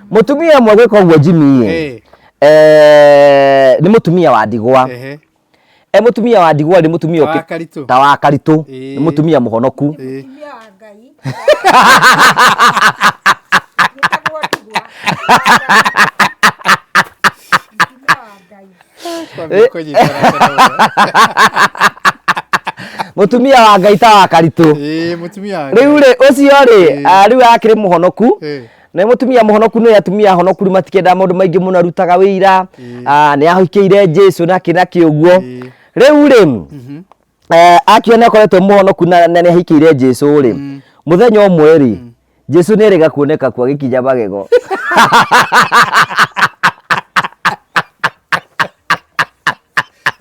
Mutumia ũmwe gwĩka ũguo Jimmy ĩ, nĩ mũtumia wa ndigwa. E mũtumia wa ndigwa nĩ mũtumia Ta wa Karitũ. Ta wa Karitũ. Nĩ mũtumia mũhonoku. Mũtumia wa Ngai. Wĩtagwo ndigwa. Mũtumia wa Ngai. Kwambia kũnyitana tene mũno. Mũtumia wa Ngai ta wa Karitũ. Ĩĩ, mũtumia wa Ngai. Rĩu rĩ, ũcio rĩ, rĩu akĩrĩ mũhonoku. Nĩ mũtumia mũhonoku, nĩ atumia ahonoku rĩu matikĩendaga maũndũ maingĩ mũno, arutaga wĩira, nĩ ahikĩire Jesu na kĩ na kĩ ũguo. Rĩu rĩ, akiona akoretwo mũhonoku na nĩ ahikĩire Jesu rĩ, mũthenya ũmwe rĩ, Jesu nĩ erĩga kuoneka kuo agĩkinya magego.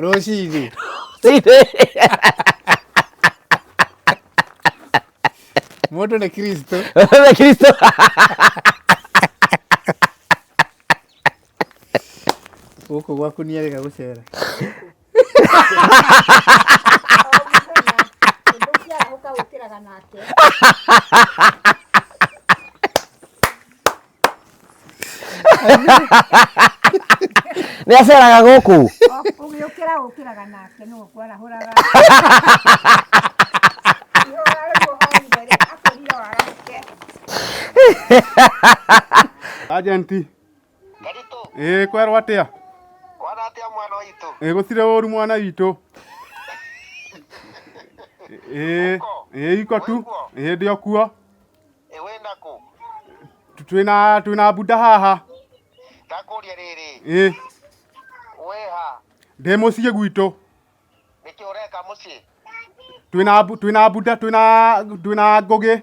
Rũcinĩ. Mũndũ nĩ Kristo. Nĩ Kristo. Gũkũ gwaku nĩ erĩga gũcera. O mũthenya ũngĩarahũka ũkĩraga nake. Nĩ aceraga gũkũ. Ũgĩũkĩra ũkĩraga nake nĩwe ũkwarahũraga. Ihũra rĩu ũhoire rĩ, akwĩrire warahũke. Agenti. Karitũ. Ĩĩ kwerwo atĩa? Kwana atĩa mwana witũ? Ĩĩ gũtirĩ ũru mwana witũ. Ĩĩ ĩĩ iko tu. Ĩĩ ndĩ o kuo. Ĩ wĩna kũ? Twĩna buda haha. Ndakũria rĩrĩ. Ĩĩ. Wĩ ha? Ndĩ mũciĩ gwitũ. Nĩkĩ ũreka mũciĩ? Twĩna buda twĩna ngũgĩ.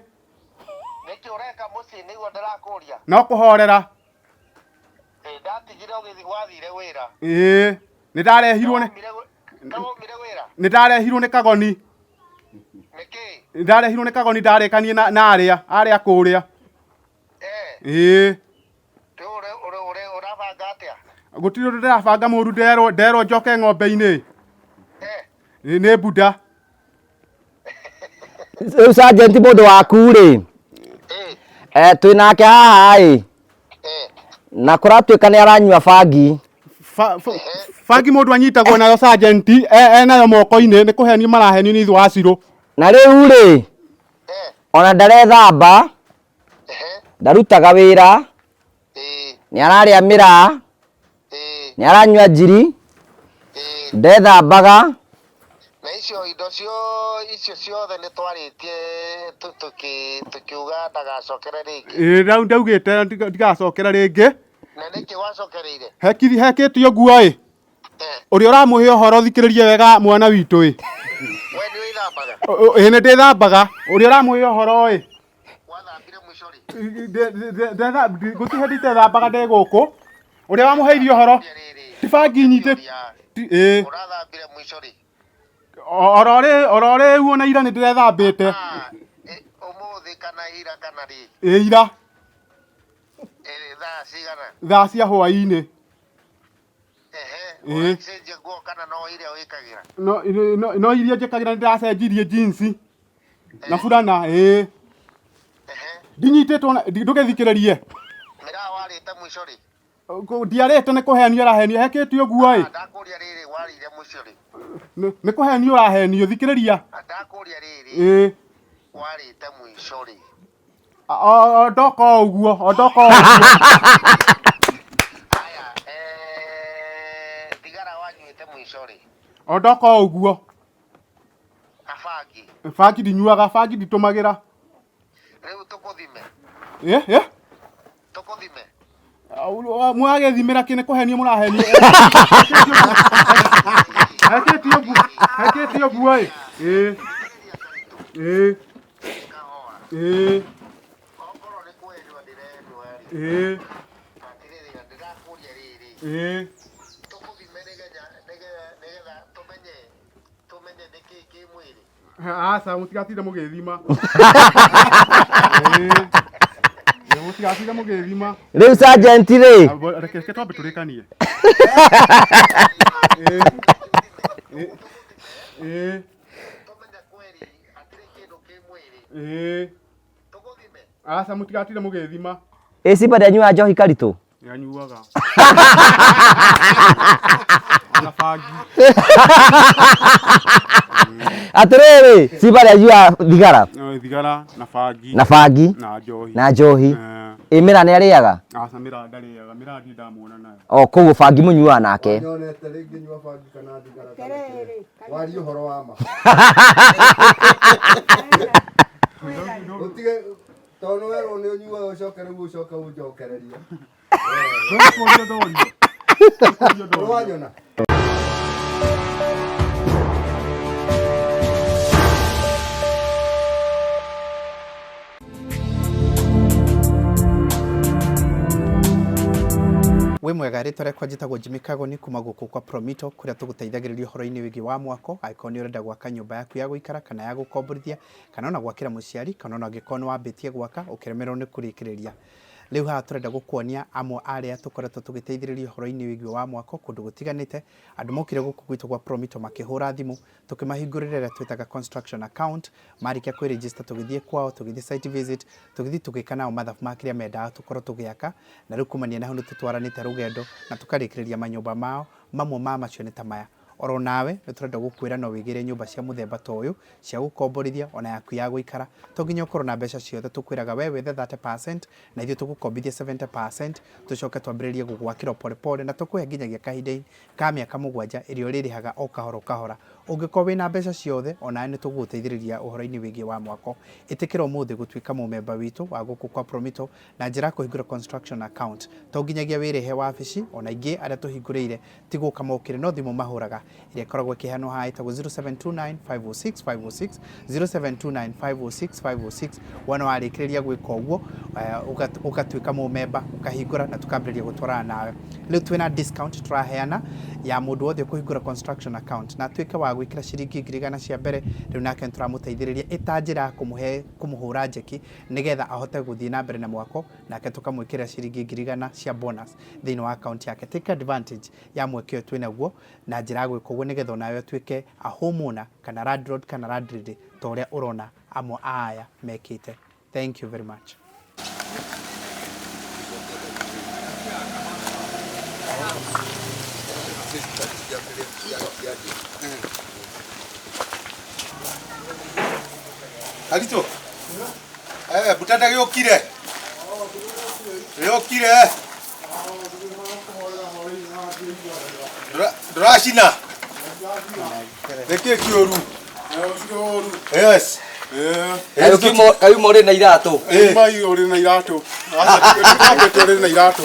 Nĩkĩ ũreka mũciĩ nĩguo ndĩrakũria? No kũhorera. Ĩ ndatigire ũgĩthiĩ wathire wĩra. Ĩĩ nĩ ndarehirwo nĩ Kawaumire wĩra? Nĩ ndarehirwo nĩ kagoni. Nĩkĩ? Nĩ ndarehirwo nĩ kagoni ndarĩkanie na arĩa kũrĩa. Ĩĩ. Rĩu ũrabanga atĩa? Gũtirĩ ũndũ ndĩrabanga mũru, nderwo njoke ng'ombe-inĩ. Nĩ buda. Rĩu sergeant mũndũ waku rĩ, twĩ nake haha ĩ, na kũratuĩka nĩ aranyua bangi. Bangi mũndũ anyitagwo nayo sergeant, enayo moko-inĩ, nĩ kũhenio marahenio nĩ ithuĩ wacirũ. Na rĩu rĩ, ona ndarethamba, ndarutaga wĩra, nĩ ararĩa mĩraa, nĩ aranyua njiri, ndethambaga. Na icio indo cio icio ciothe nĩ twarĩtie tũkiuga ndagacokere rĩngĩ. Ĩĩ ndaugĩte ndigacokera rĩngĩ. Na nĩkĩ wacokereire? Hekĩte ũguo ĩ. Ũrĩa ũramũhe ũhoro thikĩrĩrie wega mwana witũ ĩ. We nĩ wĩthambaga? Ĩĩ nĩ ndĩthambaga. Ũrĩa ũramũhe ũhoro ĩ. Wathambire mũico rĩ? Gũtirĩ hĩndĩ itethambaga ndĩ gũkũ. Ũrĩa wamũheire ũhoro ti bangi nyitĩ. Ĩĩ. Ũrathambire mũico rĩ? Oro rĩu ona ira nĩ ndĩrethambĩte. Ũmũthĩ kana ira kana rĩ? Ĩĩ ira. Thaa cigana? Thaa cia hwaĩ-inĩ. Ehe, ũracenjia nguo kana no iria wĩkagĩra? No iria njĩkagĩra, nĩ ndĩracenjirie jeans na burana. Ĩĩ ndinyitĩtwo ndũgĩthikĩrĩrie. Mĩraa warĩte mũico rĩ? Ndiarĩte, nĩ kũhenio arahenio, hekĩte ũguo ĩ. Ndakũria rĩrĩ, warĩire mũico rĩ? Nĩ kũhenio ũrahenio, thikĩrĩria. Ndakũria rĩrĩ. Ĩĩ. Warĩte mũico rĩ? Ondoka o ũguo, ondoka o ũguo. Haya, thigara wanyuĩte mũico rĩ? Ondoka o ũguo. Na bangi? Bangi ndinyuaga, bangi nditũmagĩra. Rĩu tũkũthime? Ĩ? Tũkũthime? Mwagĩthimĩra kĩ? Nĩ kũhenio mũrahenio. Hekĩte ũguo, hekĩte ũguo ĩ. Ĩĩ. Ĩĩ. Ĩĩ. Okorwo nĩ kũhenio ndĩrehenio rĩ. Ĩĩ. Atĩrĩrĩ, ndĩrakũria rĩrĩ. Ĩĩ. Tũkũthime nĩgetha tũmenye nĩkĩ kĩ mwĩrĩ. Aca, mũtigatinde mũgĩthima. Ĩĩ, mũtigatinde mũgĩthima. Rĩu sergeant rĩ. Reke twambe tũrĩkanie. Ĩĩ. Tũmenye kweri hatirĩ kĩndũ kĩ mwĩrĩ. Ĩĩ. Tũgũthime. Aca, mũtigatinde mũgĩthima. Ĩ Simba ndanyuaga njohi karitũ? Nĩanyuaga. Ona bangi. Atĩrĩrĩ, Simba ndanyuaga thigara? Thigara na bangi. Na bangi. Na njohi. Na njohi. Ĩ mĩraa nĩ arĩaga? Aca, mĩraa ndarĩaga, mĩraa ndirĩ ndamuona nayo. O koguo bangi mũnyuaga nake. Nyonete rĩngĩ nyua bangi kana thigara kana Atĩrĩrĩ, kĩrĩa. Warie ũhoro wa ma. Ũtige tondũ werwo nĩ ũnyuaga ũcoke rĩu ũcoke ũnjokererie. Ndũkũrio ndorio. Ndũkũrio ndorio. Wanyona. Wĩ mwega, rĩtwa rĩakwa njĩtagwo Jimmy Kagoni kuma gũkũ kwa Promito kũrĩa tũgũteithagĩrĩria ũhoro-inĩ wĩgiĩ wa mwako, angĩkorwo nĩ ũrenda gwaka nyũmba yaku ya gũikara kana ya gũkomborithia, kana ona gwakĩra mũciari, kana ona angĩkorwo nĩ wambĩtie gwaka ũkĩremererwo nĩ kũrĩkĩrĩria. Rĩu haha tũrenda gũkuonia amwe a arĩa tũkoretwo tũgĩteithĩrĩria ũhoro-inĩ wĩgiĩ wa mwako kũndũ gũtiganĩte. Andũ mokire gũkũ gwitũ gwa Promito makĩhũra thimũ, tũkĩmahingũrĩra ĩrĩa twĩtaga construction account. Marĩkia kwĩ register tũgĩthiĩ kwao, tũgĩthiĩ site visit, tũgĩthiĩ tũgĩka nao mathabu ma kĩrĩa mendaga tũkorwo tũgĩaka, na rĩu kumania na hau nĩ tũtwaranĩte rũgendo na tũkarĩkĩrĩria manyũmba mao. Mamwe ma macio nĩ ta maya. Oro nawe nĩ tũrenda gũkwĩra no wĩgĩre nyũmba cia mũthemba ta ũyũ cia gũkomborithia ona yaku ya gũikara. To nginya ũkorwo na mbeca ciothe, tũkwĩraga we wethe 30% na ithuĩ tũgũkombithie 70%, tũcoke twambĩrĩrie gũgwakĩra o pole pole na tũkũhe nginyagia kahinda ka mĩaka 7 ĩrĩa ũrĩrĩhaga o kahora o kahora. Ũngĩkorwo wĩna mbeca ciothe, onawe nĩ tũgũgũteithĩrĩria ũhoro-inĩ wĩgiĩ wa mwako. Ĩtĩkĩra ũmũthĩ gũtuĩka mũmemba witũ wa gũkũ kwa Promito na njĩra ya kũhingũra construction account. To nginyagia wĩrĩhe wabici, ona aingĩ arĩa tũhingũrĩire ti gũka mokire no thimũ mahũraga, ĩrĩa ĩkoragwo ĩkĩheanwo haha ĩtagwo 0729 506 506, 0729 506 506. Wona warĩkĩrĩria gwĩka ũguo, ũgatuĩka mũmemba, ũkahingũra na tũkambĩrĩria gũtwarana nawe. Rĩu twĩna discount tũraheana ya mũndũ wothe ũkũhingũra construction account na atuĩke wa gwĩkĩra ciringi 100,000 cia mbere, rĩu nake nĩ tũramũteithĩrĩria ĩta njĩra ya kũmũhe kũmũhũra njeki nĩgetha ahote gũthiĩ na mbere na mwako, nake tũkamwĩkĩrĩra ciringi 100,000 cia bonus thĩinĩ wa account yake. Take advantage ya mweke ũyũ twĩnaguo na njĩra ya gwĩka ũguo nĩgetha onawe ũtuĩke a homeowner kana landlord kana landlady ta ũrĩa ũrona amwe a aya mekĩte. Thank you very much. Karitũ. Mbutanda gĩũkire. Gĩũkire. Ndũracina. Nĩkĩ kĩũru? Yes. Kauma ũrĩ na iratũ. Mai ũrĩ na iratũ. Aca ũrĩ na iratũ.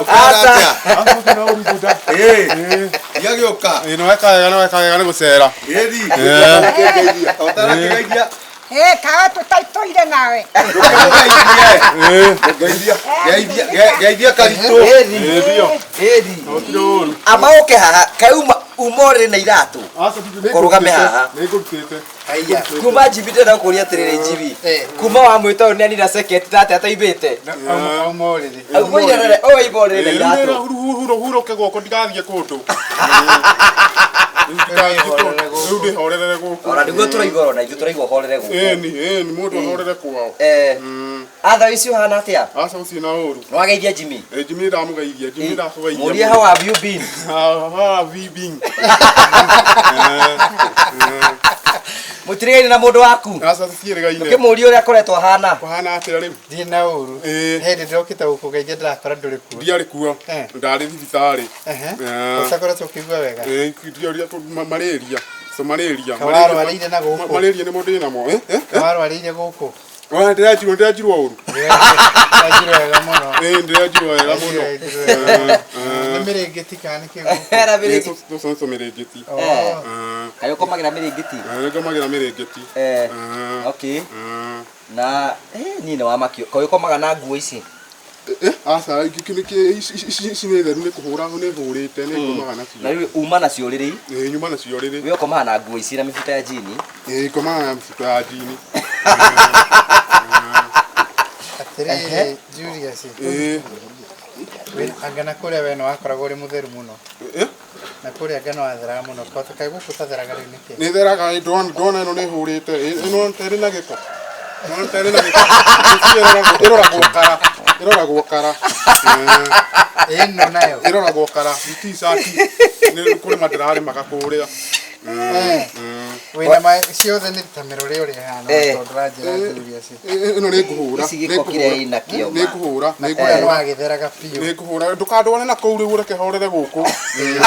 Aca. Gĩagĩũka. Ĩ nĩ weka wega, nĩ weka wega nĩ gũcera. Ĩthi. Ũtarakĩgeithia. Ĩ, kawa tũtaitũire nawe. Geithia. Geithia Karitũ. Ĩthi. Ĩthi. Amba ũke haha, kauma uma ũrĩ na iratũ. Kũrũgame haha. Nĩ ngũrutĩte. Kuma Jimmy ndĩrenda gũkũria atĩrĩrĩ Jimmy. Kuma wamwĩta ũyũ nĩanina second ta atĩa ataibĩte. Auma ũrĩrĩ. Auma irerere, ũyũ aima ũrĩrĩ na iratũ. Hurũke guoko ndigathiĩ kũndũ. Rĩu ndĩhorerere gũkũ. Ona nĩguo tũraigua ona ithuĩ tũraigua ũhorere gũkũ. Ĩni, ĩni, mũndũ ahorere kwao. Atha ici ũhana atĩa? Aca ũcio na ũru. Nĩwageithia Jimmy? Ĩ Jimmy ndamũgeithia, Jimmy ndakũgeithia. Mũrie how have you been? How have you been? Mũtirĩgaine na mũndũ waku? Aca tũtiĩrĩgaine. Ũkĩmũria ũrĩa akoretwo ahana. Kũhana atĩa rĩu? Ndirĩ na ũru. Hĩndĩ ndĩrokĩte gũkũgeithia ndĩrakora ndũrĩ kuo. Ndiarĩ kuo. Ndarĩ thibitarĩ. Ũtakoretwo ũkĩigua wega? Ndiaria malaria. So malaria. Kawarwarĩire na gũkũ? Malaria nĩ mũndũ ĩnamo. Kawarwarĩire gũkũ? Ona ndĩranjirwo ndĩranjirwo ũru. Ndĩranjirwo wega mũno. Ĩĩ ndĩranjirwo wega mũno. Nĩ mĩrĩngĩti kana nĩ kĩ gũkũ? Era mĩrĩngĩti. Tũcio nĩtwo mĩrĩngĩti. Kaĩ ũkomagĩra mĩrĩngĩti? Ngomagĩra mĩrĩngĩti. Okay. Na niĩ nĩ wamakio. Kaĩ ũkomaga na nguo ici? Aca ici nĩ theru nĩ kũhũra nĩ hũrĩte nĩ ngomaga nacio. Na rĩu uma nacio ũrĩrĩ? Ĩĩ nyuma nacio ũrĩrĩ. We ũkomaga na nguo ici na mĩbuto ya jini? Ĩĩ ngomaga na mĩbuto ya jini. Atĩrĩrĩ Julius. Ĩĩ. Anga na kũrĩa we nĩ wakoragwo ũrĩ mũtheru mũno. Na kũrĩa anga nĩ watheraga mũno. Kaĩ gũkũ ũtatheraga rĩu nĩkĩ? Nĩ theraga ndona ĩno nĩ hũrĩte. Ĩno ĩrĩ na gĩko. No tere na gĩko. Ĩroragwo kara. Ĩroragwo kara. Ĩno nayo. Ĩroragwo kara. Nĩ t-shirt. Nĩ kũrĩma ndĩrarĩmaga kũrĩa. Wĩna ma ciothe nĩ ta mĩrore ũrĩa ĩhana Eh. tondũ ũranjĩra thuri acio. Ĩno nĩ ngũhũra. Ici gĩko kĩrĩa ĩnakĩo, ma. Nĩ ngũhũra. Nĩ Na kũrĩa ngũhũra. nĩwagĩtheraga biũ. Nĩ ngũhũra. Ndũkandware na kũu rĩu ũreke horere gũkũ. Reke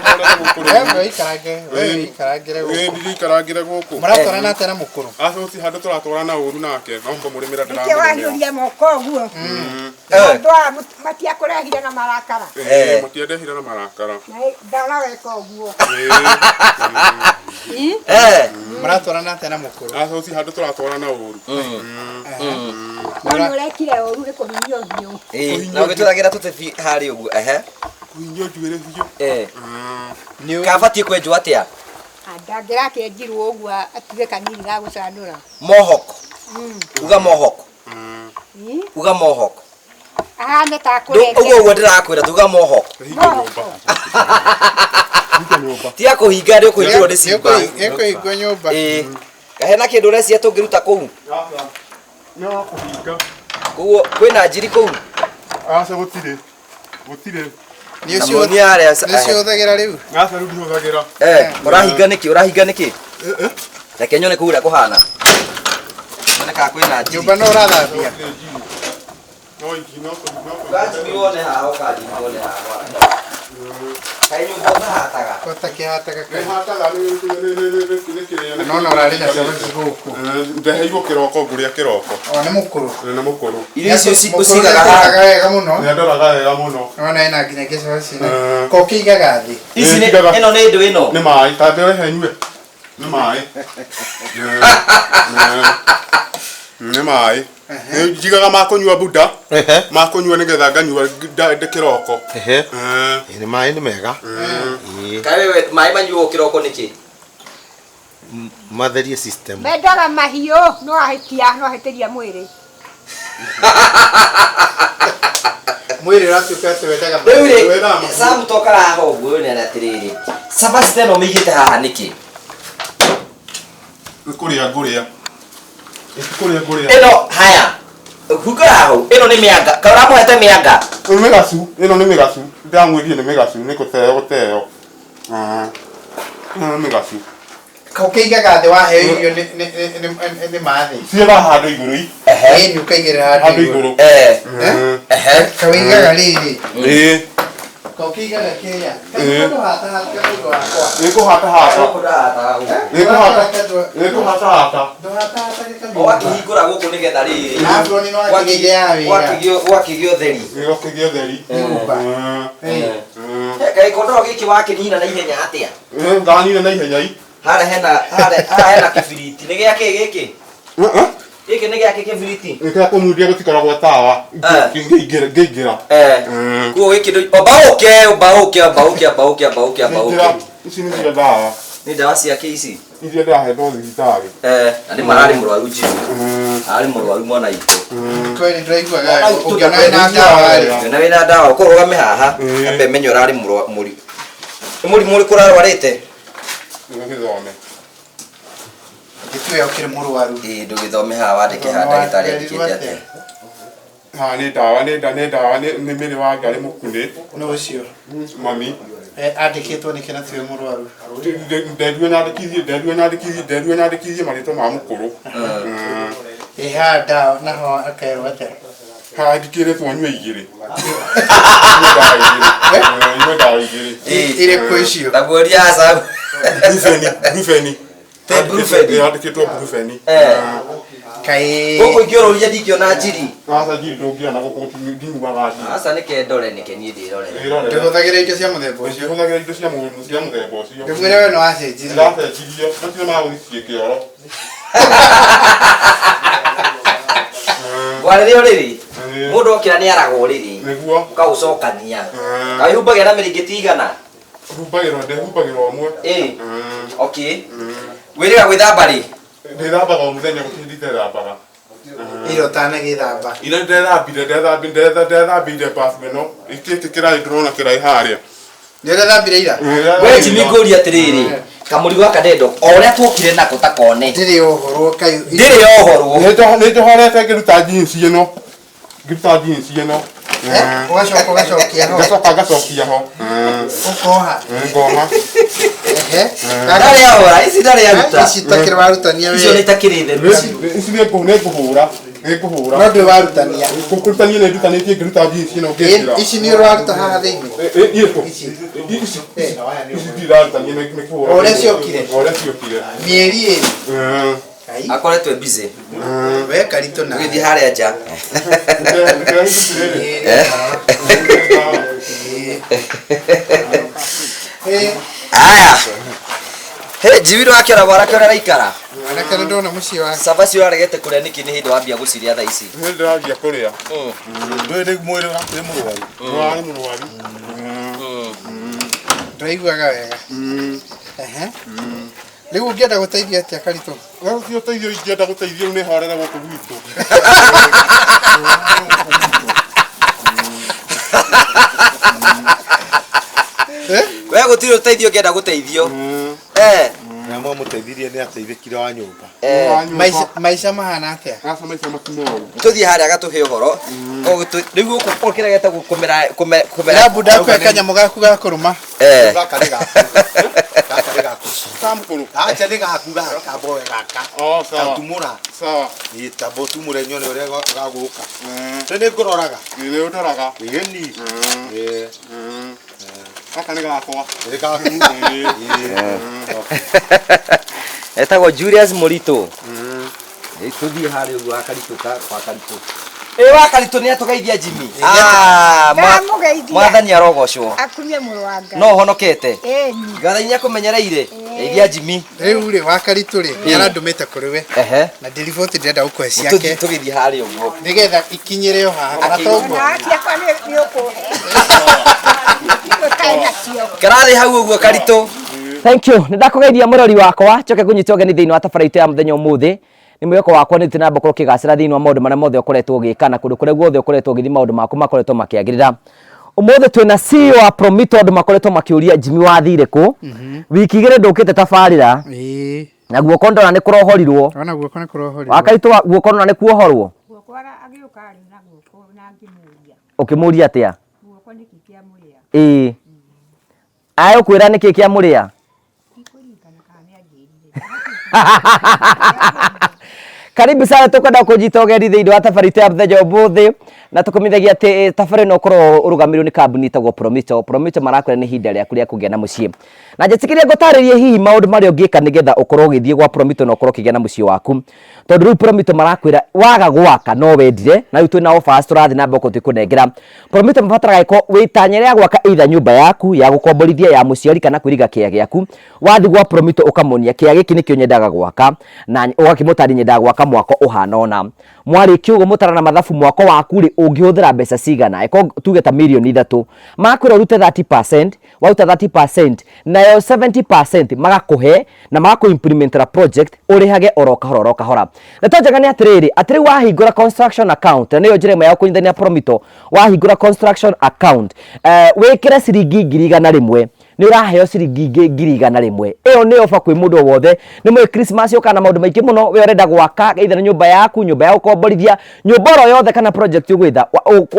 horere gũkũ We rĩu. wĩikarange, we wĩikarangĩre Ĩĩ gũkũ. ndirĩikarangĩre gũkũ. Mũratwarana atĩa na mũkũrũ? Aca gũtirĩ handũ tũratwarana ũru nake no kũmũrĩmĩra Nĩkĩo ndĩramũrĩmĩra. wahiũria moko ũguo. Eh. Andũ aya matiakũrehire na marakara. Ĩĩ matiandehire na marakara. Na ndona weka ũguo. Ĩĩ. Eh. Mũratwarana atĩa na mũkũrũ? Aca gũtirĩ handũ tũratwarana ũru. No nĩ ũrekire ũru nĩ kũhinyio ũthiũ. Ĩĩ, na ũgĩtũragĩra tũtĩbi harĩa ũguo ehe Kũhinyio njuĩrĩ biũ. Eh. Kabatiĩ kwenjwo atĩa? Ndangĩrakĩenjirwo ũguo atige kanini ga gũcanũra. Mohawk. Uga mohawk. Uga mohawk. Ahane ta Ndũ- Ũguo ũguo ndĩrakwĩra tuga mohawk. Tiga kũhinga nĩ ũkũhingĩrwo nĩ simba. Ĩkũhingwo nyũmba. Ĩĩ. Kahe na kĩndũ ũrecia tũngĩruta kũu. Aca. No kũhinga. Koguo kwĩna njiri kũu. Aca gũtirĩ. Gũtirĩ. Nĩ Na ũcio muonia harĩa nĩ ũcio ũhũthagĩra rĩu? Aca rĩu ndihũthagĩra. Eh, ũrahinga nĩkĩ? Ũrahinga nĩkĩ? Reke nyone kũu ũrĩa kũhana. Nyone kana kwĩna njiri. Nyũmba no ũrathambia? No iki no kũhinga. Ũkanjimi wone haha, ũkanjimi wone haha. Kaĩ nyũmba ũtahataga? Kota kĩhataga Nĩ hataga nĩ kĩrĩa. Nona ũrarĩ na cabaci gũkũ. Ndeheirwo kĩroko ngũrĩa kĩroko. O nĩ mũkũrũ. Nĩ mũkũrũ. Irio icio Mũkũrũ ũcigaga nĩakũraga haha. wega mũno. Nĩ andoraga wega mũno. Nona ĩna nginya gĩcabaci. Ko kĩigaga thĩ. Ici nĩ ĩno nĩ ndũ ĩno. Nĩ maĩ. Tambe ũrehe nyue. Nĩ maĩ. Nĩ maĩ. Njigaga ma kũnyua buda. Ma kũnyua nĩgetha nganyua kĩroko. Ehe. Nĩ maĩ nĩ mega. Ĩĩ. Kaĩ wewe maĩ manyuo kĩroko nĩkĩ? Matherie system. Mendaga mahiũ no ahĩtia no ahĩtĩria mwĩrĩ. Mwĩrĩ ũratuĩka atĩ wendaga Rĩu rĩ, Sam toka haha ũguo nĩ atĩrĩrĩ. Cabaci ta ĩno ũmĩigĩte haha nĩkĩ? Nĩ kũrĩa ngũrĩa. Nĩ kũrĩa ngũrĩa. Ĩno haya. Hungũra hau. Ĩno nĩ mĩanga. Kaĩ ũramũhete mĩanga? Nĩ mĩgacu. Ĩno nĩ mĩgacu. Ndamwĩrire nĩ mĩgacu nĩ gũteo gũteo. Ĩno nĩ mĩgacu. Ko kĩigaga thĩ waheo irio nĩ mathĩ. Ciaga handũ igũrũ i. Ĩĩ nĩ ũkaigĩrĩra Handũ igũrũ. Eh. Ehe. Kawĩigaga rĩrĩ. Ĩĩ. Ko kĩigaga kĩrĩa. Ĩĩ. Kaĩ ndũhatahataga mũndũ wakwa. Nĩ kũhatahata. Nĩ kũhata. Nĩ kũhatahata. Ũgakĩhingũra gũkũ nĩgetha rĩrĩ. Na Afroni no akĩgĩire ya wĩra. Gwakĩgĩa ũtheri. Gwakĩgĩa ũtheri. Kaĩ kondoro gĩkĩ wakĩnina na ihenya atĩa? Ndanina na ihenya i. Harĩa hena harĩa hena kĩbiriti. Nĩ gĩa kĩ gĩkĩ? Gĩkĩ nĩ gĩa kĩ kĩbiriti? Nĩ kĩa kũmundia gũtikoragwo tawa. Ngĩingĩra ngĩingĩra. Koguo gĩkĩ ndũ omba ũke omba ũke omba ũke omba ũke omba ũke omba ũke. Ici nĩ cia ndawa. Nĩ ndawa ciake ici? Iria ndĩrahetwo thibitarĩ. Eh, na nĩ mararĩ mũrwaru Jimmy. Ararĩ mũrwaru mwana witũ. Kweli ndĩraiguaga ũngĩona wĩna ndawa rĩ. Ũngĩona wĩna ndawa ũkorwo ũrũgame haha. Ambe menye ũrarĩ mũrwaru. Nĩ mũrimũ ũrĩkũ ũrarwarĩte? Ndũgĩthome. Gĩtue ũkĩrĩ mũrwaru. Ĩĩ ndũgĩthome haha wandĩke haha ndagĩtarĩ andĩkĩte atĩa. Haha nĩ ndawa nĩ nda nĩ ndawa nĩ mĩrĩ wa ngarĩ mũkunĩ. Nũ ũcio? Mami. Andĩkĩtwo nĩkĩ na tiwe mũrwaru? Nderirwo nyandĩkithie nderirwo nyandĩkithie nderirwo nyandĩkithie marĩtwa ma mũkũrũ. Ĩ haha ndawa naho akerwo atĩa? Haha ndikĩrĩtwo nyue igĩrĩ. Nyue ndawa igĩrĩ. Nyue ndawa igĩrĩ. Irĩkũ icio? Taguoria aca. Brufeni brufeni. Te brufeni. Yandĩkĩtwo brufeni. Kaĩ. Gũkũ ingĩũrũria ndingĩona njiri. Aca njiri ndũngĩona gũkũ ndinyuaga njiri. Aca nĩke ndore nĩke niĩ ndĩrore. Ndũhũthagĩra indo cia mũthemba ũcio. Ndũhũthagĩra indo cia mũthemba ũcio. Ndĩkwĩre we nĩwacenjirie. Ndacenjirie. Macio magũthiĩ kĩoro. Ngwarĩrĩ ũrĩrĩ. Mũndũ okĩra nĩ araga ũrĩrĩ. Nĩguo. Ũkaũcokania. Kawĩhumbagĩra na mĩrĩngĩti igana? Humbagĩrwo ndĩhumbagĩrwo ũmwe. Ĩĩ. Okay. Wĩrĩga gwĩthamba rĩ? Ndĩthambaga o mũthenya gũtirĩ nditethambaga. Ira ũtanagĩthamba. Ira ndethambire ndethambire bafu ĩno. Gĩkĩ kĩraĩ ndĩrona kĩraĩ harĩa. Nĩ ũrethambire ira? We Jimmy ngũria atĩrĩrĩ. Kamũrigo gaka ndendo o ũrĩa tuokire nako ta kone. Ndirĩ ohorwo kai. Ndĩrĩ yohorwo. Nĩ njohorete ngĩruta jeans ĩno. Ngĩruta jeans ĩno. Eh, Ũgacoka ũgacokia ho. Ngacoka ngacokia ho. Ũkoha. Ngoha. Ehe. Ndarĩ ahora, ici ndarĩ aruta. Ici itakĩrĩ warutania Icio nĩ we. itakĩrĩ theru. Ici nĩ ngũhũra. Nĩ ngũhũra. No ndũrĩ warutania. Kũrutania nĩ ndutanĩtie ngĩruta jeans ĩno ngĩkĩra. Ici nĩ ũraruta haha thĩinĩ. Irĩkũ? Ici. Ici ici ndirarutania nĩ kũhũra. O ũrĩa ciokire. O ũrĩa ciokire. Mĩeri ĩrĩ. Kai. Akoretwo e busy. We karitũ na. Ũgĩthiĩ harĩa nja. Eh, Aya. He, Jimmy wakĩora mwanake ũrĩa araikara. mwanake nĩ ndona mũciĩ wake. Cabaci ũraregete kũrĩa nĩkĩ nĩ hĩndĩ wambia gũcirĩa thaa ici? Nĩ ndĩrambia kũrĩa. Ndũĩ rĩu mwĩrĩ ũrakĩrĩ mũrwaru. Ũrarĩ mũrwaru. Ndũraiguaga wega. Ehe. Rĩu ũngĩenda gũteithio atĩa karitũ? Rĩu ti ũteithio ingĩenda gũteithio nĩ horere gũkũ gwitũ. We gũtirĩ ũteithio ũngĩenda gũteithio. Eh. Na mwamũteithirie nĩ ateithĩkire wa nyũmba. Eh. Maica maica mahana atĩa? Aca maica matimoru. Tũthiĩ harĩa agatũhe ũhoro. Rĩu gũkũ ũkĩregete kũmera kũmera kũmera. Rambu ndakũhe kanyamũ gaku ga kũrũma. Eh. Gaka nĩ gaku. Gaka nĩ gaku. Kamũkũrũ. Acha nĩ gaku gaka mboe gaka. Oh, sawa. Tumũra. Sawa. Ĩ tamba ũtumũre nyone ũrĩa gagũka. Nĩ nĩ ngũroraga. Nĩ ũndoraga. Ĩni. Ĩ. Gaka nĩ gakwa. Nĩ gaku. Etagwo Julius Mũritũ. Ĩ, Tũthiĩ harĩa ũguo wakaritũ ka wakaritũ. Ĩ wakaritũ nĩ atũgeithia Jimmy. Ah, Ndamũgeithia. Mwathani arogocwo. Akumie mũrũ wa Ngai. No ũhonokete. Ĩni. Ngathani nĩ akũmenyereire. Geithia Jimmy. Rĩu rĩ wa karitũ rĩ nĩ arandũmĩte kũrĩ we. Ehe. Na ndĩriboti ndĩrenda gũkũhe Tũthiĩ ciake. tũgĩthiĩ harĩa ũguo. Nĩgetha ikinyĩre o haha kana toguo. Na ciakwa nĩ nĩ ũkũhe. Ũtarĩ nacio. Kararĩ hau ũguo karitũ. Thank you. Nĩ ndakũgeithia mũrori wakwa njoke kũnyita ũgeni thĩinĩ wa tabarĩra itũ ya mũthenya ũmũthĩ. Nĩ mwĩhoko wakwa nĩ tũnamba gũkorwo ũkĩgacĩra thĩinĩ wa maũndũ marĩa mothe ũkoretwo ũgĩka na kũndũ kũrĩa guothe ũkoretwo ũgĩthiĩ maũndũ maku makoretwo makĩagĩrĩra. Ũmũthĩ twĩna CEO wa Promito andũ makoretwo makĩũria Jimmy wathire kũ. Wiki igĩrĩ ndũkĩte tabarĩra Ĩĩ. na guoko ndona nĩ kũrohorirwo. Ona guoko nĩ kũrohorirwo. Wakaritũ wa- guoko ndona nĩ kuohorwo. Guoko agĩũka arĩ na guoko na ngĩmũria. Ũkĩmũria atĩa? Guoko nĩkĩ kĩamũrĩa? Ĩĩ. Agũkwĩra nĩkĩ kĩamũrĩa? Ndikũririkana kana nĩanjĩrire. Karibu sana tukwenda kũnyita ũgeni thĩinĩ wa tabarĩra itũ ya mũthenya ũmũthĩ na tũkũmenyithagia atĩ tabarĩra ĩno ũkorwo ũrũgamĩrĩirwo nĩ kambuni ĩtagwo Promito. Promito marakwĩra nĩ ihinda rĩaku rĩa kũgĩa na mũciĩ. Na njĩtĩkĩrie ngũtarĩrie hihi maũndũ marĩa ũngĩka nĩgetha ũkorwo ũgĩthiĩ gwa Promito na ũkorwo ũkĩgĩa na mũciĩ waku. Tondũ rĩu Promito marakwĩra waga gwaka no wendire na rĩu twĩna offers tũrathiĩ na mbere tũkũnengera. Promito mabataraga ĩkorwo wĩtanya rĩa gwaka either nyũmba yaku ya gũkomborithia ya mũciari kana kwĩriga kĩea gĩaku. Wathiĩ gwa Promito ũkamonia kĩea gĩkĩ nĩkĩo nyendaga gwaka na ũgakĩmũtarĩria nyendaga gwaka mwako ũhana ũna. Mwarĩkia ũguo mũtarana mathabu mwako waku rĩ ũngĩhũthĩra mbeca cigana ĩkorwo tuge ta mirioni ithatũ. Makwĩra ũrute 30%, waruta 30% nayo 70% magakũhe na magakũ implementera project ũrĩhage oro kahora oro kahora. Ndeto njega nĩ atĩrĩrĩ atĩ rĩu wahingũra construction account na nĩyo njĩra ĩmwe ya kũnyitithania Promito wahingũra construction account wĩkĩre ciringi 100,000 nĩ ũraheo ciringi ingĩ 100,000 ĩyo nĩ ofa kwĩ mũndũ o wothe nĩ mũĩ Christmas yũkaga na maũndũ maingĩ mũno we ũrenda gwaka either nĩ nyũmba yaku nyũmba ya gũkomborithia nyũmba oro yothe kana project ũgwetha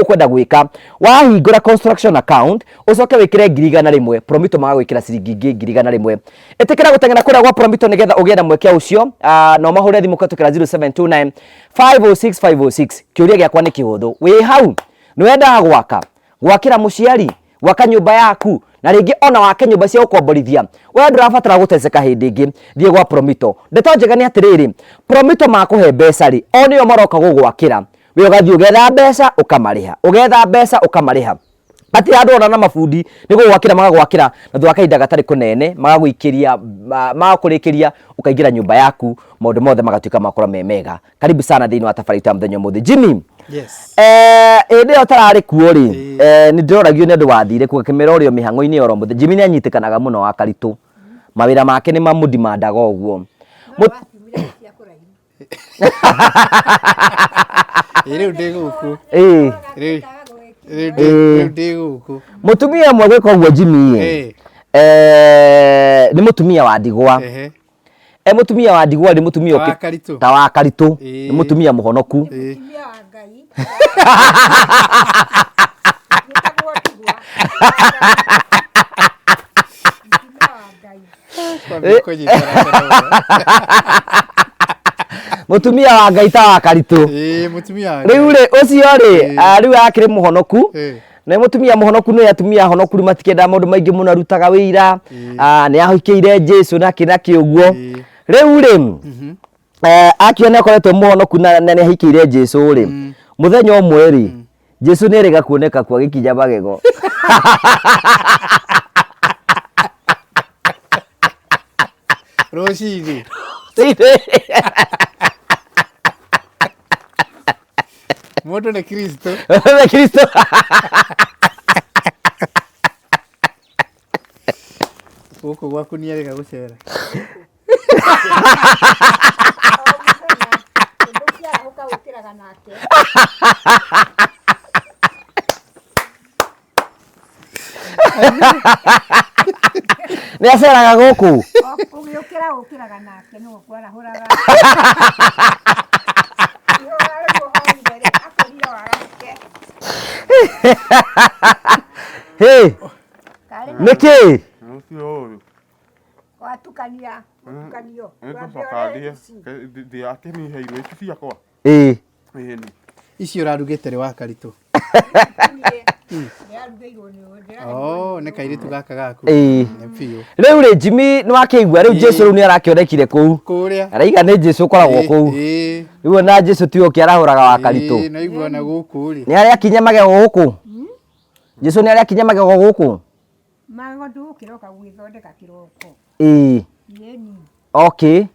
ũkwenda gwĩka wahingũra construction account ũcoke wĩkĩre 100,000 Promito magagwĩkĩra ciringi ingĩ 100,000 ĩtĩkĩra gũteng'era kũrĩa gwa Promito nĩgetha ũgĩe na mweke ũcio na ũmahũrĩre thimũ kũhetũkĩra 0729 506 506 kĩũria gĩakwa nĩ kĩhũthũ wĩ hau nĩ wendaga gwaka gwakĩra mũciari gwaka nyũmba yaku na rĩngĩ ona wake nyũmba cia gũkomborithia we ndũrabatara gũteceka hĩndĩ ĩngĩ thiĩ gwa Promito ndeto njega nĩ atĩrĩrĩ Promito makũhe mbeca rĩ o nĩo maroka gũgwakĩra we ũgathiĩ ũgetha mbeca ũkamarĩha ũgetha mbeca ũkamarĩha hatirĩ handũ ona na mabundi nĩ gũgwakĩra magagwakĩra na thutha wa kahinda gatarĩ kũnene magagũikĩria magakũrĩkĩria ũkaingĩra nyũmba yaku maũndũ mothe magatuĩka makorwo me mega karibu sana thĩinĩ wa tabarĩra itũ ya mũthenya ũmũthĩ Jimmy Yes. Hĩndĩ ĩyo ũtararĩ kuo rĩ nĩ ndĩroragio nĩ andũ wathire kuo ngĩmera ũrĩ o mĩhang'o-inĩ oro mũthenya Jimmy nĩ anyitĩkanaga mũno wa karitũ mawĩra make nĩ mamũdimandaga ũguo Ĩ rĩu ndĩ gũkũ. Ĩĩ. Rĩu rĩu ndĩ gũkũ. Mũtumia ũmwe gwĩka ũguo Jimmy ĩ Eh, nĩ mũtumia wa ndigwa. Ehe. E mũtumia wa ndigwa nĩ mũtumia Ta wa Karitũ. Ta wa Karitũ. Ĩĩ. Nĩ mũtumia mũhonoku. Ĩĩ. Mũtumia wa Ngai. Wĩtagwo ndigwa. Mũtumia wa Ngai. Kwambia kũnyitana tene ũguo. Mũtumia wa Ngai ta wa Karitũ. Ĩĩ, mũtumia wa Ngai. Rĩu rĩ ũcio rĩ Ĩĩ. ah, rĩu akĩrĩ mũhonoku. Ĩĩ. Na mũtumia mũhonoku nĩ atumia ahonoku rĩu matikĩendaga maũndũ maingĩ mũno arutaga wĩira. Ah, nĩ ahikĩire Jesu na kĩ na kĩ ũguo. Ĩĩ. Rĩu rĩ eh, akiona akoretwo mũhonoku na na nĩ ahikĩire Jesu rĩ mũthenya ũmwe rĩ Jesu nĩ erĩga kuoneka kuo agĩkinya magego. Rũcinĩ. Mũndũ nĩ Kristo. Nĩ Kristo. Gũkũ gwaku nĩ erĩga gũcera. O mũthenya, ũndũ ũkĩarahũka ũkĩraga nake. Nĩ aceraga gũkũ. Ũgĩũkĩra ũkĩraga nake nĩwe ũkwarahũraga. Ihũra rĩu ũhoire rĩ, akwĩrire warahũke. Hĩ, Karĩ nĩkĩ? Ũcio ũyũ. watukania, mũtukanio. Nĩngũcoka ndĩe ndĩe akĩnihe irio ici ciakwa. Ĩĩ. Ĩni. Ici ũrarugĩte rĩ wa Karitũ? Ndĩrarugĩirwo nĩ ũyũ, ndĩrarugĩirwo Oh, nĩ kairĩtu gaka gaku. Ĩĩ. Nĩ biũ. Rĩu rĩ Jimmy nĩ wakĩigua rĩu Jesu rĩu nĩ arakĩonekire kũu. Kũrĩa. Araiga nĩ Jesu ũkoragwo kũu. Ĩĩ. Rĩu ona Jesu tiwe ũkĩarahũraga wa Karitũ. Ĩĩ, naigua ona gũkũ rĩ. Nĩ arĩa akinya magego gũkũ? Jesu nĩ arĩa akinya magego gũkũ? Magego ndũgũkĩroka gwĩthondeka kĩroko. Ĩĩ. Ĩni. Okay.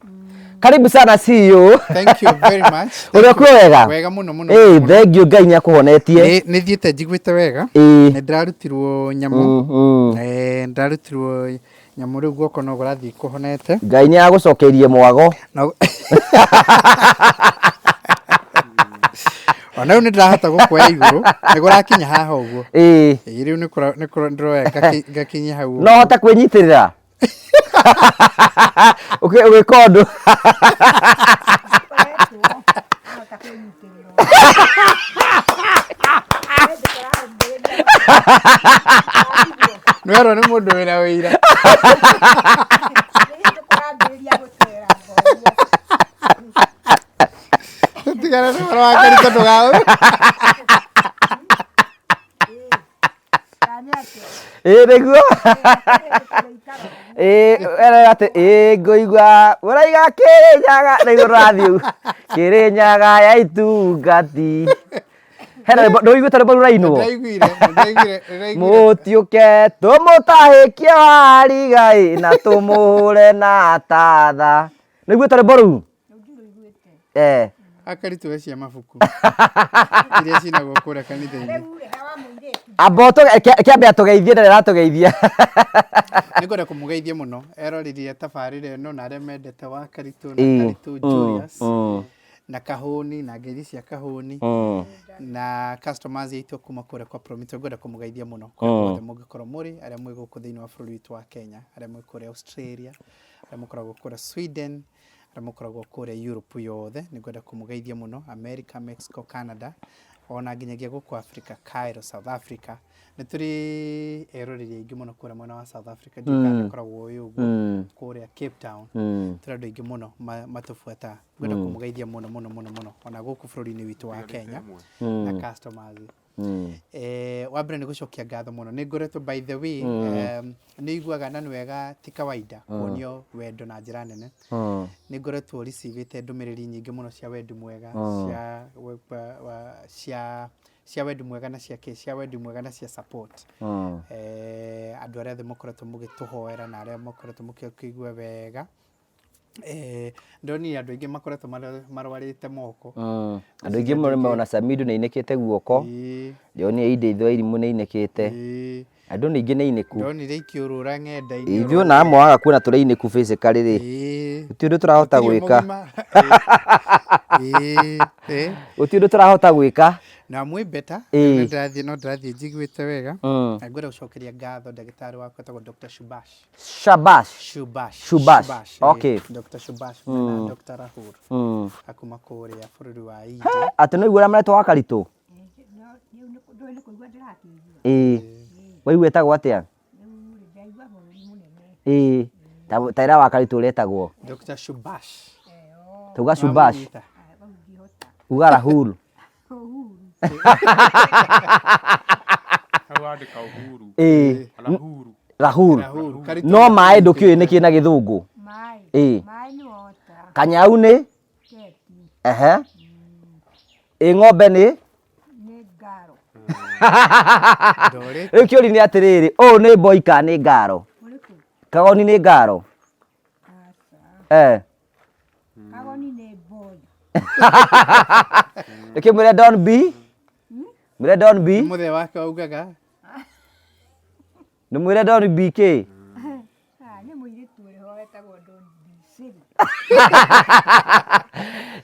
Karibu sana CEO. Thank you very much. Ũrĩ kuo wega? Wega mũno mũno. Ĩĩ, mũno. thank you Ngai nĩ akũhonetie. Nĩ nĩ thiĩte njiguĩte wega. Ĩĩ. Nĩ ndĩrarutirwo nyamũ. Mm, mm. Eh, ndĩrarutirwo nyamũ rĩu guoko no kũrathiĩ kũhonete. Ngai nĩ agũcokeirie mwago. Na ona rĩu nĩ ndĩrahota gũkuoya igũrũ nĩ kũrakinya haha ũguo. Ĩĩ. Ĩĩ, rĩu nĩ kũra- nĩ kũra- ndĩroya ngakinyia hau ũguo. No hote kwĩnyitĩrĩra. Ũgĩka ũndũ. Ũkoretwo wahota kwĩnyitĩrĩra. Hĩndĩ kũrambĩrĩria. Nĩwerwo nĩ mũndũ wĩna wĩira. Nĩ hĩndĩ kũrambĩrĩria gũcera ngorio. Tigana na ũhoro wa Karitũ ndũgaũ. Kana nĩ atĩa? Ĩĩ nĩguo. Hĩndĩ kũrĩikara ũguo. Ĩĩ ere atĩ ĩĩ ngũigua ũraiga Kĩrĩnyaga nĩguo rũrathiĩ ũguo. Kĩrĩnyaga ya itungati. Hena rwĩmbo ndũiguĩte rwĩmbo rũrainwo? Nĩndaiguire, nĩndaiguire, nĩndaiguire. Mũtiũke tũmũtahĩkie warigai na tũmũhũre na tatha. Nĩguĩte rwĩmbo rũu? Rĩu ndirũiguĩte. Eh. Akaritũ we cia mabuku. Iria cinagwo kũrĩa kanitha-inĩ. Rĩu rĩ, hawa mũirĩtu. Amba kĩambe atũgeithie ndarĩ aratũgeithia. Nĩngwenda kũmũgeithia mũno eroreri a tabarĩra ĩno na arĩa mendete wa Karitũ na Ĩĩ. Karitũ Julius na Kahũni na ngeithi cia Kahũni na customers aitũ kuma kũrĩa kwa Promito. Ngwenda kũmũgeithia mũno kũrĩa guothe mũngĩkorwo mũrĩ, arĩa mwĩ gũkũ thĩinĩ wa bũrũri witũ wa Kenya, arĩa mwĩ kũrĩa Australia, arĩa mũkoragwo kũrĩa Sweden, arĩa mũkoragwo kũrĩa Europe yothe, nĩngwenda kũmũgeithia mũno, America, Mexico, Canada, ona nginyagia gũkũ Africa, Cairo, South Africa. Nĩ tũrĩ eroreri aingĩ mũno kũrĩa mwena wa South Africa, ndiũĩ kana nĩkoragwo ũĩ ũguo, kũrĩa Cape Town, tũrĩ andũ aingĩ mũno matũbuataga. Ngwenda kũmũgeithia mũno mũno mũno mũno, ona gũkũ bũrũri-inĩ witũ wa Kenya, na customers. Wa mbere nĩ gũcokia ngatho mũno, nĩ ngoretwo by the way, nĩ iguaga na nĩ wega ti kawaida kuonio wendo na njĩra nene. Nĩ ngoretwo receive ndũmĩrĩri nyingĩ mũno cia wendi mwega, cia cia cia wendi mwega na cia kĩ, cia wendi mwega na cia support. Andũ arĩa othe mũkoretwo mũgĩtũhoera na arĩa mũkoretwo mũkĩigua wega. Ndonire andũ aingĩ makoretwo marwarĩte moko. Andũ aingĩ mũno ona Samido nĩ ainĩkĩte guoko. Ndionire Ida Ithũa-Irimũ nĩ ainĩkĩte. Andũ nĩ aingĩ nĩ ainĩku. Ndonire ikĩũrũra ng'enda-inĩ. Ithuĩ ona amwe waga kuona tũrĩ ainĩku physically rĩ, gũtirĩ ũndũ tũrahota gwĩka. Gũtirĩ ũndũ tũrahota gwĩka. Na mwĩ better. Ĩĩ. Nĩ ndĩrathiĩ no ndĩrathiĩ njiguĩte wega. Na ngwenda gũcokeria ngatho ndagĩtarĩ wakwa etagwo Dr. Shubash. Shabash. Shubash. Shubash. Ĩĩ. Okay. Dr. Shubash na Dr. Rahul. Akuma kũrĩa bũrũri wa India. Atĩ no igua ũrĩa maretwo wa Karitũ? No, rĩu ndũĩ nĩ kũigua ndĩrakĩigua. Ĩĩ. Waigua ĩtagwo atĩa? Rĩu rĩ, ndaigua bũrũri mũnene. Ĩĩ. Ta ĩra wa Karitũ ũrĩa ĩtagwo. Dr. Shubash. Tuga Shubash. Wamũnyita? Ah, Vau ndihota. Uga Rahul. Uhuru. Hau andĩka Uhuru. Ĩĩ. Rahuru. Rahul. Rahul. Karitũ No maĩ ndũkĩũĩ nĩkĩ na gĩthũngũ? Maĩ. Ĩĩ. Maĩ nĩ water. Kanyau nĩ? Keki. Ehe. Ĩ ng'ombe nĩ? Nĩ ngaro. Ndorĩte. Rĩu kĩũria nĩ atĩrĩrĩ, ũũ nĩ boy kana nĩ ngaro? Ũrĩkũ? Kagoni nĩ ngaro? Aca. Eh. Kagoni nĩ boy. Nĩkĩ mwĩre Don B? Mwĩre Don B? Mũthee wake augaga Nĩ mwĩre Don B kĩ? Ah, nĩ mũirĩtu ũrĩ ho wetagwo Don B. Siri.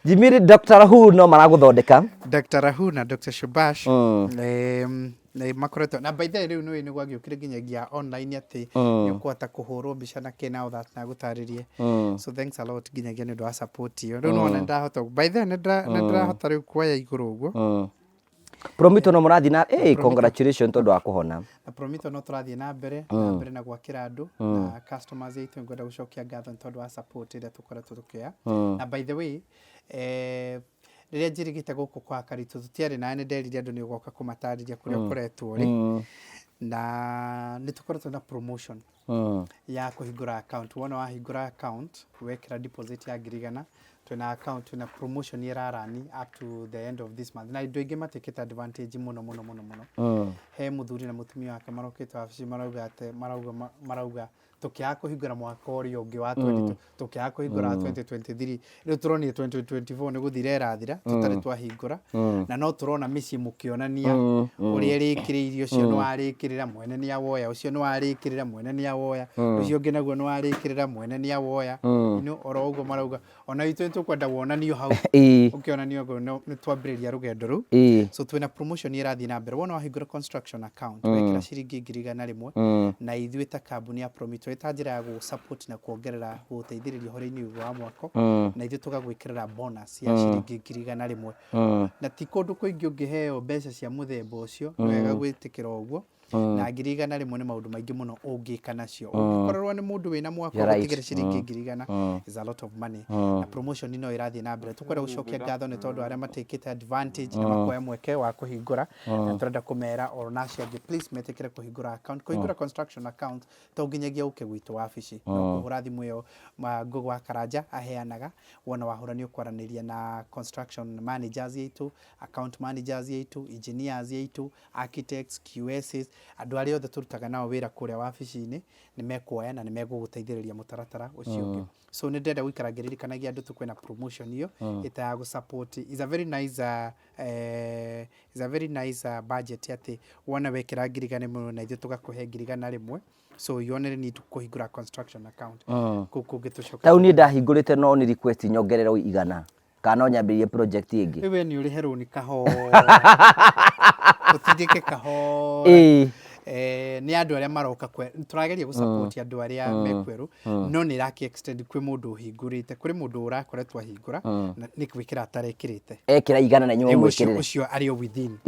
Jimmy Dr. Rahul no maragũthondeka. Dr. Rahul na Dr. Shubash nĩ makoretwo na by the way rĩu nĩũĩ nĩ gwagĩũkire nginyagia online atĩ nĩ ũkũhota kũhũrwo mbica na kĩ na all that na gũtarĩrie so thanks a lot nginyagia nĩ ũndũ wa support ĩyo rĩu nĩwona nĩndahota by the way nĩ ndĩrahota rĩu kuoya igũrũ ũguo Promito no mũrathiĩ na hey, congratulations tondũ wa kũhona. Na Promito no tũrathiĩ na mbere na mbere na gwakĩra andũ na customers aitũ ngwenda gũcokia ngatho nĩ tondũ wa support ĩrĩa tũkoretwo tũkĩoya na by the way rĩrĩa njĩrĩgĩte gũkũ kwa Karitũ tũtiarĩ na nĩ nderire andũ nĩ ũgoka kũmatarĩria kũrĩa ũkoretwo ũrĩ na nĩ tũkoretwo na promotion ya kũhingũra account. Wona wahingũra account wekĩra deposit ya 100,000 twĩna account twĩna promotion ĩrarani up to the end of this month na andũ aingĩ matekĩte advantage mũno mũno mũno mũno. He mũthuri na mũtumia wake marokĩte wabici marauga atĩ marauga marauga tũkĩaga kũhingũra mwaka ũrĩa ũngĩ wa 20 tũkĩaga kũhingũra 2023 rĩu tũronire 2024 nĩ gũthira ĩrathira tũtarĩ twahingũra na no tũrona mĩciĩ mũkĩonania ũrĩa ĩrĩkĩrĩirie ũcio nĩ warĩkĩrĩra mwene nĩ awoya ũcio nĩ warĩkĩrĩra mwene nĩ awoya ũcio ũngĩ naguo nĩ warĩkĩrĩra mwene nĩ awoya oro ũguo marauga ona ithuĩ tũkwenda wonanio hau ũkĩonanio ũguo nĩ twambĩrĩria rũgendo rũu so twĩna promotion ĩrathiĩ na mbere wona wahingũra construction account wekĩra ciringi 100,000 na ithuĩ ta kambuni ya Promito ĩta njĩra ya gũ support na kuongerera gũteithĩrĩria ũhoro-inĩ ũyũ wa mwako na ithuĩ tũgagwĩkĩrĩra bonus ya ciringi 100,000 na ti kũndũ kũingĩ ũngĩheo mbeca cia mũthemba ũcio nĩ wega gwĩtĩkĩra ũguo na 100,000 nĩ maũndũ maingĩ mũno ũngĩka nacio ũngĩkorerwo nĩ mũndũ wĩna mwako You're right. gũtigĩra ciringi 100,000 is a lot of money na promotion no ĩrathiĩ na mbere tũkwenda gũcokia ngatho nĩ tondũ arĩa matekĩte advantage na makoya mweke wa kũhingũra na tũrenda kũmera oro na acio angĩ please metĩkĩre kũhingũra account kũhingũra construction account to nginyagia ũke gwitũ wabici no kũhũra thimũ ĩyo Ngũgũ wa Karanja aheanaga wona wahũra nĩ ũkwaranĩria na construction managers aitũ account managers aitũ engineers aitũ architects QSs andũ arĩa othe tũrutaga nao wĩra kũrĩa wabici-inĩ nĩ mekuoya na nĩ megũgũteithĩrĩria mũtaratara ũcio ũngĩ so nĩ ndĩrenda gũikara ngĩririkanagia andũ tũkwĩna promotion ĩyo ĩta ya gũ support is a very nice is a very nice budget atĩ wona wekĩra 100,000 na ithuĩ tũgakũhe 100,000 so you only need kũhingũra construction account kũu kũngĩ tũcoke Tau niĩ ndahingũrĩte no nĩ request nyongererwo 100 kana no nyambĩrĩrie project ĩngĩ. Rĩu we nĩ ũrĩhe rũni kahora ũtindĩke kahora nĩ andũ arĩa maroka kwe tũrageria gũ support andũ arĩa mekwerũ no nĩ ĩrakĩ extend kwĩ mũndũ ũhingũrĩte kũrĩ mũndũ ũrakoretwo ahingũra na nĩ gwĩkĩra atarekĩrĩte Ekĩra 100 na inyuĩ Rĩu ũcio mũmwĩkĩrĩre. ũcio arĩ o within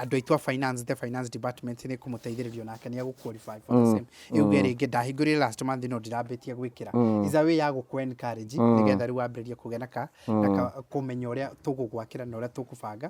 andũ aitũ a finance the finance department nĩ kũmũteithĩrĩria onake nĩ egũ qualify for the same ĩuge rĩngĩ ndahingũrire last month no ndirambĩtie gwĩkĩra is a way ya gũkũ encourage nĩgetha rĩu wambĩrĩrie kũgĩa na ka na ka kũmenya ũrĩa tũgũgwakĩra na ũrĩa tũkũbanga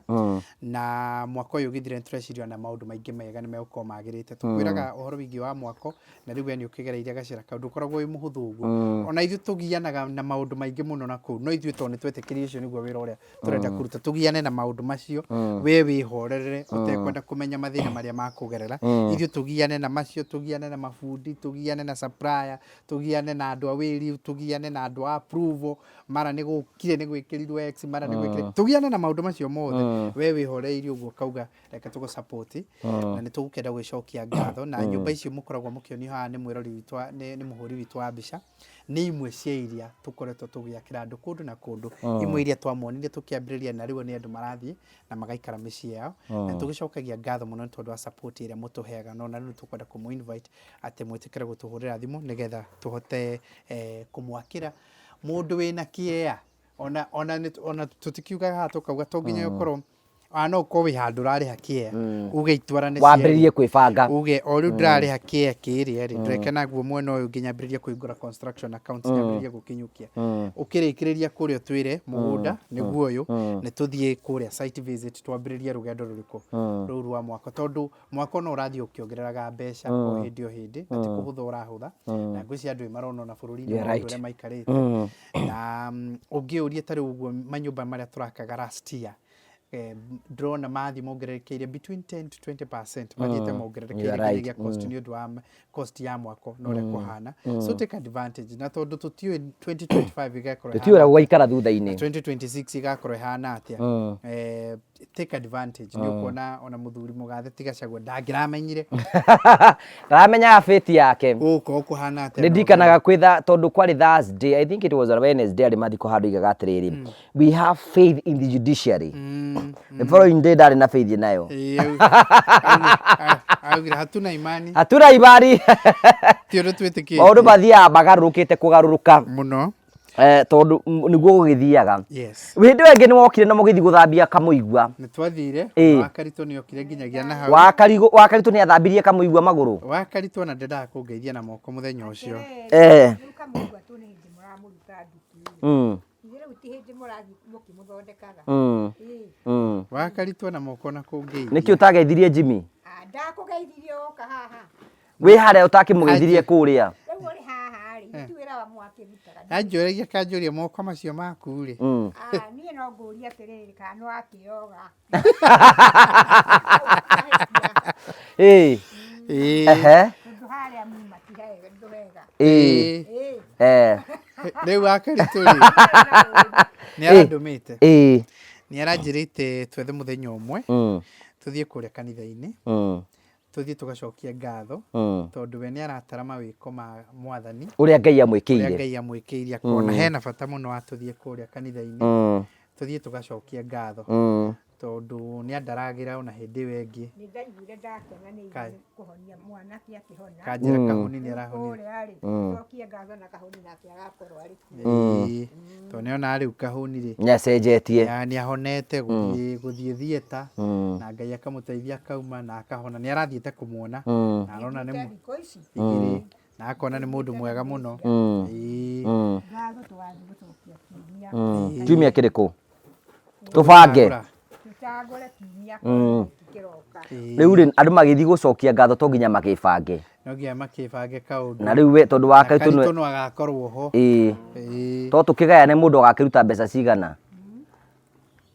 na mwaka ũyũ ũgĩthira nĩ tũreciria ona maũndũ maingĩ mega nĩ megũkorwo magĩrĩte tũkwĩraga ũhoro wĩgiĩ wa mwako na rĩu we nĩ ũkĩgereire gacĩra kau ndũkoragwo wĩ mũhũthũ ũguo ona ithuĩ tũgianaga na maũndũ maingĩ mũno na kũu no ithuĩ tondũ nĩ twetĩkĩrire ũcio nĩguo wĩra ũrĩa tũrenda kũruta tũgiane na maũndũ macio we wĩhorerere ũtekwenda kũmenya mathĩna marĩa makũgerera ithuĩ tũgiane na macio tũgiane na mabundi tũgiane na supplier tũgiane na andũ a wĩri tũgiane na andũ a approval mara nĩ gũkire nĩ gwĩkĩrirwo X mara nĩ gwĩkĩrire tũgiane na maũndũ macio mothe we wĩhoreirie ũguo ũkauga reke tũgũ support Na nĩ tũgũkĩenda gũgĩcokia ngatho. Na nyũmba icio mũkoragwo mũkĩonio haha nĩ mwĩrori witũ, nĩ mũhũri witũ wa mbica, nĩ imwe cia iria tũkoretwo tũgĩakĩra andũ kũndũ na kũndũ. Imwe iria twamonire tũkĩambĩrĩria na rĩu nĩ andũ marathiĩ na magaikara mĩciĩ yao. Na nĩ tũgĩcokagia ngatho mũno nĩ tondũ wa support ĩrĩa mũtũheaga. No na rĩu nĩ tũkwenda kũmũ invite atĩ mwĩtĩkĩre gũtũhũrĩra thimũ nĩgetha tũhote kũmwakĩra. Mũndũ wĩna kĩea, ona ona nĩ- ona tũtikiugaga haha tũkauga to nginya ũkorwo ona no ũkorwo wĩ handũ ũrarĩha kĩea uge itwarane Wambĩrĩrie kwĩbanga. Uge o rĩu ndĩrarĩha kĩea kĩrĩa rĩ, ndĩreke naguo mwena ũyũ nginya nyambĩrĩrie kũhingũra construction account, nyambĩrĩrie gũkinyũkia. Ũkĩrĩkĩrĩria kũrĩa ũtwĩre mũgũnda nĩguo ũyũ, nĩ tũthiĩ kũrĩa site visit, twambĩrĩrie rũgendo rũrĩkũ rũu rwa mwako, tondũ mwako no ũrathiĩ ũkĩongereraga mbeca o hĩndĩ o hĩndĩ, na ti kũhũtha ũrahũtha, na ngwĩciria andũ nĩ marona ona bũrũri-inĩ maũndũ ũrĩa maikarĩte. Na ũngĩũria ta rĩu ũguo manyũmba marĩa tũrakaga last year, ndĩrona mathiĩ mongererekeire between 10 to 20%, mathiĩte mongererekeire nginyagia cost nĩ ũndũ wa cost ya mwako na ũrĩa kũhana. So take advantage, na tondũ tũtiũĩ 2025 ĩgakorwo Tũtiũĩ ũrĩa ĩhana gũgaikara thutha-inĩ. 2026 ĩgakorwo ĩhana atĩa. Take advantage, nĩ ũkuona ona mũthuri mũgathe ti Gachagua ndangĩramenyire. Ndaramenyaga fate yake. Gũgũkorwo kũhana atĩa. Nĩ ndirikanaga kwĩ tha tondũ kwarĩ Thursday, I think it was a Wednesday, arĩ mathiko handũ oigaga atĩrĩrĩ, "We have faith in the judiciary." The following day ndarĩ na faith nayo. Ĩĩ, augire hatuna imani. Hatuna imani. Ti ũndũ twĩtĩkĩtie. Maũndũ mathiaga magarũrũkĩte kũgarũrũka. Mũno. Tondũ nĩguo gũgĩthiaga. Yes. Hĩndĩ ĩyo ĩngĩ nĩ wokire na mũgĩthiĩ gũthambia kamũigua. Nĩ twathire. Wakaritũ nĩ okire nginyagia na hau. Wakaritũ nĩ athambirie kamũigua magũrũ. Wakaritũ ona ndendaga kũngeithia na moko mũthenya ũcio. Rĩu kamũigua tu nĩ hĩndĩ mũramũruta nduti. Ithuĩ rĩu ti hĩndĩ mũrathiĩ mũkĩmũthondekaga. Ĩĩ. Wakaritũ na moko na kũngeithia. Nĩkĩ ũtageithirie Jimmy? Ah, ndakũgeithirie woka haha. Wĩ harĩa ũtakĩmũgeithirie kũrĩa. Rĩu ũrĩ haha rĩ, ti wĩra wa mwakĩrutaga. Anjũragia kanjũria moko macio maku rĩ. Ah, niĩ no ngũrie atĩrĩrĩ, kana nĩ wakĩoga. Ĩĩ. Ĩĩ. Ehe. Tondũ harĩa muma ti hega. Ĩĩ. Ĩĩ. Rĩu Wakaritũ rĩ, nĩ arandũmĩte. Ĩĩ. Nĩ aranjĩrĩte twethe mũthenya ũmwe, tũthiĩ kũrĩa kanitha-inĩ. Tũthiĩ tũgacokie ngatho, tondũ we nĩ aratara mawĩko ma Mwathani. Ũrĩa Ngai amwĩkĩire. Ũrĩa Ngai amwĩkĩire, akona hena bata mũno wa tũthiĩ kũrĩa kanitha-inĩ. Tũthiĩ tũgacokie ngatho. Tondũ nĩ andaragĩra ona hĩndĩ ĩyo ĩngĩ. Nĩ ndaiguire ndakena nĩ inyuĩ kũhonia mwanake akĩhona. Kanjĩra kahũni nĩ arahonire. Kũrĩa rĩ, tũcokie ngatho na kahũni nake agakorwo arĩ kuo. Ĩĩ. Tondũ nĩ ona rĩu kahũni rĩ. Nĩ acenjetie. Nĩ ahonete gũthiĩ theatre na Ngai akamũteithia akauma na akahona. Nĩ arathiĩte kũmuona na arona nĩ Thikũ ici. Igĩrĩ. Na akona nĩ mũndũ mwega mũno. Ĩĩ. Ngatho tũgathiĩ gũcokia kiumia. Kiumia kĩrĩkũ? Tũbange. Tũcagũre kiumia gĩkĩ kĩroka. Rĩu rĩ, andũ magĩthiĩ gũcokia ngatho to nginya makĩbange. No nginya makĩbange kaũndũ. Na rĩu we tondũ wa Karitũ nĩ Karitũ no agakorwo ho. Ĩĩ. Ĩĩ. To tũkĩgayane mũndũ agakĩruta mbeca cigana.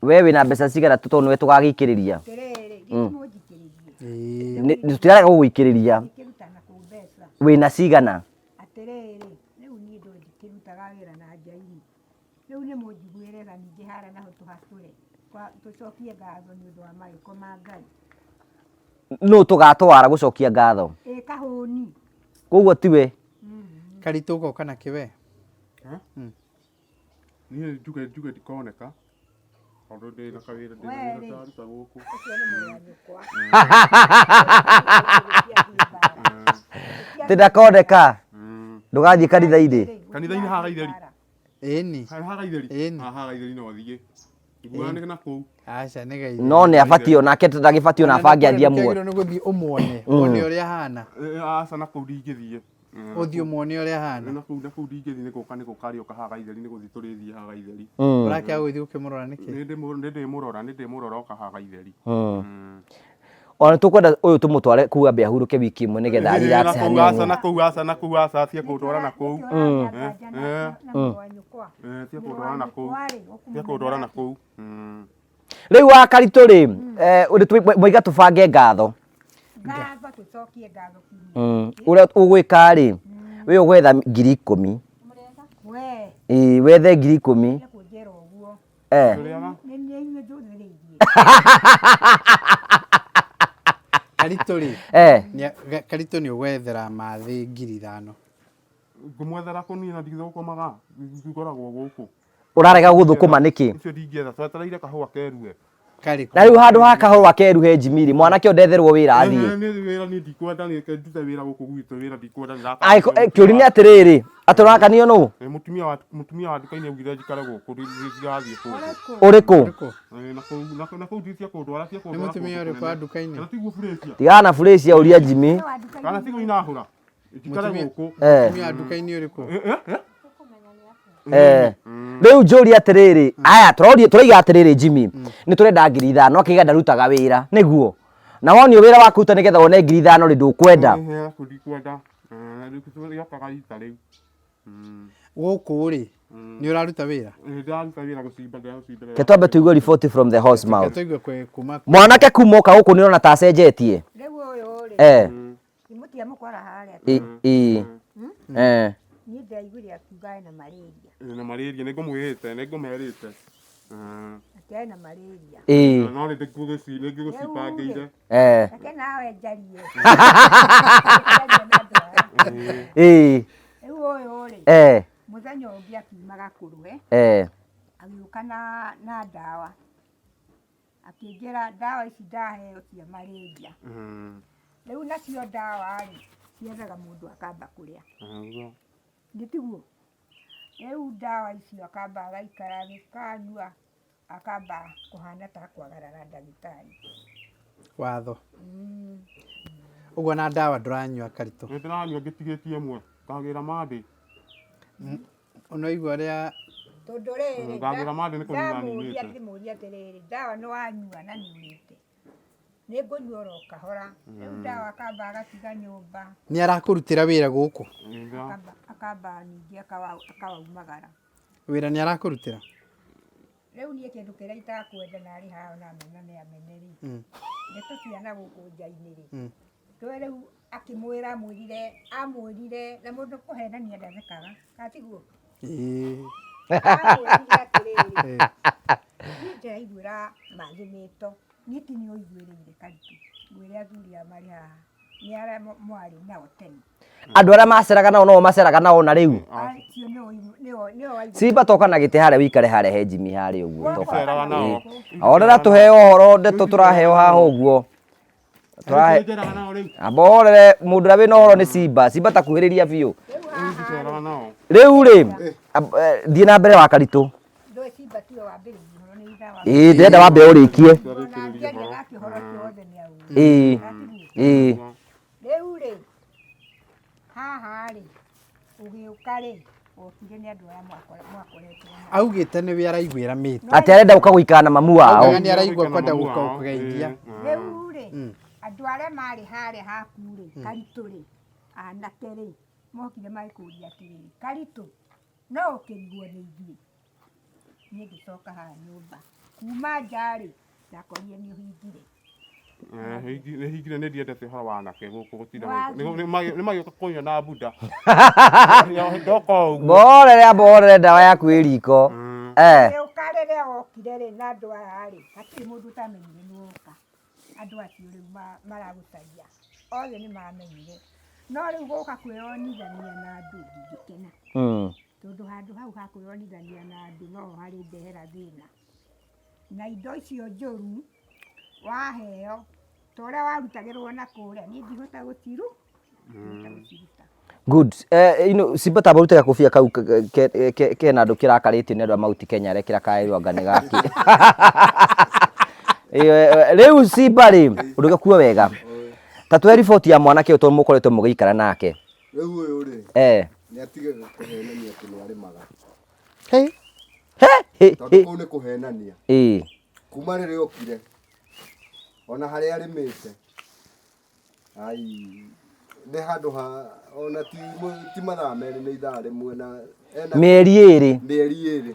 We wĩna mbeca cigana tondũ nĩwe tũgagĩikĩrĩria. Atĩrĩrĩ, githĩ mũnjikĩrĩrie. Ĩĩ. Tũtirarega gũgũikĩrĩria. Ndikĩruta na kũ mbeca. Wĩna cigana? Atĩrĩrĩ, rĩu niĩ ndũĩ ndikĩrutaga wĩra na njairi. Rĩu nĩ mũnjiguĩre tha ningĩ harĩa naho tũhatũre, tũcokie ngatho nĩ ũndũ wa mawĩko ma Ngai. Nũ tũgatwara gũcokia ngatho? Ĩ kahũni. Koguo tiwe? Karitũ ũgoka na kĩ we? Niĩ njuge ndikoneka tondũ ndĩ na kawĩra ndĩ na wĩra ndĩraruta gũkũ. Ũcio nĩ mũrũ wa nyũkwa. Atĩ ndakoneka? Ndũgathiĩ kanitha-inĩ? Kanitha-inĩ haha Gaitheri. Ĩni. Haha Gaitheri. Ĩni. Haha Gaitheri no thiĩ. Nguoya nĩ na kũu. Aca nĩ Gaitheri. No nĩ abatiĩ onake ndagĩbatiĩ ona abange athiĩ amuone. Nĩ gũthiĩ ũmuone, wone ũrĩa ahana. Aca na kũu ndingĩthiĩ. Ũthiĩ ũmuone ũrĩa ahana. Na kũu na kũu ndingĩthiĩ nĩ gũka nĩ gũka arĩũka haha Gaitheri nĩ gũthiĩ tũrĩthiĩ haha Gaitheri. Ũrakĩaga gũthiĩ ũkĩmũrora nĩkĩ? Nĩ ndĩmũrora nĩ ndĩmũrora oka haha Gaitheri. Ona tũkwenda ũyũ tũmũtware kũu ambe ahurũke wiki ĩmwe nĩgetha Ĩĩ, relax na kũu hanini. aca na kũu aca na kũu aca tiga kũndwara na kũu. Tiga kũndwara na kũu. Tiga kũndwara na kũu. Rĩu wa Karitũ rĩ, moiga tũbange ngatho. Ngatho tũcokie ngatho kiumia. Ũrĩa ũgwĩka rĩ, we ũgwetha 10,000. We. Ĩĩ, wethe 10,000. Tiga kũnjĩra ũguo. Tũrĩaga? Nĩ inyuĩ njũthĩrĩirie. Karitũ Karitũ rĩ Eh. Karitũ nĩ ũgwethera mathĩ 5,000. Ngũmwethera kũ niĩ na ndithũkũmaga ngoragwo gũkũ. Ũrarega gũthũkũma nĩkĩ? Icio ndingĩetha twetereire kahũa kerue. Karĩkũ? Na rĩu handũ ha kahũa keruhe Jimmy rĩ, mwanake ũyũ ndetherwo wĩra athiĩ. Niĩ wĩra niĩ ndikwenda niĩ reke ndute wĩra gũkũ gwitũ wĩra ndikwenda Kĩũria nĩ atĩrĩrĩ, atĩ ũrakanio nũ? Mũtumia wa mũtumia wa nduka-inĩ augire njikare gũkũ ndigathiĩ kũndũ. Ũrĩkũ? Na kũu na kũu cia kũndwara cia Nĩ kũndwara. mũtumia ũrĩkũ wa nduka-inĩ? Kana tiguo Furĩcia? Tigana na Furĩcia ũria Jimmy. Kana tiguo inahũra? Njikare gũkũ. Mũtumia wa nduka-inĩ ũrĩkũ? Rĩu njũrie atĩrĩrĩ, aya tũroria tũraiga atĩrĩrĩ Jimmy, nĩ tũrenda 5,000 akĩiga ndarutaga wĩra, nĩguo? Na wonio wĩra wa kũruta nĩgetha wone 5,000 rĩ ndũkwenda. Ndikwenda. Rĩokaga rita rĩu. Gũkũ rĩ, nĩ ũraruta wĩra? Ndĩraruta wĩra gũcimba ndĩracimbĩra. Reke twambe tũigue report from the horse mouth. Tũigue kuma Mwanake kuma oka gũkũ nĩ ũrona ta acenjetie? Rĩu ũyũ rĩ, mũtiga mũkwara harĩa. Ĩ. Niĩ ndĩraiguire akiuga ena malaria. Na malaria nĩ ngũmwĩrĩte, nĩ ngũmerĩte. Atĩ ena malaria. No nĩ ngũgĩcibangĩire. Reke nawe njarie. Rĩu ũyũ rĩ, mũthenya ũngĩ akiuma Gakũrwe, agĩũka na ndawa. Akĩnjĩra ndawa ici ndaheo cia malaria. Rĩu nacio ndawa rĩ, ciethaga mũndũ akamba kũrĩa. Nĩ tiguo? Rĩu ndawa icio akamba agaikara agĩkanyua, akamba kũhana ta kwagarara ndagĩtarĩ. Watho. Ũguo na ndawa ndũranyua Karitũ? Nĩ ndĩranyua ngĩtigĩtie ĩmwe, ngagĩra Monday. Ũnaigua ũrĩa Tondũ rĩrĩ, Ngagĩra Monday nĩ kũnina ndamũria ninĩte. ngĩmũria atĩrĩrĩ, ndawa nĩ wanyua na nĩ ũrĩte? Nĩ ngũnyua oro kahora. Rĩu ndawa akamba agatiga nyũmba. Nĩ arakũrutĩra wĩra gũkũ? Akamba ningĩ akawaumagara. Wĩra nĩ arakũrutĩra? Rĩu niĩ kĩndũ kĩrĩa itakwenda na arĩ haha ona mena nĩ amene rĩ, ndeto cia na gũkũ nja-inĩ rĩ, tũĩ rĩu akĩmwĩra amwĩrire amwĩrire na mũndũ kũhenania ndathekaga, kana tiguo? Amwĩrire atĩrĩrĩ, niĩ ndĩraiguĩra mathĩ mĩto, niĩ ti niĩ ũiguĩrĩire Karitũ, ngwĩre athuri aya marĩ haha, nĩ arĩa mwarĩ nao tene. Andũ arĩa maceraga nao no maceraga nao na rĩu. Acio nĩo nĩo Simba toka na gĩtĩ harĩa wĩikare harĩa he Jimmy harĩa ũguo toka. Ndiceraga nao. Orera tũheo ũhoro ndeto tũraheo haha ũguo. Tũrahe Ndiceraga nao rĩu. amba orere mũndũ ũrĩa wĩna ũhoro nĩ Simba. Simba takuhĩrĩria biũ. Ndiceraga nao. Rĩu rĩ, thiĩ na mbere wa Karitũ. Ndũĩ Simba tiwe wambĩrĩirie ũhoro nĩ itha wa Ĩĩ ndĩrenda wambe ũrĩkie. Ona angĩaria nake ũhoro ũcio wothe nĩ aũĩ. Ĩĩ. Rĩu rĩ, haha rĩ, ũgĩũka rĩ, wokire nĩ andũ aya mwakoretwo nao. Augĩte nĩwe araiguĩra mĩto. Atĩ arenda gũka gũikara na mamu wao. Augaga nĩ araigua kwenda gũka gũkũgeithia. Rĩu rĩ, andũ arĩa marĩ harĩa haku rĩ, Karitũ rĩ, anake rĩ, mokire magĩkũria atĩrĩrĩ, Karitũ, no ũkĩrigwo nĩ ithuĩ? Niĩ ngĩcoka haha nyũmba. Kuma nja rĩ, ndakorire nĩ ũhingire. Nĩ hingire nĩ ndiendete ũhoro wa anake gũkũ gũtinda nĩ magĩũka kũnyua na buda. Ndoka ũguo. Mborere amba orere ndawa yaku ĩ riko. Ũgĩũka rĩrĩa wokire rĩ na andũ aya rĩ, hatirĩ mũndũ ũtamenyire nĩ woka. Andũ acio rĩu maragũcaria othe nĩ mamenyire. No rĩu gũka kwĩyonithania na andũ ndingĩkena. Tondũ handũ hau ha kwĩyonithania na andũ noho harĩ ndehera thĩna. Na indo icio njũru waheo ta ũrĩa warutagĩrwo na kũrĩa, niĩ ndihota gũciruta. Good. Simba tamba ũrute gakobia kau kena andũ kĩrakarĩtio nĩ andũ a Mount Kenya arĩa kĩrakaĩrwo anga nĩ gaki. Rĩu Simba rĩ, ndũgakue wega. Ta tũhe riboti ya mwanake ũyũ tondũ mũkoretwo mũgĩikara nake. Rĩu ũyũ rĩ, nĩ atige kũhenania atĩ nĩ arĩmaga. He. He, Tondũ kũu nĩ kũhenania. Kuma rĩrĩa okire, ona harĩa arĩmĩte, ai, nĩ handũ ha, ona ti mathaa merĩ nĩ ithaa rĩmwe na ena Mĩeri ĩrĩ. Mĩeri ĩrĩ.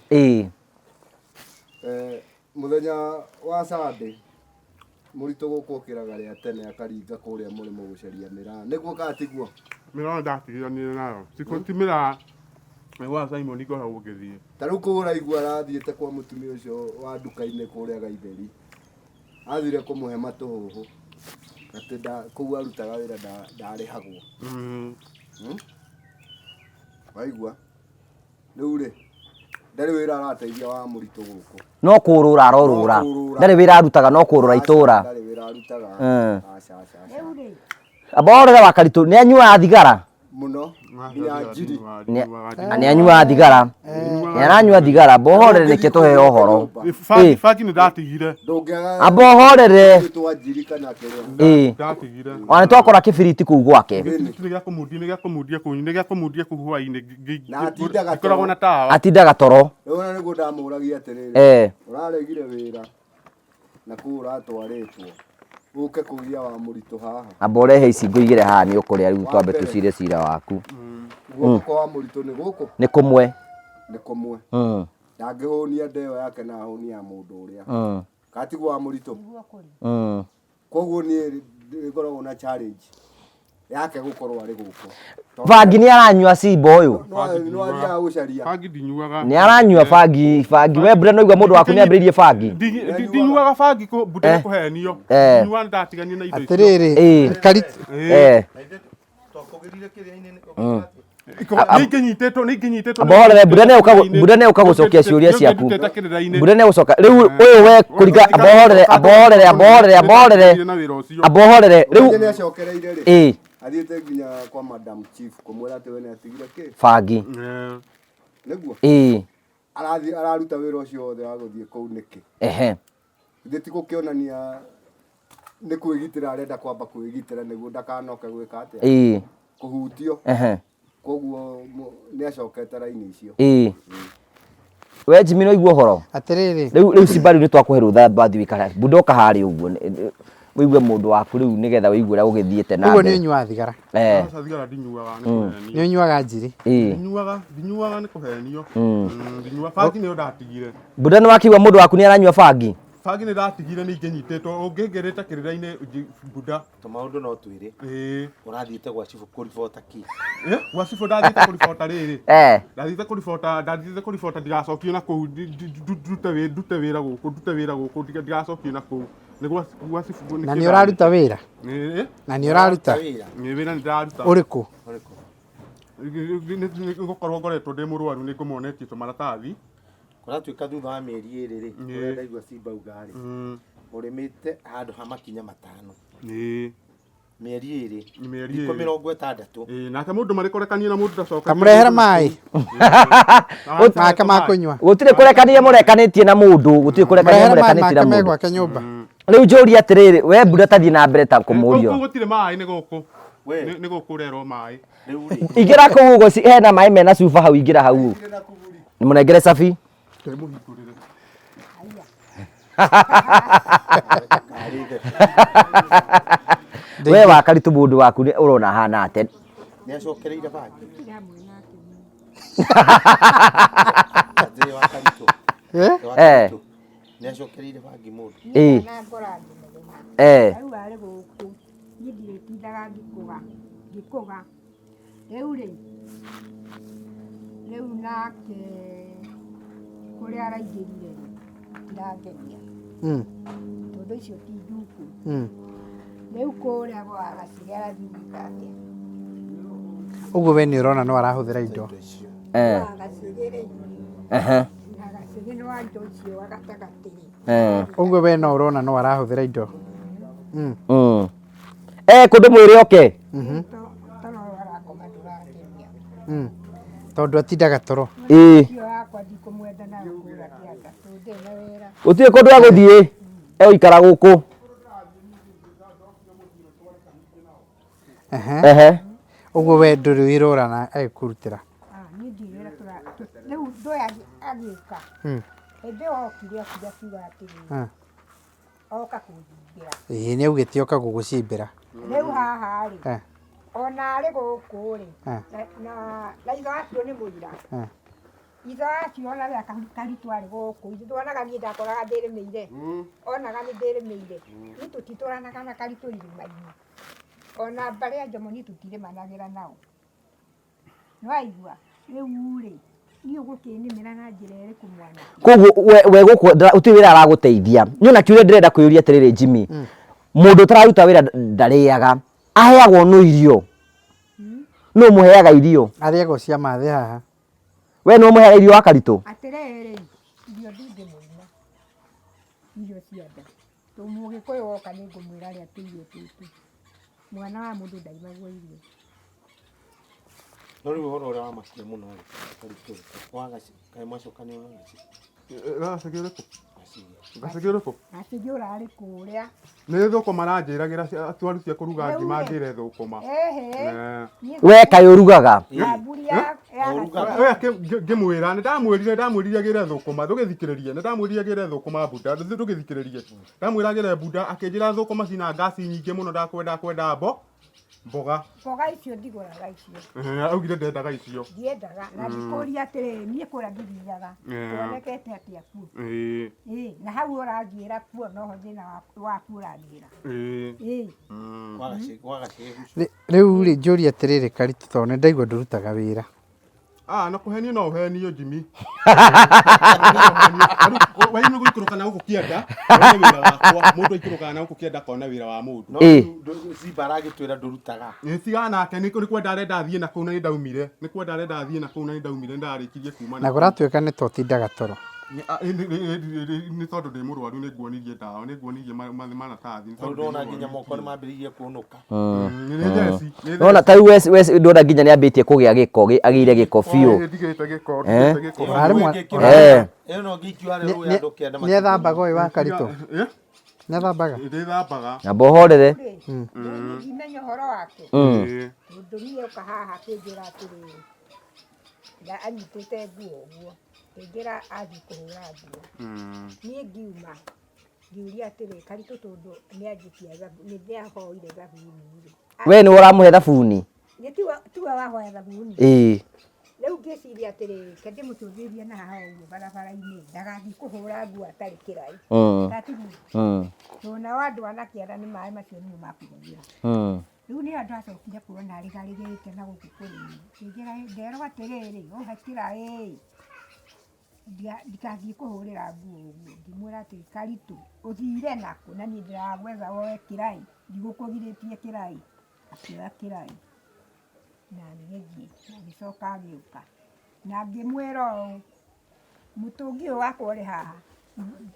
Mũthenya wa Sunday, mũritũ gũkũ okĩraga rĩa tene akaringa kũrĩa mũrĩmo gũcaria mĩraa. Nĩguo kana tiguo? Mĩraa ndatiganire nayo. Ti mĩraa. Nĩ gwa Simon ngoragwo ngĩthiĩ. Ta rĩu kũu ũraigua arathiĩte kwa mũtumia ũcio wa nduka-inĩ kũrĩa Gaitheri. Athire kũmũhe matũhũhũ. Atĩ nda kũu arutaga wĩra nda- ndarĩhagwo. Waigua? Rĩu rĩ, ndarĩ wĩra arateithia wa mũritũ gũkũ. No kũrũra arorũra. No kũrũra. Ndarĩ wĩra arutaga no kũrũra Aca, itũra. Ndarĩ wĩra arutaga. Aca, aca, aca. Rĩu rĩ, Amba ũrore wa Karitũ nĩ anyuaga thigara. Mũno. Nginya njiri. Nĩ anyuaga thigara. Nĩ aranyua thigara. Amba ũhorere nĩkĩo tũheo ũhoro. Bangi bangi nĩ ndatigire. Ndũngĩaga Amba ũhorere. twa njiri kana kĩrĩa. Ĩĩ. Ndatigire. Ona nĩ twakora kĩbiriti kũu gwake. Gĩbiriti nĩ gĩa kũmundia nĩ gĩa kũmundia kũu nĩ gĩa kũmundia kũu hwainĩ. Na atindaga Ngoragwo toro. na tawa. Atindaga toro. Rĩu ona nĩguo ndamũragia atĩrĩrĩ. Eh. Ũraregire wĩra na kũu ũratwarĩtwo ũke kũgia wa mũritũ haha. Amba ũrehe ici ngũigĩre haha nĩ ũkũrĩa rĩu twambe tũcire cira waku. Guoko kwa wa mũritũ nĩ gũkũ Nĩ kũmwe. nĩ kũmwe. Ndangĩhũnia ndeo yake na ahũnia ya mũndũ ũrĩa. Katiguo wa mũritũ. Koguo niĩ ngoragwo na challenge yake gũkorwo arĩ gũkũ. Bangi nĩ aranyua cimba ũyũ. No athiaga gũcaria. Bangi ndinyuaga. Nĩ aranyua bangi bangi we mbura noigua mũndũ waku nĩ ambĩrĩirie bangi. Ndinyuaga bangi mbunda nĩ kũhenio. Eh. Ndinyuaga ndatiganie na indo icio. Atĩrĩrĩ, Ĩĩ. Karitũ, Eh. Nĩ ingĩnyitĩtwo. Amba ũhorere mbura nĩ ũka mbura nĩ ũka gũcokia ciũria ciaku. Mbura nĩ gũcoka rĩu ũyũ we kũringa amba ũhorere amba ũhorere amba ũhorere amba ũhorere amba ũhorere Rĩu rĩu nĩ acokereire rĩ. ĩĩ Athiĩte nginya kwa Madam Chief kũmwĩra atĩ we nĩ atigire kĩ. bangi Nĩguo ĩĩ arathiĩ araruta wĩra ũcio wothe wa gũthiĩ kũu nĩkĩ? ehe Githĩ ti gũkĩonania nĩ kwĩgitĩra arenda kwamba kwĩgitĩra nĩguo ndakanoke gwĩka atĩa? ĩĩ Kũhutio. ehe Koguo nĩ acokete raini icio. ĩĩ we Jimmy no igua ũhoro atĩrĩrĩ, rĩu rĩu Simba rĩu nĩ twakũhe rũtha mbathi wĩikare bunda ũka harĩa ũguo ũigue mũndũ waku rĩu nĩgetha ũigue ũrĩa gũgĩthiĩte na ũguo nĩ mbere ũnyuaga thigara, eh Thigara ndinyuaga nĩ kũhenio. nĩ ũnyuaga njiri. ĩĩ Ndinyuaga nĩ kũhenio. Ndinyuaga bangi nĩyo ndatigire. bunda nĩ wakĩigua mũndũ waku nĩ aranyua bangi Bangi nĩ ndatigire nĩ ingĩnyitĩtwo ũngĩngĩrĩte kĩrĩra-inĩ mbunda. Tũmaũndũ no twĩrĩ Ĩĩ. ũrathiĩte gwa cibũ kũribota kĩ Gwa cibũ ndathiĩte kũribota rĩrĩ. eh Ndathiĩte kũribota ndathiĩte kũribota ndigacokio na kũu ndute wĩra ndute wĩra gũkũ ndute wĩra gũkũ ndigacokio na kũu. Nĩ gwa gwa cibũ Na nĩ ũraruta wĩra? Ĩĩ. Na nĩ ũraruta? Nĩ wĩra nĩ ndĩraruta. Ũrĩkũ? Nĩ gũkorwo ngoretwo ndĩ mũrwaru nĩ ngũmonetie tũmaratathi. Kũratuĩka thutha wa mĩeri ĩrĩ rĩ, ũrĩa ndaigua Simba auga rĩ, ũrĩmĩte handũ ha makinya matano. Ĩĩ. Mĩeri ĩrĩ. Mĩeri Thikũ ĩrĩ. mĩrongo ĩtandatũ. Ĩĩ, nake mũndũ marĩkorekanie na mũndũ ndacoka. Kamũrehere maĩ. Make ma kũnyua. Gũtirĩ kũrekania mũrekanĩtie na mũndũ, gũtirĩ kũrekania Mũrehere maĩ mũrekanĩtie make na me mũndũ. gwake nyũmba. Rĩu njũrie atĩrĩrĩ, we mbura tathiĩ na mbere ta kũmũrio. Kũu gũtirĩ maĩ nĩ gũkũ. Nĩ gũkũ ũrerwo maĩ. Ingĩra kũu ũguo hena maĩ mena cuba hau ingĩra hau. Mũnengere cabi. Ndĩmũhingũrĩre. We wa Karitũ mũndũ waku nĩ ũrona ahana atĩa? Nĩ acokereire bangi. Gũtirĩ hamwe nake. Nĩ wa Karitũ. Eh? Wa Eh. Karitũ. Nĩ acokereire bangi mũndũ. Ĩĩ. Na ngora ngĩmũgũra. Eh. Rĩu arĩ gũkũ niĩ ndirĩtindaga ngĩkũga ngĩkũga. Rĩu rĩ, rĩu nake kũrĩa araingĩrire rĩ, ndirangenia tondũ icio ti nduku. Rĩu kũrĩa gwa Gacĩrĩ arathiĩ gwĩka atĩa? Ũguo we nĩ ũrona no arahũthĩra indo. Eh. Gwa Gacĩrĩ rĩ, Aha. na Gacĩrĩ nĩ wa indo icio wa gatagatĩ rĩ. Eh. Ũguo we no ũrona no arahũthĩra indo. Eh, kũndũ mwĩrĩ oke. Toro arakoma ndũrangenia. Tondũ atindaga toro. Ĩĩ. Ũcio wakwa ndikũmwenda na kũra kĩanda tondũ ndirĩ na wĩra. Gũtirĩ kũndũ egũthiĩ. Egũikara gũkũ. Ehe. Ehe. Ũguo we ndũrĩ wĩra ũrana agĩkũrutĩra. Ah, niĩ ndirĩ wĩra tũra rĩu ndoya agĩũka. Hĩndĩ ĩyo okire okire akiuga atĩrĩrĩ, oka kũnjimbĩra. Ĩĩ nĩ augĩte oka gũgũcimbĩra. Rĩu haha rĩ, ona arĩ gũkũ rĩ, na na ithe wacio nĩ mũira. Ithe wacio ona rĩrĩa Karitũ arĩ gũkũ, ithe ndonaga niĩ ndakoraga ndĩrĩmĩire. Onaga nĩ ndĩrĩmĩire. Niĩ tũtitwaranaga na Karitũ irĩma-inĩ. Ona mbarĩ ya Njomo niĩ tũtirĩmanagĩra nao. Nĩwaigua? Rĩu rĩ, niĩ ũgũkĩnĩmĩra na njĩra ĩrĩkũ mwana? Koguo we we gũkũ ũtirĩ wĩra aragũteithia. Niĩ ona kĩũria ndĩrenda kwĩyũria atĩrĩrĩ Jimmy. Mũndũ ũtararuta wĩra ndarĩaga. Aheagwo nũ irio? Nũ ũmũheaga irio? Arĩagwo cia mathĩ haha. We nĩ ũmũheaga irio wa Karitũ? Atĩrĩrĩ, irio ndingĩmũima, irio cia nda. Tondũ mũgĩkũyũ woka nĩ ngũmwĩra arĩa tũirio tũtũ. Mwana wa mũndũ ndaimagwo irio. No rĩu ũhoro ũrĩa wamakia mũno rĩ, Karitũ rĩ, wa gaci, kaĩ mwacokanĩrwo na gaci? Gacigi ũrĩkũ? Gacigi. Gacigi ũrĩkũ? Gacigi ũrarĩ kũrĩa. Nĩ thũkũma aranjĩragĩra twaru cia kũruga ngima ngĩre thũkũma. Ehe. Eh. Niĩ We kaĩ ũrugaga? Thamburi ya ya Ũrugaga. Oya ngĩmwĩra nĩ ndamwĩrire ndamwĩrire agĩre thũkũma ndũgĩthikĩrĩrie nĩ ndamwĩrire agĩre thũkũma mbunda ndũgĩthikĩrĩrie ndamwĩra agĩre mbunda akĩnjĩra thũkũma cina ngasi nyingĩ mũno ndakwenda kwenda mbo mboga Mboga icio ndigũraga icio. Eh, augire ndendaga icio Ndiendaga na ndikũria atĩrĩrĩ niĩ kũrĩa ndithiaga. Kuonekete atĩa kuo? Ĩĩ, Ĩĩ, na hau ũranjĩra kuo noho thĩna waku ũrathiĩra. ĩĩ. Ĩĩ. Kwa gacigi, kwa gacigi gucu. Rĩu rĩ njũrie atĩrĩrĩ Karitũ tondũ nĩ ndaigua ndũrutaga wĩra. Ah, na kũhenio no ũhenio Jimmy. Wai nĩ gũikũrũka na gũkũ kĩanda, wone wĩra wakwa. Mũndũ aikũrũkaga na gũkũ kĩanda akona wĩra wa mũndũ. No Ĩĩ. rĩu ndũ- Simba aragĩtwĩra ndũrutaga. Nĩ tigana nake nĩ nĩ kwenda arenda athiĩ na kũu na nĩ ndaumire. Nĩ kwenda arenda athiĩ na kũu na nĩ ndaumire nĩ ndarĩkirie kuma Na kũu. kũratuĩka nĩ tũtindaga toro. Nĩ a- nĩ- nĩ- nĩ- nĩ- nĩ tondũ ndĩ mũrwaru nĩ nguonirie ndawa nĩ nguonirie maratathi. Nĩ Tondũ tondũ ndĩ ndona nginya mũrwaru. moko nĩ mambĩrĩirie kũnũka. Mm, Nĩ theci. Nĩ Nona ta rĩu we ndona nginya nĩ ambĩtie kũgĩa gĩko, agĩire gĩko biũ. theci. Ndigĩte gĩko, Eh? ndigĩte gĩko. Ũrarĩ mwa- Eh. Ĩyo no ngĩikio harĩa rũĩ andũ kĩanda Nĩ ethambaga ũyũ wa Karitũ? Eh? Nĩ ethambaga? Ndĩthambaga. Amba ũhorere. Rĩ, niĩ ndimenya ũhoro wake. Ĩĩ. Tondũ niĩ oka haha akĩnjĩra atĩrĩrĩ, na anyitĩte nguo ũguo, akĩnjĩra athiĩ kũhũra nguo. Niĩ ngiuma, ngiũria atĩrĩ, Karitũ tondũ nĩanjĩtia thabuni, nĩahoire thabuni rĩ. We nĩwe ũramũhe thabuni? Nĩ tiwe wahoya thabuni? Ĩĩ. Rĩu ngĩciria atĩrĩrĩ, reke ndĩmũcũthĩrĩrie na haha ũguo barabara-inĩ, ndagathiĩ kũhũra nguo atarĩ kĩraĩ. Gatiguo? Tondũ nao andũ a na kĩanda nĩ maĩ macio nĩmo makũhũthĩra. Rĩu nĩyo ndacokire kuona arĩgarĩgĩte na gũkũ kũrĩ niĩ. Akĩnjĩra nderwo atĩrĩrĩ, ũhe kĩraĩ ĩ, ndigathiĩ kũhũrĩra nguo ũguo. Ngĩmwĩra atĩrĩ, Karitũ, ũthire nakũ na niĩ ndĩragwetha woe kĩraĩ, ndigũkũgirĩtie kĩraĩ. Akĩoya kĩraĩ na agĩgĩthiĩ, agĩcoka agĩũka. Na ngĩmwĩra ũũ, mũtũngi ũyũ wakwa ũrĩ haha,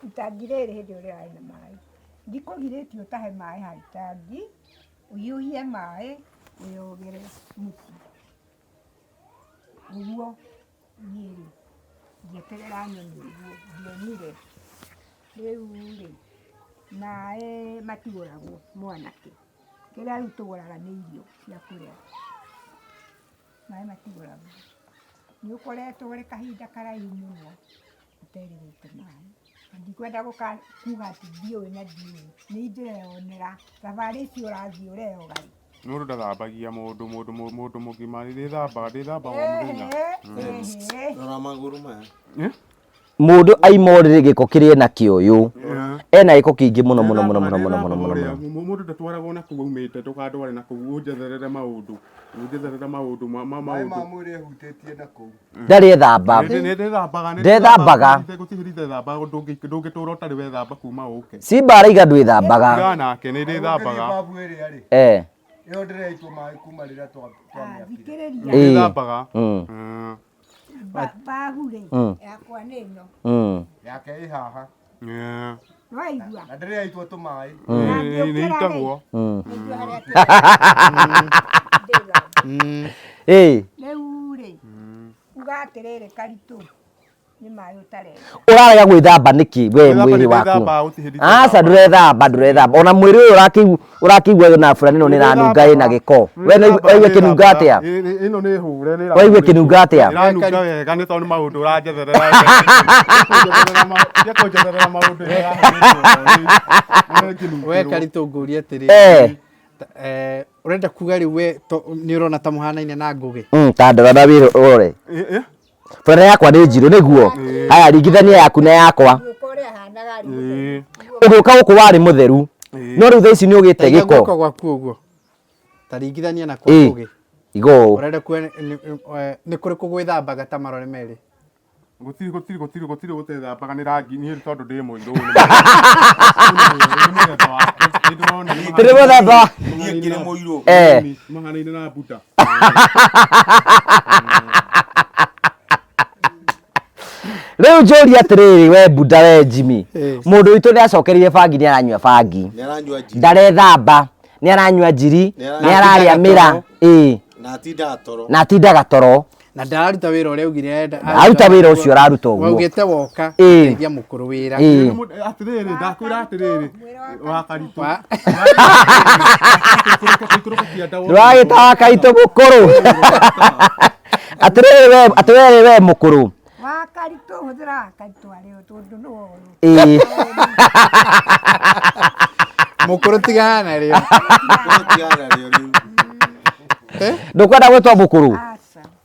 itangi rĩrĩ hĩndĩ ĩyo rĩrarĩ na maĩ, ndikũgirĩtie ũtahe maĩ harĩ itangi, ũhiũhie maĩ wĩyogere mũtu. Ũguo niĩ rĩ, ngĩeterera nyone ũguo, ndionire. Rĩu rĩ, maĩ matigũragwo mwanake, kĩrĩa rĩu tũgũraga nĩ irio cia kũrĩa. Maĩ matigũragwo. Nĩ ũkoretwo ũrĩ kahinda karaihu mũno ũterĩgĩte maĩ. Na ndikwenda gũka kuga atĩ ndiũĩ na ndiũĩ, nĩ ndĩreyonera thabarĩ icio ũrathiĩ ũreyoga rĩ. Mũndũ ndathambagia mũndũ mũndũ mũndũ mũgima ndĩthambaga ndĩthambaga o mũthenya. Ehe, Rora magũrũ maya. Eh? Mũndũ aima ũrĩrĩ gĩko kĩrĩa ena kĩo ũyũ. Ena gĩko kĩingĩ mũno mũno mũno mũno mũno mũno mũno mũno. Mũndũ ndatwaragwo na kũu aumĩte ndũkandware na kũu ũnjetherere maũndũ ũnjetherere maũndũ ma Maĩ maũndũ. ma mwĩrĩ ehutĩtie na kũu. Ndarĩ ethamba. Nĩ ndĩthambaga Ndethambaga. Gũtirĩ hĩndĩ ithethambaga ndũngĩtũra ũtarĩ wethamba kuma ũke. Simba araiga ndwĩthambaga. Tigana nake nĩ ndĩthambaga. Babu ĩrĩa rĩ. Eh. Ĩyo ndĩraitwo maĩ kuma rĩrĩa twamĩakire. Thikĩrĩria. Ndĩthambaga. Bahu rĩ, yakwa nĩ ĩno. Yake ĩ haha. Nĩwaigua? Na ndĩraitwo tũmaĩ. Na ngĩũkĩra Nĩ rĩ, itagwo. nĩnjũĩ harĩa ndĩthamba. Ĩĩ. Rĩu rĩ, uga atĩrĩrĩ Karitũ, nĩ maĩ ũtarenda. Ũrarega gwĩthamba nĩkĩ we mwĩrĩ waku? Ndĩthambaga gũtirĩ hĩndĩ Aca ndũrethamba ndũrethamba. Ona mwĩrĩ ũyũ ũrakĩigua na burani ĩno nĩ ĩranunga ĩna gĩko. We waigua ĩkĩnunga atĩa? Ĩno nĩ hũre nĩ Waigua ĩkĩnunga atĩa? Ĩranunga wega nĩ tondũ nĩ maũndũ ũranjetherera. Tiga kũnjetherera maũndũ We Karitũ ngũrie atĩrĩrĩ. Eh. Ũrenda kuga rĩu we nĩ ũrona ta mũhanaine na Ngũgĩ? Ta ndora na wĩra ũrore. Burana yakwa nĩ njirũ nĩguo. Haya ringithania yaku na yakwa. Ũgĩũka gũkũ warĩ mũtheru. No rĩu thaa ici nĩ ũgĩte Ta iga gĩko. guoko gwaku ũguo. Ta ringithania na kwa Ĩĩ. Ngũgĩ. Iga ũũ. Ũrenda kuga nĩ kũrĩ kũ gwĩthambaga ta marore merĩ? Gũtirĩ gũtirĩ gũtirĩ gũtirĩ gũtethambaga nĩ rangi niĩ tondũ ndĩ mũirũ. Nĩ mũthemba wake. Nĩ ndĩrona nĩ Tũrĩ mũthemba wa- Niĩ ngĩrĩ mũirũ. Eh. Mahanaine na Buddha. Rĩu njũria atĩrĩrĩ we Buddha we Jimmy. Eh. Mũndũ witũ nĩ acokereire bangi nĩ aranyua bangi. Nĩ aranyua njiri. Ndarethamba, nĩ aranyua njiri, Nĩ nĩ ararĩa mĩra, ĩĩ, Na atindaga toro. na atindaga toro. Na ndararuta wĩra ũrĩa augire arenda. Aruta wĩra ũcio araruta ũguo. Waugĩte woka Ĩĩ. gũteithia mũkũrũ wĩra. Ĩĩ. Atĩrĩrĩ, ndakwĩra atĩrĩrĩ, wa Karitũ. Wa- Tũikũrũke kĩanda wone Ndũragĩta wa Karitũ mũkũrũ. Atĩrĩrĩ we, atĩrĩrĩ we mũkũrũ. Wa Karitũ hũthĩra wa Karitũ arĩ o tondũ nĩwe ũyũ. Ĩĩ. Mũkũrũ tigana narĩo. Mũkũrũ tigana narĩo rĩu. Ndũkwenda gwĩtwo mũkũrũ? Aca.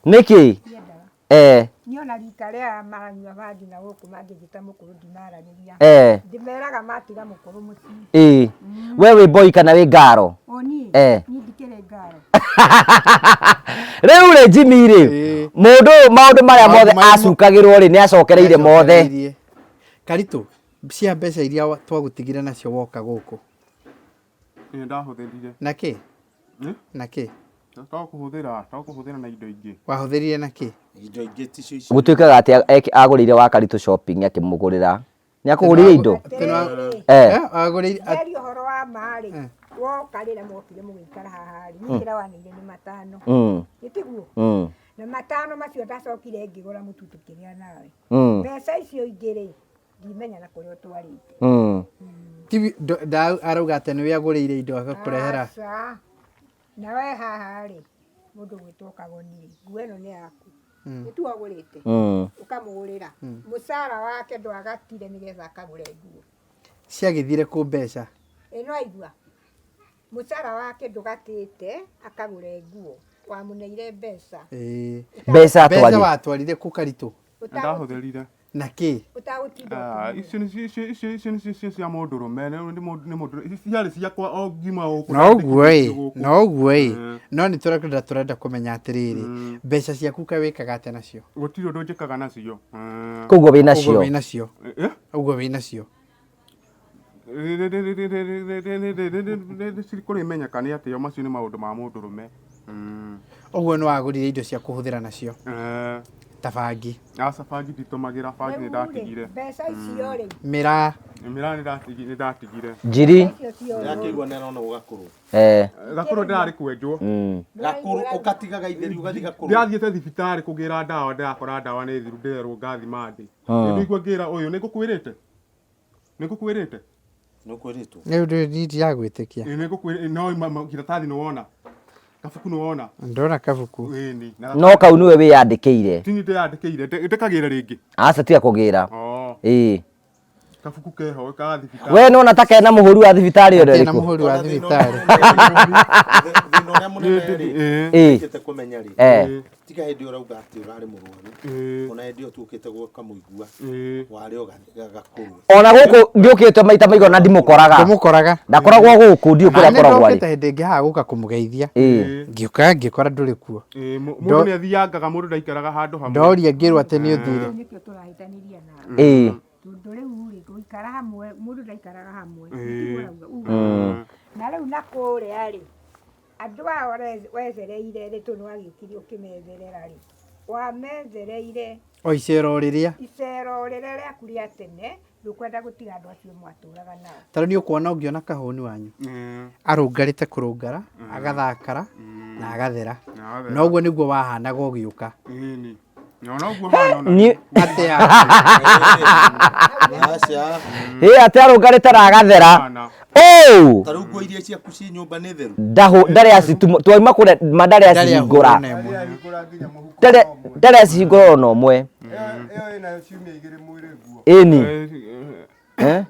Nĩkĩ? Ndiendaga. Eh. Niĩ ona rika rĩa maranyua bangi na gũkũ mangĩnjĩta mũkũrũ ndimaranĩria. Eh. Ndĩmeraga matiga mũkũrũ mũciĩ. Ĩĩ. We wĩ boy kana wĩ ngaro? O niĩ? Eh. Niĩ ndikĩrĩ ngaro. Rĩu rĩ Jimmy rĩ, Ĩĩ. mũndũ ũyũ maũndũ marĩa Maũndũ mothe marĩa mo- acukagĩrwo rĩ nĩ acokereire mothe. Nĩacokereirie. Karitũ, cia mbeca iria twagũtigire nacio woka gũkũ. Ĩĩ ndahũthĩrire. Na kĩ? Eh? Na kĩ? To kũhũthĩra, to kũhũthĩra na indo ingĩ. Wahũthĩrire na kĩ? Indo ingĩ ticio icio. Gũtuĩkaga atĩ agũrĩire wa Karitũ shopping akĩmũgũrĩra. Nĩ akũgũrĩire indo? Atĩrĩrĩ, Eh. Eh, wagũrĩire at- Nderia ũhoro wa ma rĩ, woka rĩrĩa mwokire mũgĩikara haha rĩ, niĩ kĩrĩa waneire nĩ matano. Nĩ tiguo? Na matano macio ndacokire ngĩgũra mũtu tũkĩrĩa nawe. Mbeca icio ingĩ rĩ, ndimenya na kũrĩa ũtwarĩte. Ti arauga atĩ nĩwe agũrĩire indo agakũrehera. Aca. Na we haha rĩ, mũndũ ũgwĩtwo Kagoni rĩ, nguo ĩno nĩ yaku. Nĩ tu agũrĩte. Ũkamũgũrĩra. Mũcara wake ndwagatire nĩgetha akagũre nguo. Ciagĩthire kũ mbeca? Ĩ no aigua. Mũcara wake ndũgatĩte akagũre nguo. Wamũneire mbeca. Ĩĩ. Mbeca Mbeca atwarire. watwarire kũ Karitũ? Ndahũthĩrire. Na kĩ? Ũtagũtinda Ah, ũkĩmũhe. icio nĩcio icio icio icio nĩcio cio cia mũndũrũme nĩ mũndũ nĩ mũndũ ici ciarĩ ciakwa o ngima gũkũ No ũguo ĩ, gũkũ. no ũguo ĩ. Mm. No nĩ tũrenda tũrenda kũmenya atĩrĩrĩ, mbeca ciaku kaĩ wĩkaga atĩa nacio? Gũtirĩ ũndũ njĩkaga nacio. Mm. Koguo wĩ Ũguo nacio. wĩ nacio. Eh? Ũguo wĩ nacio. Kũrĩmenyeka nĩ atĩa macio nĩ maũndũ ma mũndũrũme. Mm. Ũguo nĩ wagũrire indo cia kũhũthĩra nacio Eh, ta bangi, aca bangi nditũmagĩra bangi nĩ Rĩu rĩ, ndatigire. mbeca icio rĩ, mĩraa, Mĩraa nĩ ndatigire nĩ ndatigire. Njiri. icio ciothe. Ndĩrakĩigua nĩ arona gũgakũrũ. Eh. Gakũrũ ndĩrarĩ kwenjwo. Gakũrũ ũgatigaga itheri ũgathiĩ gakũrũ. Ndĩrathiĩte thibitarĩ kũgĩra ndawa ndĩrakora ndawa nĩ thiru ndĩrerwo ngathima ndĩ. Nĩ ngĩra ũyũ nĩ ngũkwĩrĩte? Nĩ ngũkwĩrĩte? Nĩ ũkwĩrĩtwo. Nĩ ũndũ niĩ ndiragwĩtĩkia. Ĩ, nĩ ngũkwĩrĩ no kiratathi nĩ wona. Kabuku nĩ wona. Ndona kabuku. Ĩni. Na No kau nĩwe wĩyandĩkĩire. tini ndĩyandĩkĩire ndĩkagĩre rĩngĩ. Aca tiga kũgĩra. Oh, Ĩĩ. kabuku keho ka thibitarĩ. We nĩwona ta kena mũhũri wa thibitarĩ ona Kena ũrĩkũ? mũhũri wa thibitarĩ. Thĩna ũrĩa mũnene rĩ, Ĩ, Ĩĩ. ũkĩte kũmenya rĩ, Eh. tiga hĩndĩ ĩyo ũrauga atĩ ũrarĩ mũrwaru, ĩ, ona hĩndĩ ĩyo tuokĩte gwaka mũigua, ĩ. warĩ o gakũrũ. Ona gũkũ ngĩũkĩte maita maigana ndimũkoraga. Ndũmũkoraga. Ndakoragwo gũkũ ndiũ kũrĩa Na nĩ akoragwo arĩ. ndokĩte hĩndĩ ĩngĩ haha gũka kũmũgeithia. Ĩĩ. Ngĩũka ngĩkora ndũrĩ kuo. Ĩ, mũndũ nĩ athiangaga mũndũ ndaikaraga handũ hamwe. Ndoria ngĩrwo atĩ nĩ ũthire. Rĩu nĩkĩo tũrahĩtanĩria nawe. Ĩĩ. Tondũ rĩu rĩ, gũikara hamwe, mũndũ ndaikaraga hamwe. Ĩĩ. Nĩguo ũrauga, uga. Na rĩu na kũrĩa rĩ, andũ aya wethereire rĩ, tondũ nĩwagĩũkire ũkĩmetherera rĩ, wamethereire O icero rĩrĩa. icero rĩrĩa rĩaku rĩa tene, ndũkwenda gũtiga andũ acio mwatũraga nao. Ta rĩu nĩ ũkuona ũngĩona kahũni wanyu. Ĩ, Arũngarĩte kũrũngara, agathakara na agathera. na agathera. Na ũguo nĩguo wahanaga ũgĩũka. Ĩni. Na ona ũguo hana ona Niĩ Atĩa? Aca. ĩ atĩ arũngarĩte na agathera. hana. Oh! Ta rĩu nguo iria ciaku ciĩ nyũmba nĩ theru. Ndahũ ndarĩ acituma twauma kũrĩa ma ndarĩ Ndarĩ acihingũra. ahũra ona ĩmwe. Ndarĩ ahingũra nginya mũhuko Ndarĩ ona ũmwe. ndarĩ acihingũra ona ũmwe. Ĩyo ĩyo ĩnayo ciumia igĩrĩ mwĩrĩ nguo. Ĩni. Eh, Eh?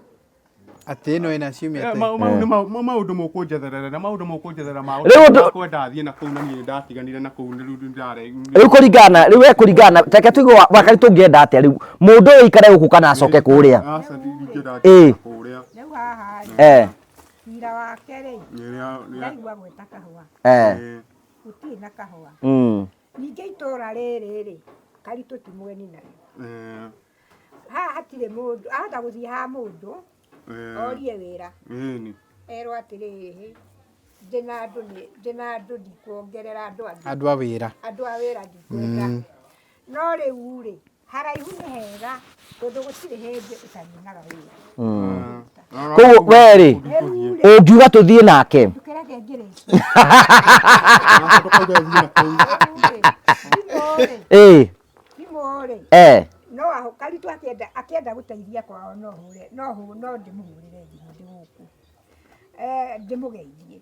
Atĩ ĩno ĩna ciumia eh, atĩ. mau nĩ maũndũ mũkũnjetherera na maũndũ mũkũnjetherera ma Rĩu ũndũ- kwenda thiĩ na kũu na niĩ ndatiganire na kũu rĩu ndare Rĩu kũringana rĩu we kũringana reke tũigue wakari tũngĩenda atĩa rĩu mũndũ ũyũ aikare gũkũ kana acoke kũrĩa. Aca ndingĩenda Ĩ. kũrĩa. Rĩu haha rĩ, Eh. cira wake rĩ, Nĩ ndaigua gwĩta kahũa. Eh. Gũtirĩ na kahũa. Mm. Ningĩ itũra rĩrĩ rĩ, Karitũ ti mũgeni narĩo. Eh, Haha hatirĩ mũndũ ahota gũthiĩ ha mũndũ eh, orie wĩra ĩni. erwo atĩrĩrĩ ndĩna andũ nĩ- ndĩna andũ ndikuongerera andũ angĩ Andũ a wĩra. Andũ a wĩra ndikwenda. No rĩu rĩ, haraihu nĩ hega tondũ gũtirĩ hĩndĩ ũtarĩonaga wĩra. Koguo we rĩ, Rĩu rĩ, ũngiuga tũthiĩ nake? Ndũkĩreke ngĩrĩkie. Rĩu rĩ, thimũ rĩ, thimũ rĩ, no aho Karitũ akĩenda akĩenda gũteithia kwao no hũre no hũ no ndĩmũhũrĩre thimũ ndĩ gũkũ. Eh, ndĩmũgeithie.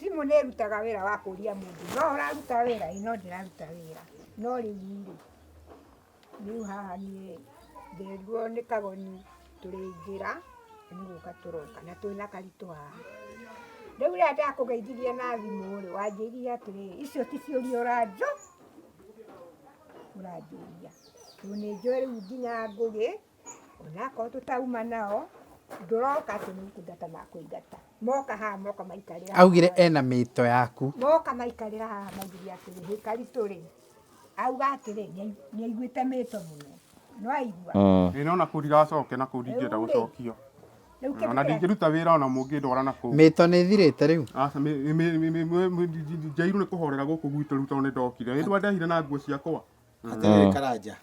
Thimũ nĩ ĩrutaga wĩra wa kũria mũndũ no ũraruta wĩra? Ĩĩ no ndĩraruta wĩra. No rĩu rĩ, rĩu haha niĩ nderirwo nĩ kagoni tũrĩ njĩra nĩ gũka tũroka na twĩna karitũ haha. Rĩu rĩrĩa ndakũgeithirie na thimũ rĩ, wanjĩrire atĩrĩrĩ, icio ti ciũria ũranjũ ũranjũria. Tondũ nĩ njũĩ rĩu nginya Ngũgĩ, onakorwo tũtauma nao, ndũroka atĩ nĩ gũkũingata makũingata. Moka haha moka maikarĩra haha. Augire ena mĩto yaku. Moka maikarĩra haha maugire atĩrĩ, hĩ Karitũ rĩ, auga atĩrĩ, nĩ aiguĩte mĩto mũno. Nĩ waigua? Ĩ no nakũu ndigacoke nakũu ndingĩenda Rĩu rĩ, gũcokio. Rĩu kĩndũ Ona kĩrĩa ndingĩruta wĩra ona mũngĩndwara nakũu. Mĩto nĩ ĩthirĩte rĩu? Aca njairwo nĩ kũhorera gũkũ gwitũ rĩu tondũ nĩ ndokire. Nĩ ndwandehire na nguo ciakwa. Atĩrĩrĩ Karanja,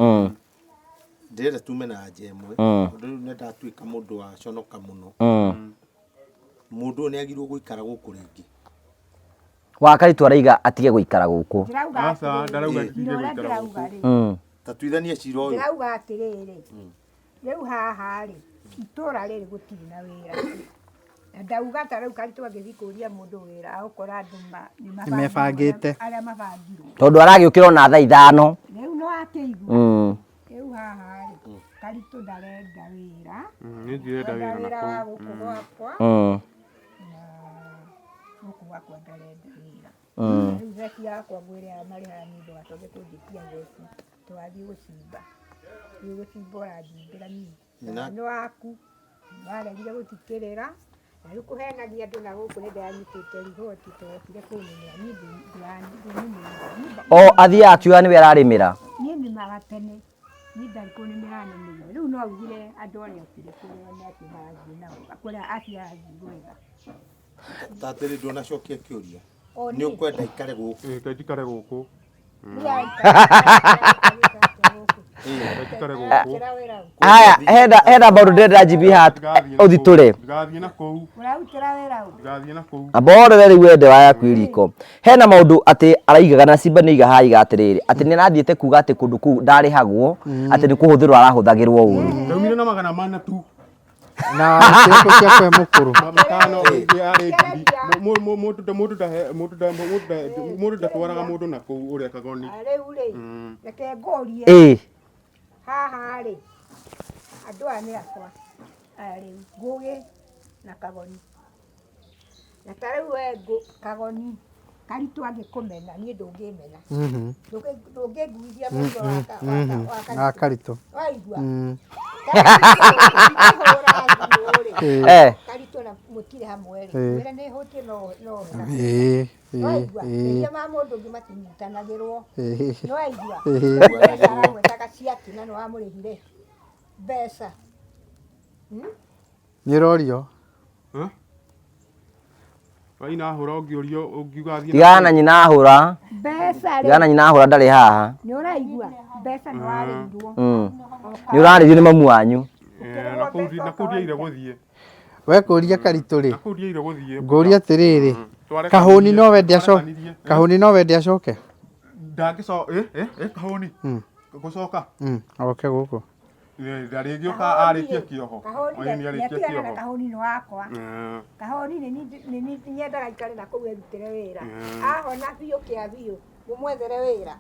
ndĩrenda tume na anja ĩmwe tondũ rĩu nĩ ndatuĩka mũndũ wa conoka mũno. Mũndũ ũyũ nĩ agĩrĩirwo gũikara gũkũ rĩngĩ. Wa Karitũ araiga atige gũikara gũkũ. Ndĩrauga Aca atĩrĩrĩ, ndarauga Ĩ. ndige ũrĩa gũikara ndĩrauga gũkũ. rĩ, Ta tuithanie cira ũyũ. Ndĩrauga atĩrĩrĩ, rĩu haha rĩ, itũra rĩrĩ gũtirĩ na wĩra. Na ndauga ta rĩu Karitũ angĩthiĩ kũria mũndũ wĩra agũkora andũ nĩ Nĩ mebangĩte. arĩa mabangirwo. Tondũ aragĩũkĩra ona thaa ithano. Rĩu no akĩigua. Rĩu haha rĩ, Karitũ ndarenda wĩra. Niĩ ndirenda Ndarenda wĩra wĩra wa nakũu. gũkũ gwakwa. Na gũkũ gwakwa ndarenda wĩra. Rĩu theci yakwa ngwĩre aya marĩhaga niĩ ndũgacoke kũnjĩtia theci. Tũrathiĩ gũcimba. Rĩu gũcimba ũranjimbĩra niĩ. Nĩ waku. Waregire gũthikĩrĩra. Na rĩu kũhenagia andũ na gũkũ nĩ ndĩranyitĩte riboti tũrokire kũnĩmĩra. Niĩ ndinĩmĩra. O athiaga akiuga nĩwe ararĩmĩra. Niĩ nĩmaga tene. Niĩ ndarĩ kũnĩmĩra nĩmĩire. Rĩu no ugire andũ arĩa okire kũrĩa nĩ acio marathiĩ nao. Kũrĩa acio arathiĩ gwetha. Ta atĩrĩ ndũnacokia kĩũria. O Nĩ niĩ. ũkwenda aikare gũkũ? Ĩ reke njikare gũkũ. Niĩ araikara gũkũ. Reke njikare gũkũ. Haya, hena hena maũndũ ndĩrenda njimbi haha ũthitũre. Ndigathiĩ na kũu. Ũrarutĩra wĩra ũ? Ndigathiĩ na kũu. Amba worere rĩu wende wa yaku iriko. Hena maũndũ atĩ araigaga na Simba nĩ aiga haha aiga atĩrĩrĩ, atĩ nĩ arathiĩte kuga atĩ kũndũ kũu ndarĩhagwo, atĩ nĩ kũhũthĩrwo arahũthagĩrwo ũru. Ndaumire na 400 tu. Na kĩrĩko cia kwe mũkũrũ. 500 ĩngĩ yarĩ ngiri. Mũndũ mũndũ ndahe mũndũ mũndũ ndatwaraga mũndũ na kũu ũrĩa kagoni. Rĩu rĩ, reke ngũrie. Haha rĩ, andũ aya nĩ akwa. Aya rĩu, Ngũgĩ na Kagoni. Na ta rĩu we Kagoni, Karitũ angĩkũmena, niĩ ndũngĩmena. Ndũngĩnguithia mũrigo wa Wa Karitũ. Waigua? Eh. Karitũ na mũtirĩ hamwe rĩ, mwĩre nĩ hũtie no no Nĩwaigua? Mehia ma mũndũ ũngĩ matinyitanagĩrwo. Nĩwaigua? Mbeca aragwetaga ciake na nĩwamũrĩhire mbeca. Nĩ ũrorio. Waina hũra ũngĩũrio ũngiuga thiĩ Tigana na nyina ahũra. Mbeca rĩ, Tigana na nyina ahũra ndarĩ haha. nĩ ũraigua? Mbeca nĩ warĩhirwo. Nĩ ũrarĩrio nĩ mamu wanyu. Na kũu ndiaire gũthiĩ. We kũria Karitũ rĩ, Na kũu ndiaire gũthiĩ. ngũria atĩrĩrĩ, Kahũni no wende acoke? Kahũni no wende acoke? Ndangĩcoka, ĩ Kahũni gũcoka? Oke gũkũ. Ndarĩgĩũka arĩkia kĩoho. Kahũni Ĩ nĩ arĩkia nĩatigana na kĩoho. Kahũni nĩ wakwa. Kahũni nĩ nyendaga aikare na kũu erutĩre wĩra. Ahona biũ kĩa biũ, mũmwethere wĩra.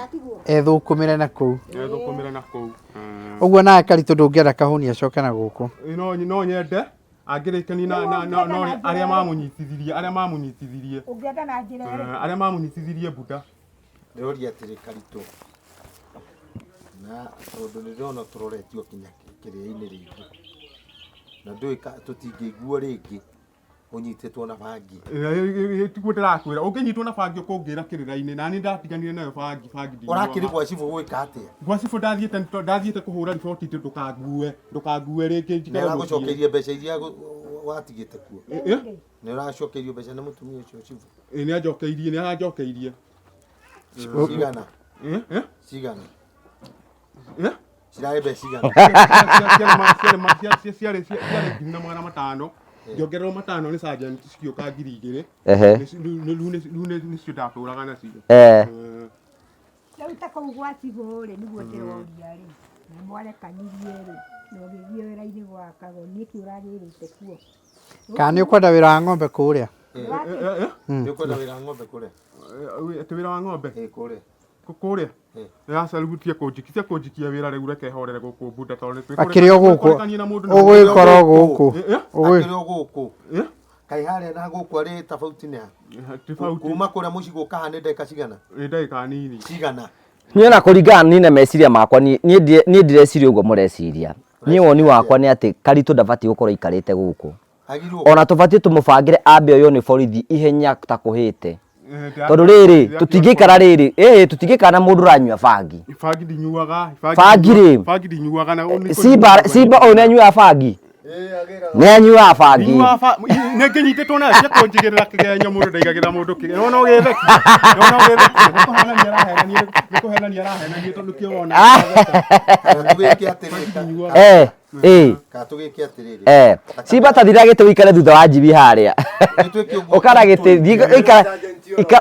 Atiguo? Ethũkũmĩre na kũu. Ethũkũmĩre na kũu. Ũguo nawe Karitũ ndũngĩenda Kahũni acoke na gũkũ? No nyende angĩrĩkania na na na arĩa mamũnyitithirie, arĩa mamũnyitithirie. Ũngĩenda na njĩra ĩrĩkũ? Arĩa mamũnyitithirie Buda. Ndĩroria atĩrĩ Karitũ, na tondũ nĩ ndĩrona tũroretio kinya kĩrĩa-inĩ rĩngĩ, na ndũĩ tũtingĩiguo rĩngĩ. Ũnyitĩtwo na bangi. Tiguo ndĩrakwĩra ũngĩnyitwo na bangi ũkũngĩra kĩrĩra-inĩ na niĩ ndatiganire nayo bangi bangi ndinyuaga. Ũrakĩrĩ gwa cibũ gwĩka atĩa? Gwa cibũ ndathiĩte ndathiĩte kũhũra riboti atĩ ndũkangue ndũkangue rĩngĩ Nĩ njikare mũciĩ. aragũcokeirie mbeca iria watigĩte kuo? Ĩ? Nĩ ũracokeirio mbeca nĩ mũtumia ũcio cibũ? Ĩ nĩ anjokeirie nĩ aranjokeirie. Cigana? Ĩ? Ĩ? Cigana? Ĩ? Cirarĩ mbeca cigana? Ciarĩ ciarĩ 1500 ngĩongererwo matano nĩ sergeant cigĩũka 2000. Ehe. Rĩu nĩcio ndatũraga nacio. Eh. Rĩu ta kũu gwa cibũ rĩ nĩguo ndĩroria rĩ na mwarekanirie rĩ na ũgĩthiĩ wĩra-inĩ gwa Kagoni nĩkĩ ũragĩrĩte kuo? Kana nĩ ũkwenda wĩra wa ng'ombe kũrĩa? Nĩ ũkwenda wĩra wa ng'ombe kũrĩa? Atĩ wĩra wa ng'ombe? Ĩ kũrĩa. Kũrĩa? Aca rĩu tiga kũnjikia tiga kũnjikia wĩra rĩu reke horere gũkũ Bunda tondũ nĩ Akĩrĩ o gũkũ. twĩkũrĩkanie na mũndũ na Ũgũgĩkora o gũkũ. Ũgũ- Akĩrĩ o gũkũ. Kaĩ harĩa na gũkũ arĩ tofauti nĩ ha? Tofauti. Kuma kũrĩa mũciĩ gũka haha nĩ ndagĩka cigana? Nĩ ndagĩka nini. Cigana? Niĩ ona kũringana niĩ na meciria makwa niĩ niĩ ndirĩ- niĩ ndireciria ũguo mũreciria. Niĩ woni wakwa nĩ atĩ Karitũ ndabatiĩ gũkorwo aikarĩte gũkũ. Agĩrĩirwo Ona tũbatiĩ tũmũbangĩre ambe oywo nĩ borithi ihenya ta kũhĩte. Tondũ rĩrĩ tũtingĩikara rĩrĩ ĩĩ tũtingĩikara na mũndũ ũranyua bangi. Bangi ndinyuaga. Bangi rĩ? Bangi ndinyuaga na Simba Simba ũyũ nĩ anyuaga bangi? Nĩ anyuaga bangi. Nĩ ngĩnyitĩtwo nayo cia kũnjigĩrĩra kĩgenyo mũndũ ndaigagĩrĩra mũndũ kĩgenyo. Nĩwona ũgĩthekia? Nĩwona ũgĩthekia? Nĩ kũhenania arahenania nĩ kũhenania arahenania tondũ kĩo wona. Kana tũgĩke atĩrĩrĩ. Eh, ĩĩ. Kana tũgĩke atĩrĩrĩ. Eh, Simba ta thira gĩtĩ ũikare thutha wa Jimmy harĩa. Ũkara gĩtĩ, thiĩ ikara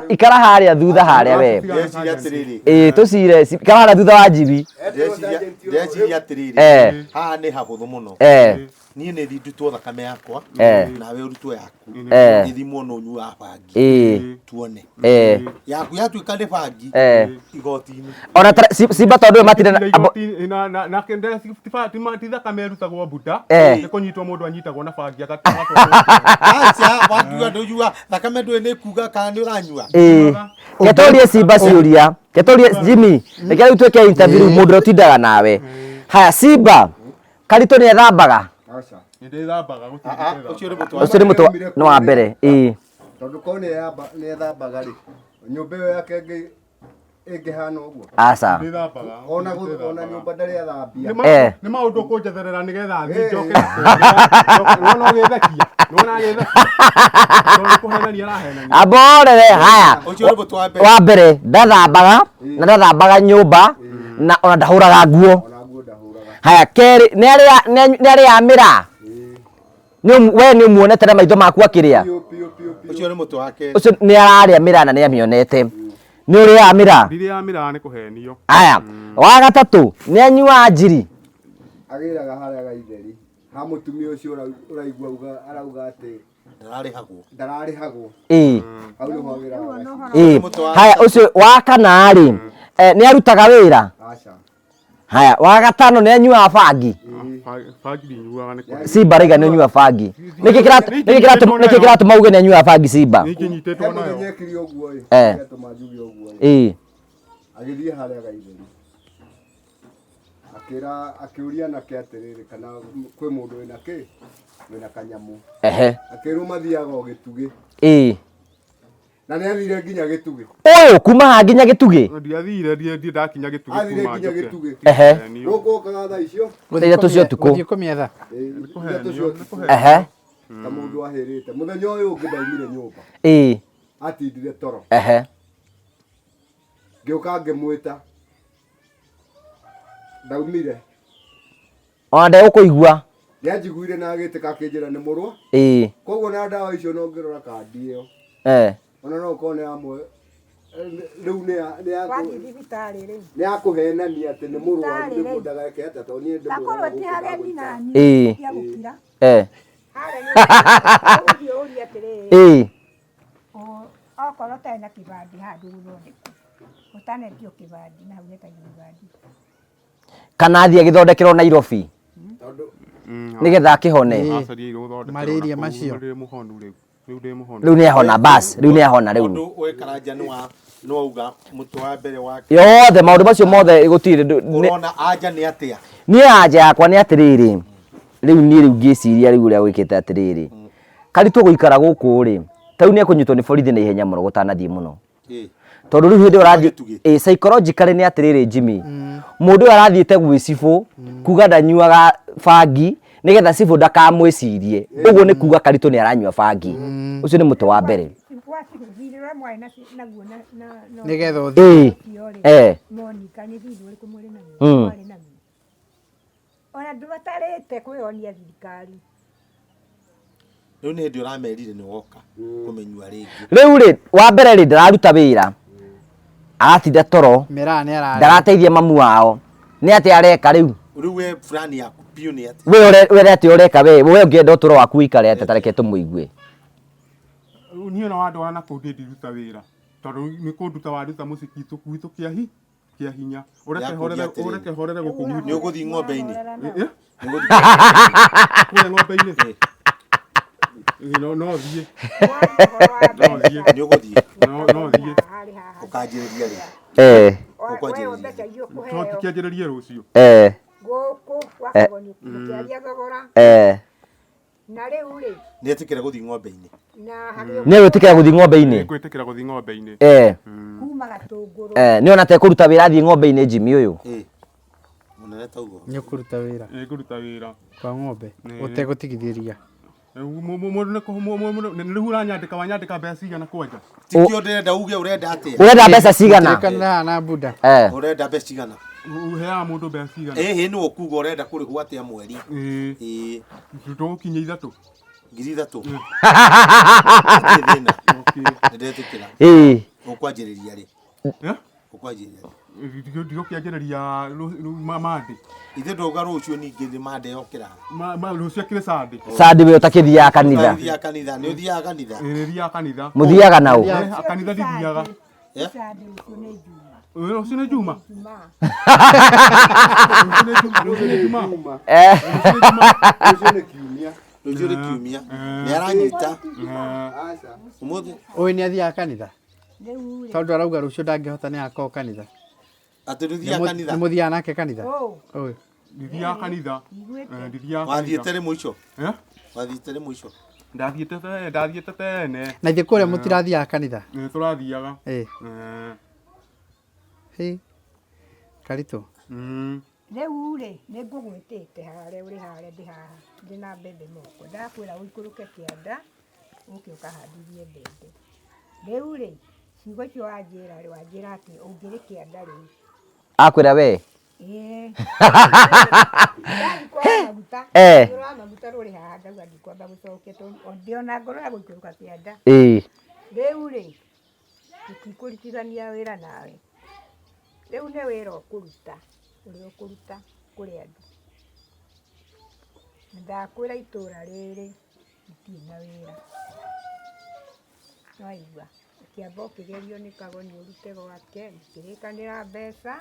ikara harĩa thutha harĩa we. Ndĩreciria atĩrĩrĩ. Ĩĩ tũcire, ikara harĩa thutha wa Jimmy. Ndĩreciria ndĩreciria atĩrĩrĩ. Eh. Haha nĩ hahũthũ mũno. Eh. Niĩ nĩ thiĩ ndutwo thakame yakwa. Eh. Nawe ũrutwo yaku. Eh. Ithimwo nũ ũnyuaga bangi. Ĩĩ. Tuone. Eh. Yaku yatuĩka nĩ bangi. Eh. Igoti-inĩ. Ona ta Simba tondũ ũyũ matirĩ na abo- na ti thakame ĩrutagwo Buda Eh. nĩ kũnyitwo mũndũ anyitagwo na bangi Aca wakiuga ndũnyua thakame ndũĩ nĩ kuga kana nĩ ũranyua. Ĩĩ. Ke tũrie Simba ciũria. Ke tũrie Jimmy. Reke rĩu twĩke interview rĩu mũndũ ũrĩa ũtindaga nawe. Haya Simba, Karitũ nĩ ethambaga? Aca. Nĩndĩthambaga gũtirĩ Ũcio nĩ mũtwe. Ũcio nĩ mũtwe nĩ wa mbere. Ĩĩ. Tondũ korwo nĩ ethambaga rĩ, nyũmba ĩyo yake ĩngĩhana ũguo. Aca. Ndĩthambaga. Ona ona nyũmba ndarĩ athambia. Eh. Nĩ maũndũ ũkũnjetherera nĩgetha thiĩ njoke na kũrĩa. Nĩwona ũgĩthekia? Nĩwona agĩthekia? Tondũ nĩ kũhenania arahenania. Amborere haya. Ũcio nĩ mũtwe wa mbere. Wa mbere ndathambaga na ndathambaga nyũmba na ona ndahũraga nguo. Ona nguo ndahũraga. Haya kerĩ nĩ arĩaga mĩraa? We nĩ ũmuonete na maitho maku akĩrĩa? Piũ piũ piũ piũ. Ũcio nĩ mũtwe wa kerĩ. Ũcio nĩ ararĩa mĩraa na nĩ amĩonete. Nĩ ũrĩaga mĩraa? Ndirĩaga mĩraa nĩ kũhenio. Haya, wa gatatũ nĩ anyuaga njiri? Agĩraga harĩa gaitheri. Ha mũtumia ũcio ũraigua arauga atĩ Ndararĩhagwo. Ndararĩhagwo. Ĩĩ. Hau nĩho agĩraga gacigo. Ĩĩ. Haya ũcio wa kana rĩ, nĩ arutaga wĩra? Aca. Haya, wa gatano nĩ anyuaga bangi? Bangi ndinyuaga nĩ kũhenio. Simba arauga nĩ ũnyuaga bangi. Nĩkĩ kĩratũma uge nĩ anyuaga bangi Simba? Nĩ ingĩnyitĩtwo He nayo. mũthenya ekire ũguo ĩ. Eh. Kĩratũma njuge ũguo ĩ. Ĩĩ. Agĩthiĩ harĩa gaitheri. Akĩra akĩũria anake atĩrĩrĩ kana kwĩ mũndũ wĩna kĩ? Wĩna kanyamũ. Ehe. Akĩrwo mathiaga o gĩtugĩ. Ĩĩ. Na nĩ athire nginya gĩtugĩ. Ũyũ kuma haha nginya gĩtugĩ? Ndiathire ndiĩ ndakinya gĩtugĩ Athire kuma nginya njoke. gĩtugĩ. Ehe. Gũkũ okaga thaa icio. Thaa ithatũ cia ũtukũ. Gũthiĩ kũmĩetha. Ĩĩ, ithatũ cia ũtukũ. Ehe. Ta mũndũ ahĩrĩte. Mũthenya ũyũ ũngĩ ndaumire nyũmba. Ĩĩ. Atindire toro. Ehe. Ngĩũka ngĩmwĩta. Ndaumire. Ona ndegũkũigua. Nĩanjiguire na agĩtĩka akĩnjĩra nĩ mũrwa. Ĩĩ. Koguo na ndawa icio no ngĩrora kandi ĩyo. Eh. Ona no ũkorwo nĩ yamwe rĩu nĩ ya nĩ ya Wathiĩ thibitarĩ rĩ nĩ ya kũhenania atĩ nĩ mũrwaru Thibitarĩ rĩ. nĩguo ndageke atĩa tondũ niĩ takorwo ndĩmwĩraga ti gũkũ hageni ndagũikara. nani Ĩĩ. tia gũkira Eh. harĩa nĩ ũgũthiĩ ũrie atĩrĩrĩ Ĩĩ. okorwo ũtarĩ na kĩbandĩ haha ndũgũthondekwo ũtanetio kĩbandĩ na hau hetagio ibandĩ Kana athiĩ agĩthondekerwo Nairobi nĩgetha akĩhone. Acaria gũthondekerwo Malaria na kũu, macio. Rĩu ndĩ mũhonu rĩu. Rĩu ndĩ mũhonu. Rĩu nĩ ahona bas, rĩu nĩ ahona rĩu. Tondũ we Karanja nĩ wa nĩ wauga mũtwe wa mbere wake. Yothe maũndũ macio mothe gũtirĩ Ũrona anja nĩ atĩa? Niĩ anja yakwa nĩ atĩrĩrĩ, rĩu niĩ rĩu ngĩciria rĩu ũrĩa gwĩkĩte atĩrĩrĩ, Karitũ gũikara gũkũ rĩ, ta rĩu nĩ ekũnyitwo nĩ borithi na ihenya mũno gũtanathiĩ mũno. Tondũ rĩu hĩndĩ ĩyo ũrathiĩ Gĩtugĩ. ĩ psychologically nĩ atĩrĩrĩ Jimmy, mũndũ ũyũ arathiĩte gwĩ cibũ kuga ndanyuaga bangi nĩgetha cibũ ndakamwĩcirie. Ũguo nĩ kuga Karitũ nĩ aranyua bangi. Ũcio nĩ mũtĩ wa mbere. Wa cibũ thirĩ ũrĩa mwarĩ naguo na Nĩgetha ũthiĩ. Ĩ ũcio rĩ, eh. Monica nĩ thirĩ ũrĩkũ mũrĩ naguo? Mwarĩ naguo? Ona ndũbatarĩte kwĩyonia thirikari. Rĩu nĩ hĩndĩ ũramerire nĩ woka kũmĩnyua rĩngĩ. Rĩu rĩ, wa mbere rĩ, ndararuta wĩra, aratinda toro, Mĩraa nĩ ararĩa. ndarateithia mamu wao. Nĩ atĩa areka rĩu? Rĩu we plan yaku biũ nĩ atĩa? We we atĩa ũreka we? We ũngĩenda ũtũro waku ũikare atĩa? Ta reke tũmũigue. Rĩu niĩ ona wandwara na kũu ndĩ ndiruta wĩra tondũ nĩ kũnduta wanduta mũciĩ gwitũ kĩa hi kĩa hinya ũreke Ndĩrakũria horere atĩrĩrĩ. ũreke horere gũkũ gwitũ Nĩ ũgũthiĩ ng'ombe-inĩ? Eh, eh? Nĩ ũgũthiĩ kũrĩa ng'ombe-inĩ Eh. Eh, no no thiĩ No thiĩ. Nĩ ũgũthiĩ no no thiĩ ũkanjĩrĩria rĩ? Eh, Mbeca iria no ũkũheo tikĩanjĩrĩrie rũciũ eh, gũkũ gwakagwo mũkĩaria thogora eh. na rĩu rĩ Nĩ etĩkĩra gũthiĩ ng'ombe-inĩ. na hagĩũka Nĩ egwĩtĩkĩra gũthiĩ ng'ombe-inĩ? Nĩngwĩtĩkĩra gũthiĩ ng'ombe-inĩ. Eh, kuma gatũngũrũ eh, nĩ ona tekũruta wĩra athiĩ ng'ombe-inĩ Jimmy ũyũ. Ĩ. Mũnene taugo. Nĩ ũkũruta wĩra Nĩngũruta wĩra. kwa ng'ombe Nĩ. ũtegũtigithĩria. Rĩu mũndũ nĩ rĩu ũranyandĩka wanyandĩka mbeca cigana kwanja? Tikio ndĩrenda uge ũrenda atĩa? Ũrenda mbeca cigana? Mũtirĩkanĩre haha na Buda. Eh, Ũrenda mbeca cigana? Ũheaga mũndũ mbeca cigana? Ĩhĩ nĩ ũkuga ũrenda kũrĩhwo atĩa mweri? Ĩĩ. Ĩĩ. Tũgũkinyia ithatũ. 3000. Hatirĩ thĩna. Okay. Nĩ ndetĩkĩra. ĩĩ. Ũkwanjĩrĩria rĩ? Eh? Ũkwanjĩrĩria rĩ? Ndigũkĩanjĩrĩria Monday. Ithe ndauga rũciũ ningĩ nĩ Monday yokĩra. Rũciũ akĩrĩ Sunday. Sunday we ũtakĩthiaga kanitha. Ũthiaga kanitha, nĩ ũthiaga kanitha? Ĩĩ nĩthiaga kanitha. Mũthiaga na ũ? Eh, kanitha ndithiaga. Eh? Sunday rũciũ nĩ Juma. Rũciũ nĩ Juma. Juma. Rũciũ nĩ Juma. Eh, Rũciũ nĩ kiumia. Rũciũ nĩ kiumia. Nĩ aranyita. Aca. Ũmũthĩ Ũyũ nĩ athiaga kanitha? Rĩu rĩ Tondũ arauga rũciũ ndangĩhota nĩ agakorwo kanitha. atĩ ndũthiaga kanitha? Nĩ mũthiaga nake kanitha? ũũ Ũyũ. Ndithiaga kanitha. iguĩte Eh, ndithiaga Wathiĩte kanitha. rĩ mũico? Eh? Wathiĩte rĩ mũico? Ndathiĩte tene, ndathiĩte tene. Na ithuĩ kũrĩa mũtirathiaga kanitha? Nĩ tũrathiaga. Ĩ. Eh, Hĩ. Karitũ. mm. Rĩu rĩ nĩ ngũgwĩtĩte harĩa ũrĩ harĩa ndĩ haha ndĩ na mbembe moko ndakwĩra ũikũrũke kĩanda ũke ũkahandithie mbembe. Rĩu rĩ ciugo icio wanjĩra rĩ wanjĩra atĩ ũngĩrĩ kĩanda rĩu. Akwĩra we? Ĩĩ. Ndathiĩ kwa maguta. Eh. Rwa maguta rũrĩ haha ndauga ndikwamba gũcokia tondũ ndĩ ona ngoro ya gũikũrũka kĩanda. Ĩĩ. Rĩu rĩ tũtikũrutithania wĩra nawe. Rĩu nĩ wĩra ũkũruta ũrĩa ũkũruta kũrĩ andũ. Na ndakwĩra itũra rĩrĩ rĩtirĩ na wĩra. Nĩwaigua? Ũkĩamba ũkĩgerio nĩ kagoni ũrute gwake, mũkĩrĩkanĩra mbeca,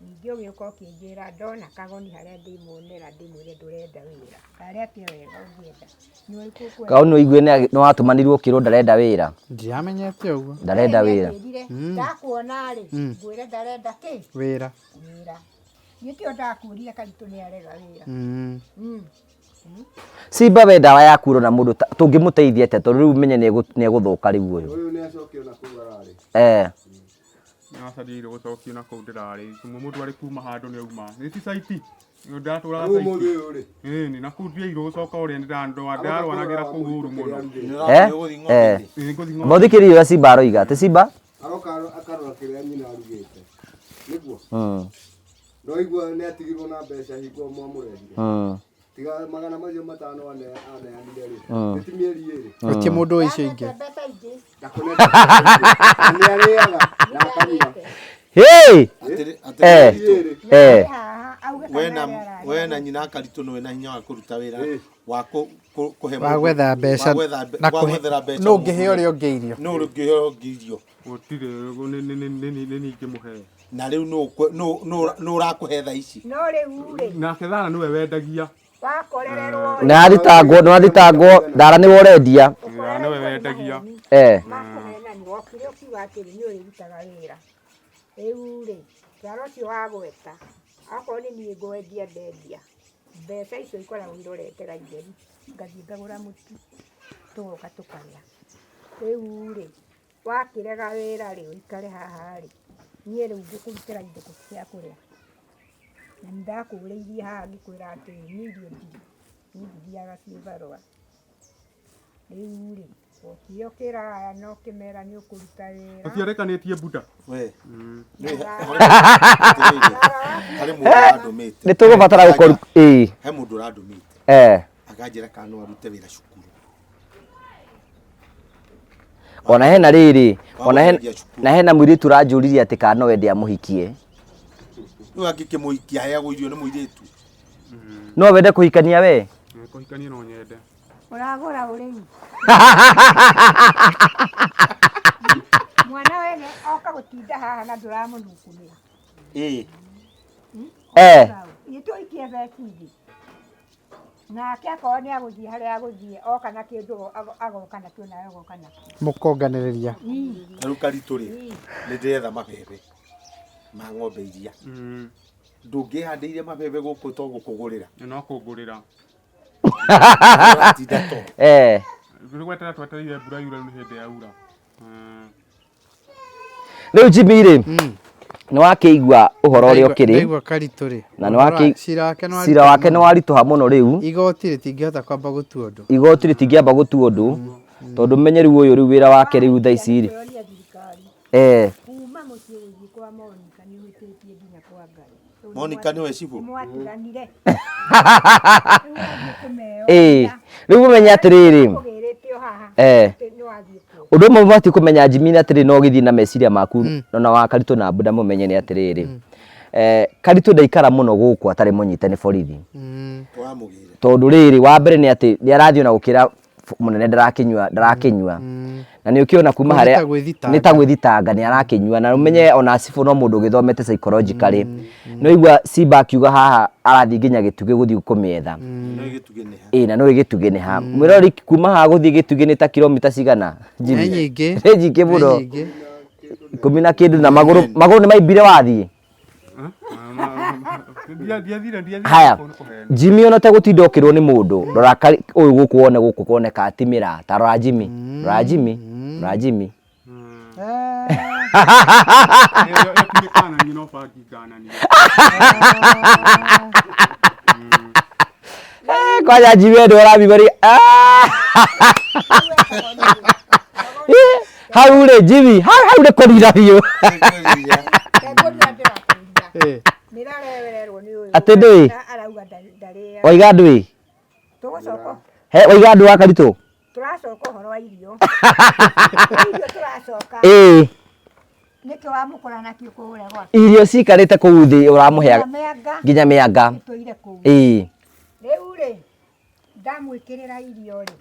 ningĩ ũgĩũka ũkĩnjĩra ndona kagoni harĩa ndĩmuonera ndĩmwĩre ndũrenda wĩra. Karĩ atĩa wega ũngĩenda? Nĩ ũrĩkũ ũkwenda? Kagoni ũigue nĩ watũmanirwo ũkĩrwo ndarenda wĩra. Ndiamenyete ũguo. Ndarenda wĩra. Nĩanjĩrire, ndakuona rĩ, ngwĩre ndarenda kĩ? Wĩra. Wĩra. Niĩ tio ndakwĩrire Karitũ nĩ arega wĩra. Simba we ndawa yaku ũrona mũndũ tũngĩmũteithia atĩa tondũ rĩu menye nĩ egũthũka rĩu ũyũ. Ũyũ nĩ acokio na kũu ararĩ. Eh. Aca ndigire gũcokio na kũu ndĩrarĩ. Mũndũ arĩ kuma handũ nĩ auma. Nĩ ti caiti. Ndatũraga Rĩu ũmũthĩ caiti. ũyũ rĩ. Ĩni na kũu ndiagirwo gũcoka ũrĩa ndĩrarwanagĩra kũu ũru mũno. Eh? Nĩ ũgũthiĩ Eh. ng'ombe-inĩ? Ĩ, ngũthiĩ ng'ombe. Mũthikĩrĩria ũrĩa Simba aroiga. Ti Simba? Aroka akarora kĩrĩa nyina arugĩte. Nĩguo? Mm. No igua nĩ atigirwo na mbeca hingo mwamũrehire. Tiga magana macio matano aneanire rĩ. Nĩ ti mĩeri ĩrĩ. Gũtirĩ mũndũ ũĩ icio ingĩ. Mbeca ingĩ. Ndakũnete mbeca ingĩ. Na nĩ arĩaga na akanyua. Hey! Atĩrĩ- Eh. atĩrĩ, Eh. Haha auge we kana na arĩa ararĩa. we na nyina Karitũ nĩwe na hinya wa kũruta wĩra wa kũhe Wa mũndũ- gwetha mbeca wa gwetha na wa kũhe gwethera mbeca nũ ũngĩhe mũndũ. ũrĩa ũngĩ irio. Nũ ũngĩhe ũrĩa ũngĩ irio. Gũtirĩ nĩ niĩ ingĩmũhe. Na rĩu nũ ũrakũhe thaa ici? No rĩu rĩ Nake Thara nĩwe wendagia. wakorererwo Nĩ athitangwo, nĩ athitangwo, Thara nĩwe ũrendia. Thara nĩwe wendagia. Eh. Makũhenani wokire ũkiuga atĩrĩ nĩ ũrĩrutaga wĩra. Rĩu rĩ Thara ũcio wagweta akorwo nĩ niĩ ngwendia ndendia mbeca icio ikoragwo irorete gaitheri ngathiĩ ngagũra mũtu. Tũgoka tũkarĩa. Rĩu rĩ, wakĩrega wĩra rĩ, ũikare haha rĩ, niĩ rĩu ngũkũrutĩra indo kũ cia kũrĩa? Na nĩ ndakũrĩirie haha ngĩkwĩra atĩrĩ, niĩ irio ndirĩ, niĩ ndithiaga cibarũa. Rĩu rĩ, wokire ũkĩra aya na ũkĩmera nĩ ũkũruta wĩra. Tũtiarĩkanĩtie Buda. We. Harĩ mũndũ ũrandũmĩte. Nĩ tũgũbatara gũkorwo ĩĩ. He mũndũ ũrandũmĩte. Eh. Akanjĩra kana no arute wĩra cukuru. Ona hena rĩrĩ, ona hena Wagũthengia cukuru. na hena mũirĩtu ũranjũririe atĩ kana no wende amũhikie. Rĩu angĩkĩmũhikia aheagwo irio nĩ mũirĩtu. No wende kũhikania we? Kũhikania no nyende. Ũragũra ũ rĩu? Mwana wene oka gũtinda haha na ndũramũnukumĩra. Ĩĩ. Eh. Ithuĩ tũikie beti thĩ. Nake akorwo nĩ agũthiĩ harĩa agũthiĩ, oka na kĩndũ agoka nakĩo nawe ũgoka nakĩo. Mũkonganĩrĩria. Ta rĩu Karitũ rĩ, nĩ ndĩretha mabebe ma ng'ombe iria. Ndũngĩhandĩire mabebe gũkũ to gũkũgũrĩra. No kũngũrĩra. Ũratinda to. Eh. Nĩ gweterera twetereire mbura yure rĩu nĩ hĩndĩ yaura. Rĩu Jimmy rĩ, nĩ wakĩigua ũhoro ũrĩa ũkĩrĩ. Ndaigua Karitũ rĩ. Na nĩ wakĩ Cira wake nĩ cira wake nĩ waritũha mũno rĩu. Igoti rĩtingĩhota kwamba gũtua ũndũ. Igoti rĩtingĩamba gũtua ũndũ tondũ menye rĩu ũyũ rĩu wĩra wake rĩu thaa ici rĩ. Kũroria thirikari. Eh. Kuma mũciĩ gũthiĩ kwa Monica nĩ ũhĩtĩtie nginya kwa Ngai. Monica nĩwe cibũ? Nĩmwatiganire. Ĩĩ. Rĩu ũmenye atĩrĩrĩ. Ũgĩrĩte o haha. Eh. Atĩ nĩwathiĩ kuo. Ũndũ ũmwe ũbatiĩ kũmenya Jimmy nĩ atĩrĩrĩ no ũgĩthiĩ na meciria maku na wa Karitũ na Buda mũmenye nĩ atĩrĩrĩ. Eh, Karitũ ndaikara mũno gũkũ atarĩ mũnyite nĩ borithi. Tũramũgĩra. Tondũ rĩrĩ wa mbere nĩ atĩ nĩ arathiĩ ona gũkĩra mũnene ndarakĩnyua ndarakĩnyua na nĩ ũkĩona kuma Nĩ ta harĩa gwĩthitanga. nĩ ta gwĩthitanga nĩ arakĩnyua na ũmenye ona cibũ no mũndũ ũgĩthomete psychologically nĩ waigua Simba akiuga haha arathiĩ nginya gĩtugĩ gũthiĩ kũmĩetha No gĩtugĩ nĩ ha. ĩĩ na nĩ gĩtugĩ nĩ ha mwĩrori kuma haha gũthiĩ gĩtugĩ nĩ ta kilomita cigana Jimmy? Nĩ nyingĩ. nĩ nyingĩ Nĩ mũno nyingĩ. ikũmi na kĩndũ na magũrũ magũrũ nĩ maimbire wathiĩ Ndiathire ndiathire. Haya, Jimmy ona tegũtinda ũkĩrwo nĩ mũndũ, rora ũyũ gũkũ wone gũkũ kuoneka ti mĩraa, ta rora Jimmy, rora Jimmy, rora Jimmy. Ĩyo ti mĩkananie no bangi ngananie. Eh, kwanja Jimmy andũ ũrambiba rĩ ah! Eh, hau rĩ Jimmy, hau hau nĩ kũrira biũ. Ndekũrira ndĩrakũrira. Eh. Mĩrarewererwo nĩ ũyũ. Atĩ ndũĩ? Arauga ndarĩaga. Waiga ndũĩ? Tũgũcoka He, waiga andũ wa Karitũ? tũracoka ũhoro wa irio. Irio tũracoka. Ĩĩ, Nĩkĩ wamũkora nakĩo kũrĩa gwake? irio cikarĩte kũu thĩ ũramũheaga Nginya mĩanga. nginya mĩanga. Ĩtũire kũu. Ĩĩ. Rĩu rĩ, ndamwĩkĩrĩra irio rĩ,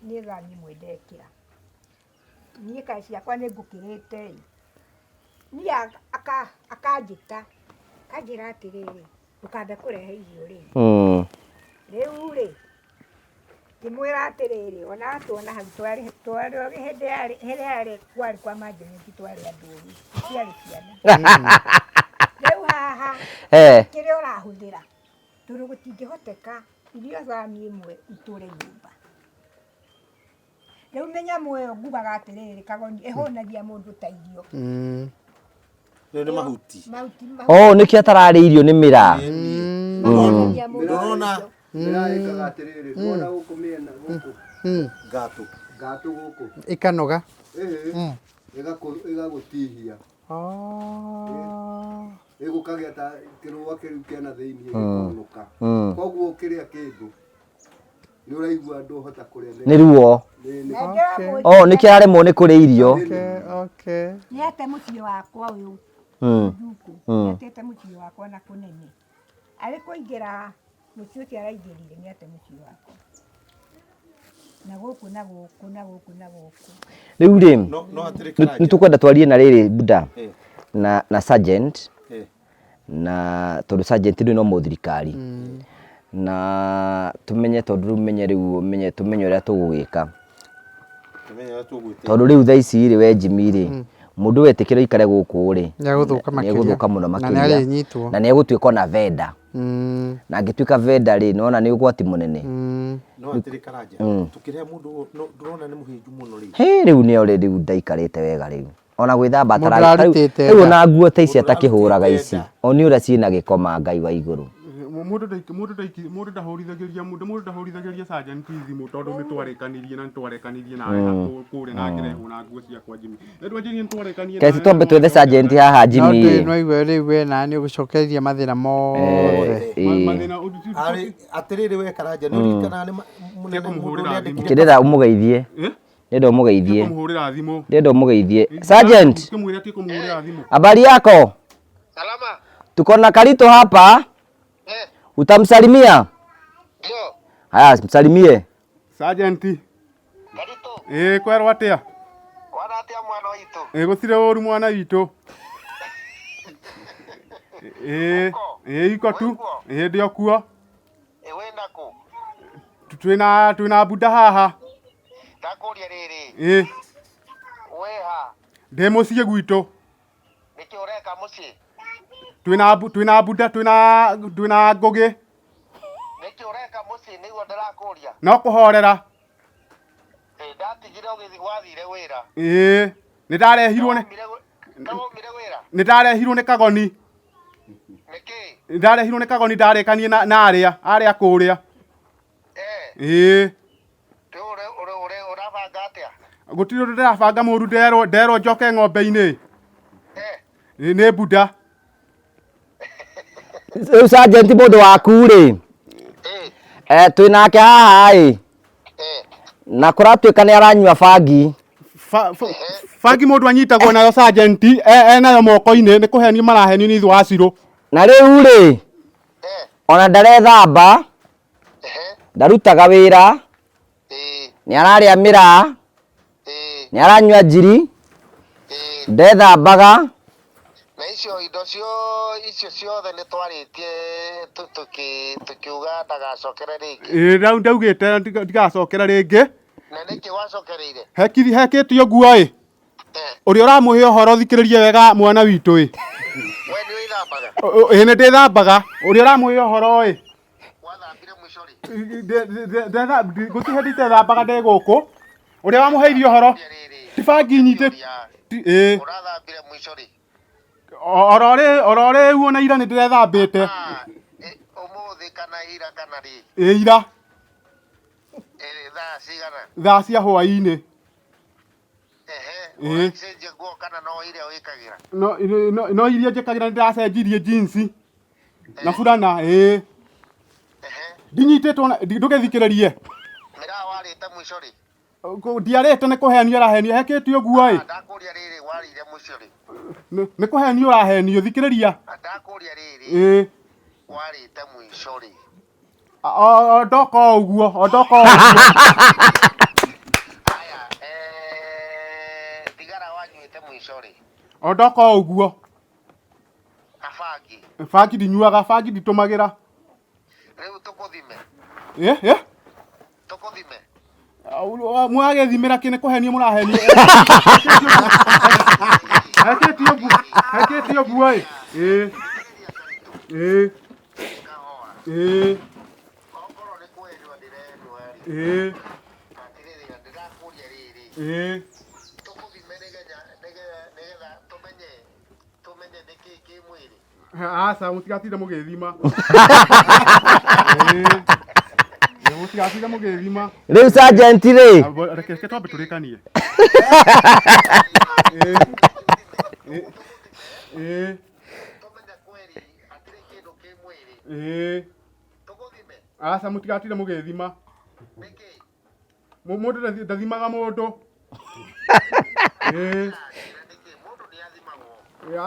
niĩ thani ĩmwe ndekĩra. Niĩ kaĩ ciakwa nĩ ngũkĩrĩte ĩ. Niĩ akanjĩta, akanjĩra atĩrĩrĩ, ndũkambe kũrehe irio rĩ. Rĩu rĩ, ngĩmwĩra atĩrĩrĩ, ona tuona hau twarĩ, twarĩ hĩndĩ yarĩ, hĩrĩa yarĩ kwarĩ kwa manjĩrĩki twarĩ andũ oru, tũtiarĩ ciana. Rĩu haha, kĩrĩa ũrahũthĩra, tondũ gũtingĩhoteka irio thani ĩmwe itũre nyũmba. Rĩu mĩnyamũ ĩyo ngugaga atĩrĩrĩ, kagoni ĩhũnagia mũndũ ta irio. Rĩu nĩ mahuti. Mahuti, mahuti. Oh, nĩkĩo atararĩa irio nĩ mĩraa. Mahũnagia mũndũ ta Ndũrona irio. Mĩraa ĩkaga atĩrĩrĩ, ndũrona gũkũ mĩena gũkũ ngatũ. ngatũ gũkũ Ĩkanoga. ĩhĩ ĩgagũtihia ĩgũkagĩa ta kĩrũa kĩu kĩna thĩiniĩ gĩkonũka koguo ũkĩrĩa kĩndũ nĩ ũraigua ndũhota kũrĩa Nĩ ruo. nĩ Na ndĩramwĩra Oh, nĩkĩo araremwo nĩ kũrĩa irio. Okay, okay. nĩ ate mũciĩ wakwa ũyũ Njuku, nĩ atete mũciĩ wakwa na kũnene. Arĩ kũingĩra mũciĩ ũcio araingĩrire nĩ ate mũciĩ wakwa. Na gũkũ na gũkũ na gũkũ na gũkũ. Rĩu rĩ, No no hatirĩ nĩ karanja. tũkwenda twarie na rĩrĩ Buda Eh. na sergeant Eh. na tondũ sergeant rĩu no mũthirikari na tũmenye tondũ rĩu menye rĩu menye tũmenye ũrĩa tũgũgĩka Tũmenye ũrĩa tũgwĩte. tondũ rĩu thaa ici rĩ we Jimmy rĩ Mũndũ wetĩkĩra aikare gũkũ rĩ, Nĩegũthũka makĩria. nĩegũthũka mũno Na makĩria. nĩarĩnyitwo. Na nĩegũtuĩka ona venda. Na angĩtuĩka venda rĩ, nĩwona nĩ ũgwati mũnene. No atĩrĩ Karanja, tũkĩrehe mũndũ ũyũ, no ndũrona nĩ mũhĩnju mũno rĩ? Hĩ, rĩu nĩ already rĩu ndaikarĩte wega rĩu. Ona gwĩthamba Mũndũ atararĩ- ta rĩu- ũrarutĩte rĩu nda. ona nguo ta ici Mũndũ atakĩhũraga ũrarutĩte ici. nda. One ũrĩa ciĩna gĩko ma Ngai wa igũrũ. Mũndũ ndaiki- mũndũ ndaiki- mũndũ ndahũrithagĩria mũndũ mũndũ ndahũrithagĩria sergeant thimũ tondũ nĩ twarĩkanirie na nĩ twarekanirie nawe kũrĩa na ngĩrehwo na nguo ciakwa Jimmy. Nĩ twanjirie nĩ twarĩkanirie Kesi nawe twambe na twethe sergeant haha No Jimmy. ndĩ nwaigua rĩu we na nĩ ũgũcokereria mathĩna mothe. Mathĩna ũndũ- Arĩ atĩrĩrĩ we Karanja, nĩ ũririkanaga nĩ mũnene mũndũ Kũmũhũrĩra ũrĩa thimũ. andĩkire Kĩndĩra ũmũgeithie. Eh? Ndĩrenda ũmũgeithie. Kũmũhũrĩra thimũ. Ndĩrenda ũmũgeithie. Sergeant, Kĩmwĩre atige kũmũhũrĩra thimũ. habari yako? Salama. Tuko na Karito hapa. Eh, Utamsalimia? ndio. Haya, msalimie. Sergeant. Karito. Ĩĩ kwerwo atĩa? Kwana atia mwana witũ? Ĩĩ gũtirĩ ũru mwana witũ. Ĩĩ ĩĩ iko tu. Ĩĩ ndĩ o kuo. Ĩ wĩna kũ? Twĩna twĩna bunda haha. Ndakũria rĩrĩ, Ĩĩ wĩ ha? ndĩ mũciĩ gwitũ. Nĩkĩ ũreka mũciĩ? Twĩna twĩna bunda twĩna twĩna ngũgĩ. Nĩkĩ ũreka mũciĩ nĩguo ndĩrakũria? No kũhorera. Ĩ ndatigire ũgĩthiĩ wathire wĩra. Ĩĩ nĩ ndarehirwo nĩ Kaumire wĩra? nĩ ndarehirwo nĩ kagoni. Nĩkĩ? Nĩ ndarehirwo nĩ kagoni ndarĩkanie na na arĩa arĩa kũrĩa. Eh, Ĩĩ rĩu ũrabanga atĩa? Gũtirĩ ũndũ ndĩrabanga mũru nderwo nderwo njoke ng'ombe-inĩ. Eh, Ĩ, Nĩ bunda. Rĩu sergeant mũndũ waku rĩ, eh, eh, twĩ nake haha ĩ, eh. na kũratuĩka nĩ aranyua bangi. Bangi mũndũ anyitagwo nayo sergeant enayo moko-inĩ nĩ kũhenio marahenio nĩ ithuĩ wa Cirũ. Na rĩu rĩ, Eh, ona ndarethamba, ehe, ndarutaga wĩra, eh, nĩ ararĩa mĩraa, eh, nĩ aranyua njiri, eh. ndethambaga. Na icio indo cio icio ciothe nĩ twarĩtie tũkiuga ndagacokere rĩngĩ. Ĩĩ ndaugĩte ndigacokera rĩngĩ. Na nĩkĩ wacokereire? Hekiri hekĩte ũguo ĩ. Ũrĩa ũramũhe ũhoro thikĩrĩrie wega mwana witũ ĩ. We nĩ wĩthambaga? Ĩĩ nĩ ndĩthambaga. Ũrĩa ũramũhe ũhoro ĩ. Wathambire mũico rĩ? Gũtirĩ hĩndĩ itethambaga ndĩ gũkũ. Ũrĩa wamũheire ũhoro ti bangi nyitĩ. Ĩĩ. Ũrathambire mũico rĩ? Oro oro rĩu ona ira nĩ ndĩrethambĩte. Ũmũthĩ kana ira kana rĩ? Ĩĩ ira. Thaa cigana? Thaa cia hwaĩ-inĩ. Ehe, Ĩĩ. ũracenjia nguo kana no iria wĩkagĩra? No no no iria njĩkagĩra nĩ ndĩracenjirie jeans na burana ĩĩ. Ndinyitĩtwo ndũgĩthikĩrĩrie. Mĩraa warĩte mũico rĩ? Ndiarĩte nĩ kũhenio ũrahenio hekĩte ũguo ĩ. Ndakũria rĩrĩ warĩire mũico rĩ? Nĩ kũhenio ũrahenio thikĩrĩria. Ndakũria rĩrĩ Ĩĩ. warĩte mũico rĩ? O ndoka o ũguo, o ndoka o ũguo. Haya, thigara wanyuĩte mũico rĩ? O ndoka o ũguo. Na bangi? Bangi ndinyuaga, bangi nditũmagĩra. Rĩu tũkũthime? Ĩ ĩ? Tũkũthime? Mũragĩthimĩra kĩ nĩ kũhenio mũrahenio. Hekĩte ũguo, hekĩte ũguo ĩ. Ĩ. Ĩ. Ĩ. Okorwo nĩ kũhenio ndĩrehenio rĩ. Ĩ. Atĩrĩrĩ, ndĩrakũria rĩrĩ. Ĩ. Tũkũthime nĩgetha nĩgetha tũmenye tũmenye nĩkĩ kĩ mwĩrĩ. Aca mũtigatinde mũgĩthima. Ĩ mũtigatinde mũgĩthima. Rĩu sergeant rĩ. Reke reke twambe tũrĩkanie. Ĩ. Ĩ. Tũmenye kweri hatirĩ kĩndũ kĩ mwĩrĩ. Ĩ. Tũkũthime. Aca mũtigatinde mũgĩthima. Nĩkĩ? Mũndũ ndathimaga mũndũ. Ĩ. Nĩkĩ mũndũ nĩ athimagwo?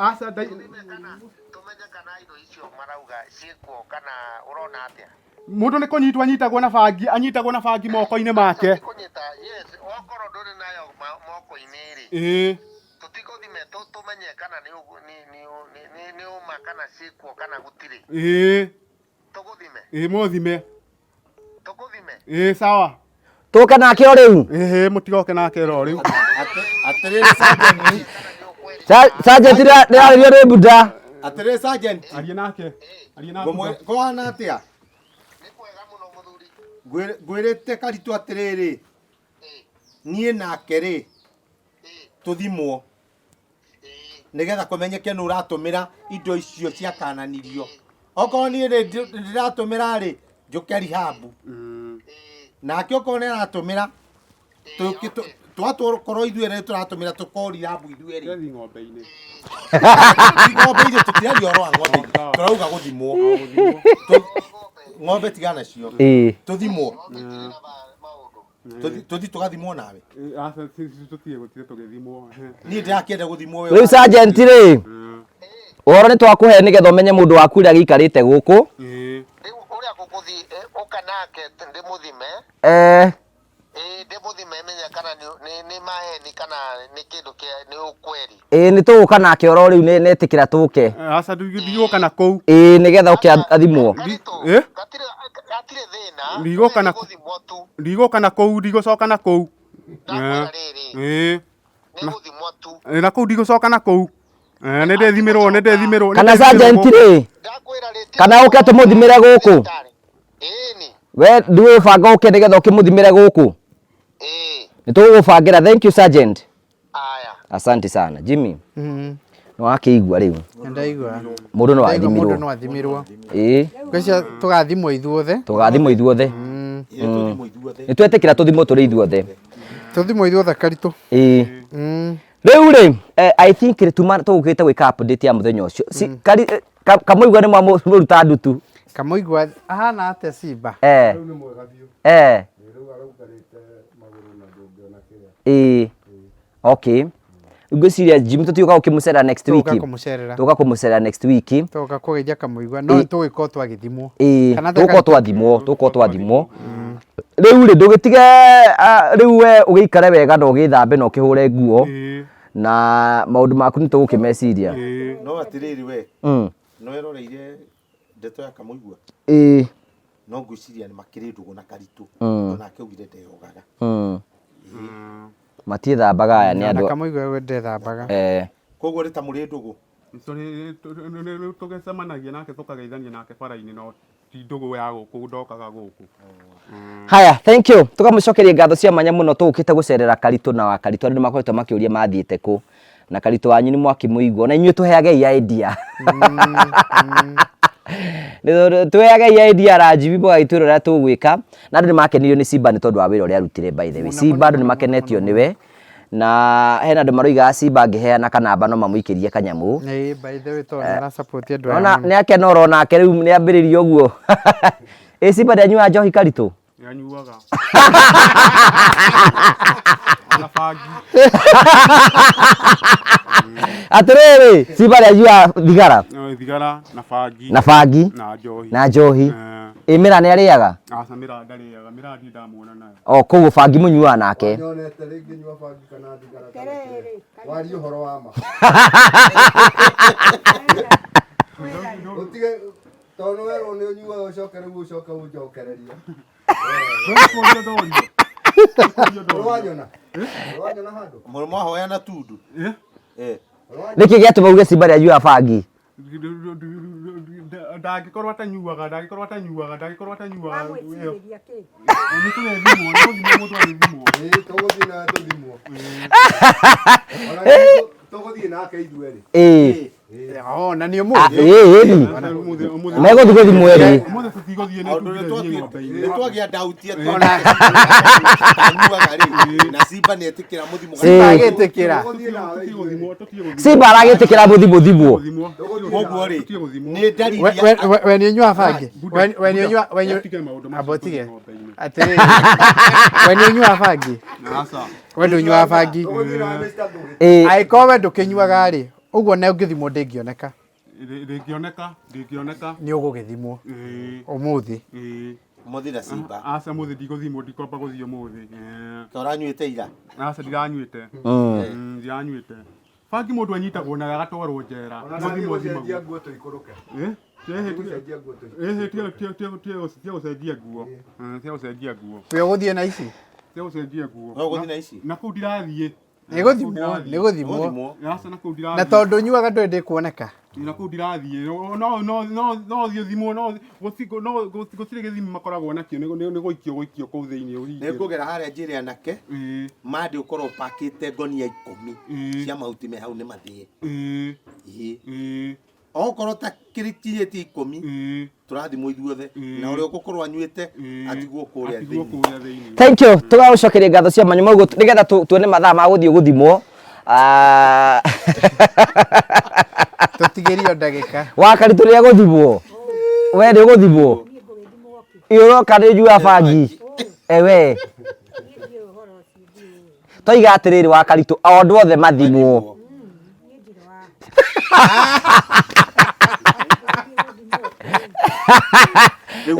Aca ndai Tũmenye kana indo icio marauga ciĩkuo kana ũrona atĩa? Mũndũ nĩ kũnyitwo anyitagwo na bangi, anyitagwo na bangi moko-inĩ make. Kũnyita, yes, okorwo ndũrĩ nayo moko-inĩ rĩ. Ĩ. Tũtikũthime tũmenye kana nĩ nĩ ũma kana ciĩkuo kana gũtirĩ. Ĩ. Tũgũthime. Ĩ mũthime. Tũkũthime. Ĩ sawa. Tũke nake o rĩu. Ĩhĩ mũtigoke nake o rĩu. Atĩrĩrĩ sergeant. Sergeant ndĩrarĩrio nĩ Buda. Atĩrĩ sergeant. Aria nake. Aria nake. Kũhana atĩa? Ngwĩrĩte Karitũ atĩrĩrĩ, niĩ nake rĩ, tũthimwo nĩgetha kũmenyeke nũ ũratũmĩra indo icio ciakananirio. Okorwo niĩ ndĩratũmĩra rĩ, njũke rehab. Nake okorwo nĩ aratũmĩra, twatũkorwo ithuĩ erĩ tũratũmĩra tũkorwo rehab ithuĩ erĩ. Tũrathiĩ ng'ombe-inĩ. Ti ng'ombe-inĩ, tũtiraria ũhoro wa ng'ombe, tũrauga gũthimwo. Ng'ombe tigana nacio. Tũthimwo. Tũthiĩ tũgathimwo nawe. Aca tũtige gũthiĩ tũgĩthimwo. Niĩ ndĩrakĩenda gũthimwo we. Rĩu sergeant rĩ, ũhoro nĩ twakũhe nĩgetha ũmenye mũndũ waku ũrĩa agĩikarĩte gũkũ. Rĩu ũrĩa gũgũthiĩ ũka nake ndĩmũthime. Ĩĩ ndĩmũthime menye kana nĩ maheni kana nĩ kĩndũ kĩa nĩ ũkweri. Ĩĩ nĩ tũgũka nake oro rĩu nĩ etĩkĩra tũke. Aca ndigũka na kũu. Ĩĩ nĩgetha oke athimwo. Ĩ? Hatirĩ thĩna. Ndigũka na ndigũka na kũu ndigũcoka na kũu. Ndakwĩra rĩrĩ. Ĩĩ. Nĩ gũthimwo tu. Na kũu ndigũcoka na kũu. Nĩ ndĩthimĩrwo nĩ ndĩthimĩrwo. Kana sergeant rĩ. Kana ũke tũmũthimĩre gũkũ. We ndũgũbanga ũke nĩgetha ũkĩmũthimĩre gũkũ. Nĩ tũgũgũbangĩra. Thank you sergeant. Asante sana Jimmy. Nĩ wakĩigua rĩu. Ndaigua. Mũndũ no Ndaigua athimirwo. Mũndũ no athimirwo. Ĩĩ. Ngwĩciria tũgathimwo ithuothe. Tũgathimwo ithuothe. Nĩ twetĩkĩra tũthimwo tũrĩ ithuothe. Tũthimwo ithuothe Karitũ. Ĩĩ. Rĩu rĩ, I think tuma tũgũkĩte gwĩka update ya mũthenya ũcio. Kamũigua nĩ mwamũruta ndutu. Kamũigua ahana atĩa Simba? Eh. Rĩu nĩ mwega biũ. Eh. Rĩu araukarĩte magũrũ na ndũngĩona kĩrĩa. Ĩĩ. Okay. Ngwĩciria Jimmy tũtiũka gũkĩmũcerera next week. Tũgũka kũmũcerera. Tũgũka kũmũcerera next week. Tũgũka kũgeithia Kamũigua no tũgĩkorwo twagĩthimwo. Ĩĩ, Kana tũgũkorwo twathimwo, tũgũkorwo twathimwo. Rĩu rĩ ndũgĩtige rĩu we ũgĩikare wega na ũgĩthambe na ũkĩhũre nguo na maũndũ maku nĩ tũgũkĩmeciria. No atĩrĩrĩ we, no eroreire ndeto ya Kamũigua. Ĩĩ. No ngwĩciria nĩ makĩrĩ ndũgũ na Karitũ. Onake augire ndeyogaga. Matiĩthambaga aya nĩ Ona andũ. Kamũigua we ndethambaga. Koguo rĩ ta mũrĩ ndũgũ? Nĩ tũgĩcemanagia nake tũkageithania nake bara-inĩ no ti ndũgũ ya gũkũ ndokaga gũkũ. Haya, thank you. Tũkamũcokeria ngatho cia mwanya mũno tũgũkĩte gũcerera Karitũ na wa Karitũ andũ nĩ makoretwo makĩũria mathiĩte kũ. Na Karitũ wanyu nĩ mwakĩmũigua. Na inyuĩ tũheagei idea. Tũheagei idea Rajiv mũgagĩtwĩra ũrĩa tũgwĩka. Na andũ nĩ makenirio nĩ Simba nĩ tondũ wa wĩra ũrĩa arutire by the way. Simba andũ nĩ makenetio nĩwe. Na hena andũ maroigaga Simba angĩheana kanamba no mamũikĩrie kanyamũ. Ĩĩ, by the way tondũ nĩ ara support andũ aya Ona mũno. nĩ akena oro nake rĩu nĩ ambĩrĩria ũguo. Ĩ Simba ndĩanyuaga njohi Karitũ? Nĩanyuaga. Na bangi. Atĩrĩrĩ, Simba nĩanyuaga thigara? Thigara na bangi. Na bangi. Na njohi. Na njohi. Ĩ mĩraa nĩarĩaga? Aca mĩraa ndarĩaga, mĩraa ndirĩ ndamuona nayo. O koguo bangi mũnyuaga nake? Nyonete rĩngĩ nyua bangi kana thigara kana kĩrĩa. Warie ũhoro wa ma. Ũtige tondũ werwo nĩ ũnyuaga ũcoke rĩu ũcoke ũnjokererie. Ũrwanyona? Ũrwanyona handũ? Mwahoya na tundu. Nĩkĩ gĩatũma uge Simba nĩanyuaga bangi? Ndangĩkorwo atanyuaga, ndangĩkorwo atanyuaga, ndangĩkorwo atanyuaga. Wamwĩcirĩria kĩ? Nĩ tũrethimwo, nĩ gũthimwo mũndũ agĩthimwo. Ĩĩ, tũgũthiĩ nawe tũthimwo. Ona tũgũthiĩ nake ithuerĩ. Ĩĩ. Oh, na nĩ ũmũthĩ. Ĩĩ, ĩĩ. Megũthiĩ gũthimwo erĩ. Ũmũthĩ tũtigũthiĩ nĩ Tondũ tũthiĩ ng'ombe-inĩ. nĩ twagĩa ndauti atĩ anyuaga rĩ na Simba nĩ etĩkĩra mũthimo. Simba agĩtĩkĩra. Simba aragĩtĩkĩra mũthimo thimwo. Koguo rĩ nĩ ndariri We nĩ ũnyuaga bangi? We nĩ ũnyuaga we nĩ amba ũtige. Atĩrĩrĩ. We nĩ ũnyuaga bangi? We ndũnyuaga bangi. Angĩkorwo we ndũkĩnyuaga rĩ, ũguo na ũngĩthimwo ndĩngĩoneka. Ndĩngĩoneka, ndĩngĩoneka. Nĩ ũgũgĩthimwo ũmũthĩ. Ũmũthĩ na Simba. Aca ũmũthĩ ndigũthimwo, ndikwamba gũthiĩ ũmũthĩ. Ta ũranyuĩte ira? Aca ndiranyuĩte. Ndiranyuĩte. Bangi mũndũ anyitagwo nayo agatwarwo njera. Ona ndathiĩ gũcenjia nguo tũikũrũke. Gũcenjia nguo tũikũrũke. Tia gũcenjia nguo. Tia gũcenjia nguo. We ũgũthiĩ na ici? Tia gũcenjia nguo. We ũgũthiĩ na ici? Na kũu ndirathiĩ. Nĩ gũthimwo, nĩ gũthimwo. Gũthimwo. Aca na kũu Na ndirathiĩ. tondũ nyuaga ndũĩ ndĩkuoneka. Na kũu ndirathiĩ. No no no no thiĩ ũthimwo no gũtirĩ no gũtirĩ gĩthimi makoragwo nakĩo nĩ nĩ gũikio gũikio kũu thĩinĩ Nĩ ũhingĩrwo. ngũgera harĩa njĩre anake Ĩĩ. mandĩ ũkorwo pakĩte ngonia ikũmi Ĩĩ. cia mahuti me hau nĩ mathĩe. Ĩĩ. Ĩĩ. Ĩĩ. Okorwo ta kĩrĩkinyĩtie ikũmi Ĩĩ. tũrathimwo ithuothe Ĩĩ. na ũrĩa ũgũkorwo anyuĩte Ĩĩ. atigwo kũrĩa Atigwo thĩinĩ. kũrĩa thĩinĩ. Thank you. Tũgagũcokeria ngatho cia mwanya mũno nĩgetha tuone mathaa ma gũthiĩ gũthimwo. Ah, Tũtigĩrio ndagĩka. Wakaritũ rĩa gũthimwo. We nĩ ũgũthimwo. Ĩ ũroka nĩ njua bangi. Ewe. Toiga atĩrĩrĩ Wakaritũ, o andũ othe mathimwo.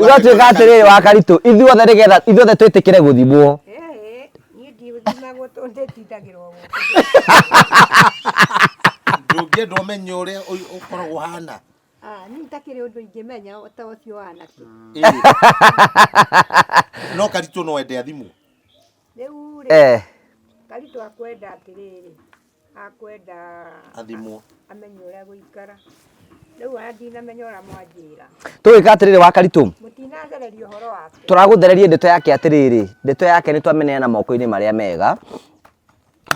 Ũgatuĩka atĩrĩrĩ Wakaritũ, ithuothe nĩgetha ithuothe twĩtĩkĩre gũthimwo. Niĩ ndigũthimagwo tondũ ndĩtindagĩrwo gũkũ. Ndũngĩenda ũmenye ũrĩa ũkoragwo ũhana. Ah, niĩ itakĩrĩ ũndũ ingĩmenya ta ũcio wa anake. Ĩĩ. No Karitũ no ende athimwo. Rĩu rĩ, Eh. Karitũ akwenda atĩrĩrĩ, akwenda Athimwo. amenye ũrĩa gũikara. Rĩu ona ndinamenya ũrĩa mwanjĩra. Tũgwĩka atĩrĩrĩ wa Karitũ. Mũtinathereria ũhoro wake. Tũragũthereria ndeto yake atĩrĩrĩ, ndeto yake nĩ twamĩneana moko-inĩ marĩa mega.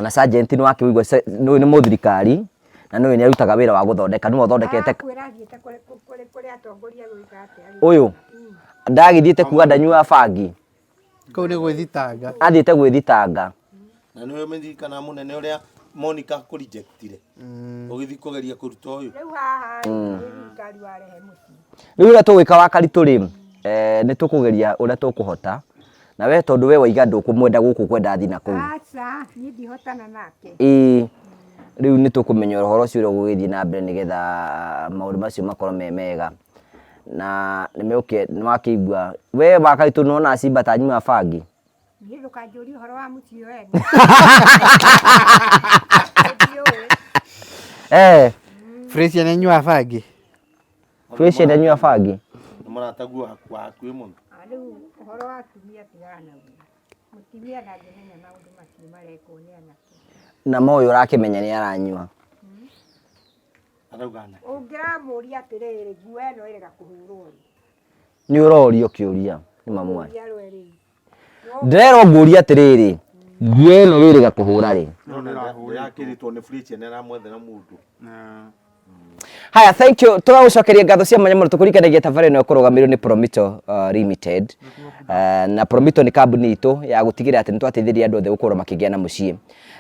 Na sergeant nĩ wakĩũigua ũyũ nĩ mũthirikari na nĩ ũyũ nĩ arutaga wĩra wa gũthondeka, nĩwe ũthondekete. Arakwĩra athiĩte kũrĩ kũrĩ kũrĩ atongoria gwĩka atĩa? Ũyũ ndagĩthiĩte kuga ndanyuaga bangi. Kũu nĩ gwĩthitanga. Athiĩte gwĩthitanga. Na nĩwe ũmeririkana mũnene ũrĩa Monica akũrejectire. Ũgĩthiĩ kũgeria kũruta ũyũ. Rĩu haha rĩ, nĩ thirikari warehe mũciĩ. Rĩu ũrĩa tũgwĩka wa Karitũ rĩ, eh, nĩ tũkũgeria ũrĩa tũkũhota. Na we tondũ we waiga ndũkũmwenda gũkũ kwenda athiĩ na kũu. Aca, niĩ ndihotana nake. Ĩĩ, rĩu nĩ tũkũmenya ũhoro ũcio ũrĩa ũgũgĩthiĩ na mbere nĩgetha maũndũ macio makorwo me mega. Na nĩ wakĩigua, we wa Karitũ nĩwona Simba ta anyuaga bangi? Niĩ ndũkanjũrie ũhoro wa mũciĩ wene. Ndiũĩ. Eh, Fresia nĩ anyuaga bangi? Fresia nĩ anyuaga bangi? Nĩ mũrataguo wa hakuhĩ mũno. Ah, Rĩu ũhoro wa atumia tigana naguo. Mũtumia ndangĩmenya maũndũ macio marekwo nĩ anake. Na ma ũyũ ũrakĩmenya nĩ aranyua. Arauga na. Ũngĩramũria atĩrĩrĩ, nguo ĩno ĩrega kũhũrwo rĩ? Nĩ ũrorio kĩũria nĩ mamu wanyu. Ũria rwe rĩu. Ndĩrerwo ngũrie atĩrĩrĩ, nguo ĩno wĩrĩga kũhũra rĩ? No ndĩrakĩrĩtwo nĩ fridge nĩ aramwethera mũndũ. Haya, thank you. Tũragũcokeria ngatho cia mwanya mũno tũkũririkanagia tabarĩra ĩno ĩkũrũgamĩrĩirwo nĩ Promito Limited. Na Promito nĩ kambuni itũ ya gũtigĩrĩra atĩ nĩ twateithĩrĩria andũ othe gũkorwo makĩgĩa na mũciĩ.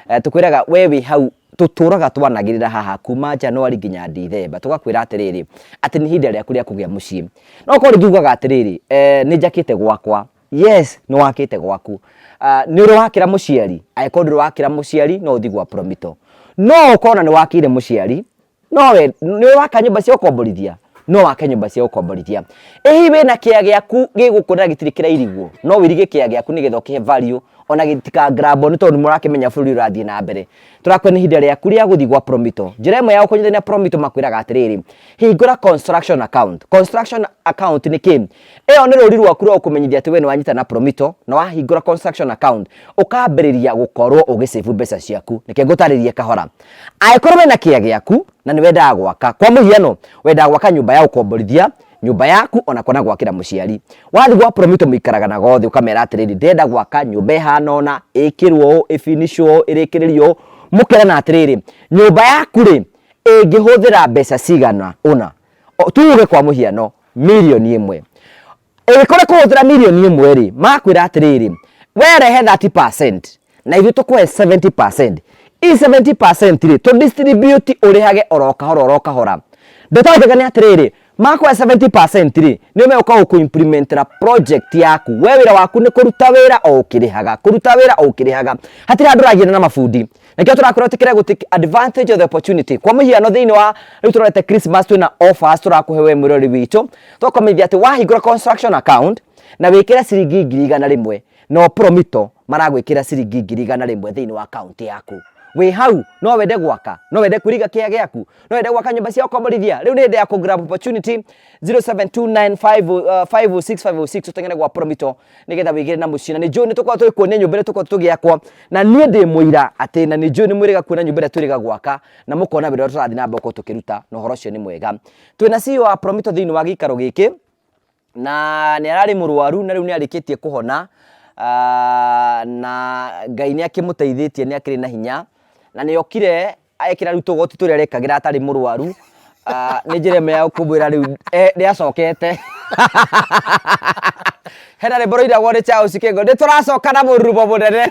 Tũkwĩraga we wĩ hau tũtũraga twanagĩrĩra haha kuma Januari nginya Dithemba tũgakwĩra atĩrĩrĩ atĩ nĩ ihinda rĩaku rĩa kũgĩa mũciĩ. No korwo rĩngĩ ugaga atĩrĩrĩ nĩ njakĩte gwakwa, yes nĩ wakĩte gwaku. Nĩ ũrĩ wakĩra mũciari? Angĩkorwo ndũrĩ wakĩra mũciari no ũthiĩ gwa Promito. No ũkorwo ona nĩ wakĩire mũciari no we nĩ ũrĩ waka nyũmba cia gũkomborithia? No wake nyũmba cia gũkomborithia. Ĩ hihi wĩna kĩea gĩaku gĩ gũkũ na gĩtirĩ kĩrairigwo? No ũirige kĩea gĩaku nĩgetha ũkĩhe value ona gĩtika grabwo nĩ tondũ nĩ mũrakĩmenya bũrũri ũrathiĩ na mbere. Tũrakwĩra nĩ ihinda rĩaku rĩa gũthiĩ gwa Promito. Njĩra ĩmwe ya gũkũnyitithania na Promito makwĩraga atĩrĩrĩ, hingũra construction account. Construction account nĩ kĩ? Ĩyo nĩ rũri rwaku rwa gũkũmenyithia atĩ we nĩ wanyita na Promito na wahingũra construction account ũkambĩrĩria gũkorwo ũgĩ save mbeca ciaku. Reke ngũtarĩrie kahora. Angĩkorwo wĩna kĩea gĩaku na nĩ wendaga gwaka, kwa mũhiano wendaga gwaka nyũmba ya gũkomborithia, nyũmba yaku ona kana gwakĩra mũciari. Wathiĩ gwa Promito mũikaraga na gothe ũkamera atĩrĩrĩ, ndĩrenda gwaka nyũmba ĩhana ũna, ĩkĩrwo ũũ, ĩbinicwo ũũ, ĩrĩkĩrĩrio ũũ. Mũkerana atĩrĩrĩ, nyũmba yaku rĩ, ĩngĩhũthĩra mbeca cigana ũna. Tuge kwa mũhiano mirioni ĩmwe. Ĩngĩkorwo ĩkũhũthĩra mirioni ĩmwe rĩ, makwĩra atĩrĩrĩ, we rehe 30% na ithuĩ tũkũhe 70%. I 70% rĩ, tũ distribute ũrĩhage oro kahora oro kahora. Ndeto njega nĩ atĩrĩrĩ, makũhe 70% rĩ, nĩo megũka gũkũ implementera project yaku. We wĩra waku nĩ kũruta wĩra o ũkĩrĩhaga, kũruta wĩra o ũkĩrĩhaga. Hatirĩ handũ ũragiana na mabundi. Nĩkĩo tũrakwĩra ũtĩkĩre gũ take advantage of the opportunity. Kwa mũhiano thĩinĩ wa rĩu tũrorete Christmas twĩna offers tũrakũhe we mwĩroreri witũ. Tũgakũmenyithia atĩ wahingũra construction account na wĩkĩre ciringi 100,000 no Promito maragwĩkĩra ciringi 100,000 thĩinĩ wa account yaku. Wĩ hau no wende gwaka, no wende kwĩriga kĩa gĩaku, no wende gwaka nyũmba cia gũkomborithia. Rĩu nĩ hĩndĩ ya kũ grab opportunity 0729506506 ũteng'ere gwa Promito nĩgetha wĩgĩre na mũciĩ. Na nĩ njũĩ nĩ tũkoragwo tũgĩkuonia nyũmba ĩrĩa tũkoragwo tũgĩakwo, na niĩ ndĩ mũira atĩ na nĩ njũĩ nĩ mwĩrĩga kuona nyũmba ĩrĩa twĩrĩga gwaka na mũkona wĩra ũrĩa tũrathiĩ na mbere gũkorwo tũkĩruta, na ũhoro ũcio nĩ mwega. Twĩna CEO wa Promito thĩinĩ wa gĩikaro gĩkĩ na nĩ ararĩ mũrwaru na rĩu nĩ arĩkĩtie kũhona ah, na Ngai nĩ akĩmũteithĩtie nĩ akĩrĩ na hinya na nĩ okire ekĩra rĩu tũgoti tũrĩa arekagĩra atarĩ mũrwaru Ah, nĩ njĩra ĩmwe ya kũmwĩra rĩu eh, nĩ acokete hena rwĩmbo rũinagwo nĩ Charles Kĩng'o nĩ tũracoka na mũrurumo mũnene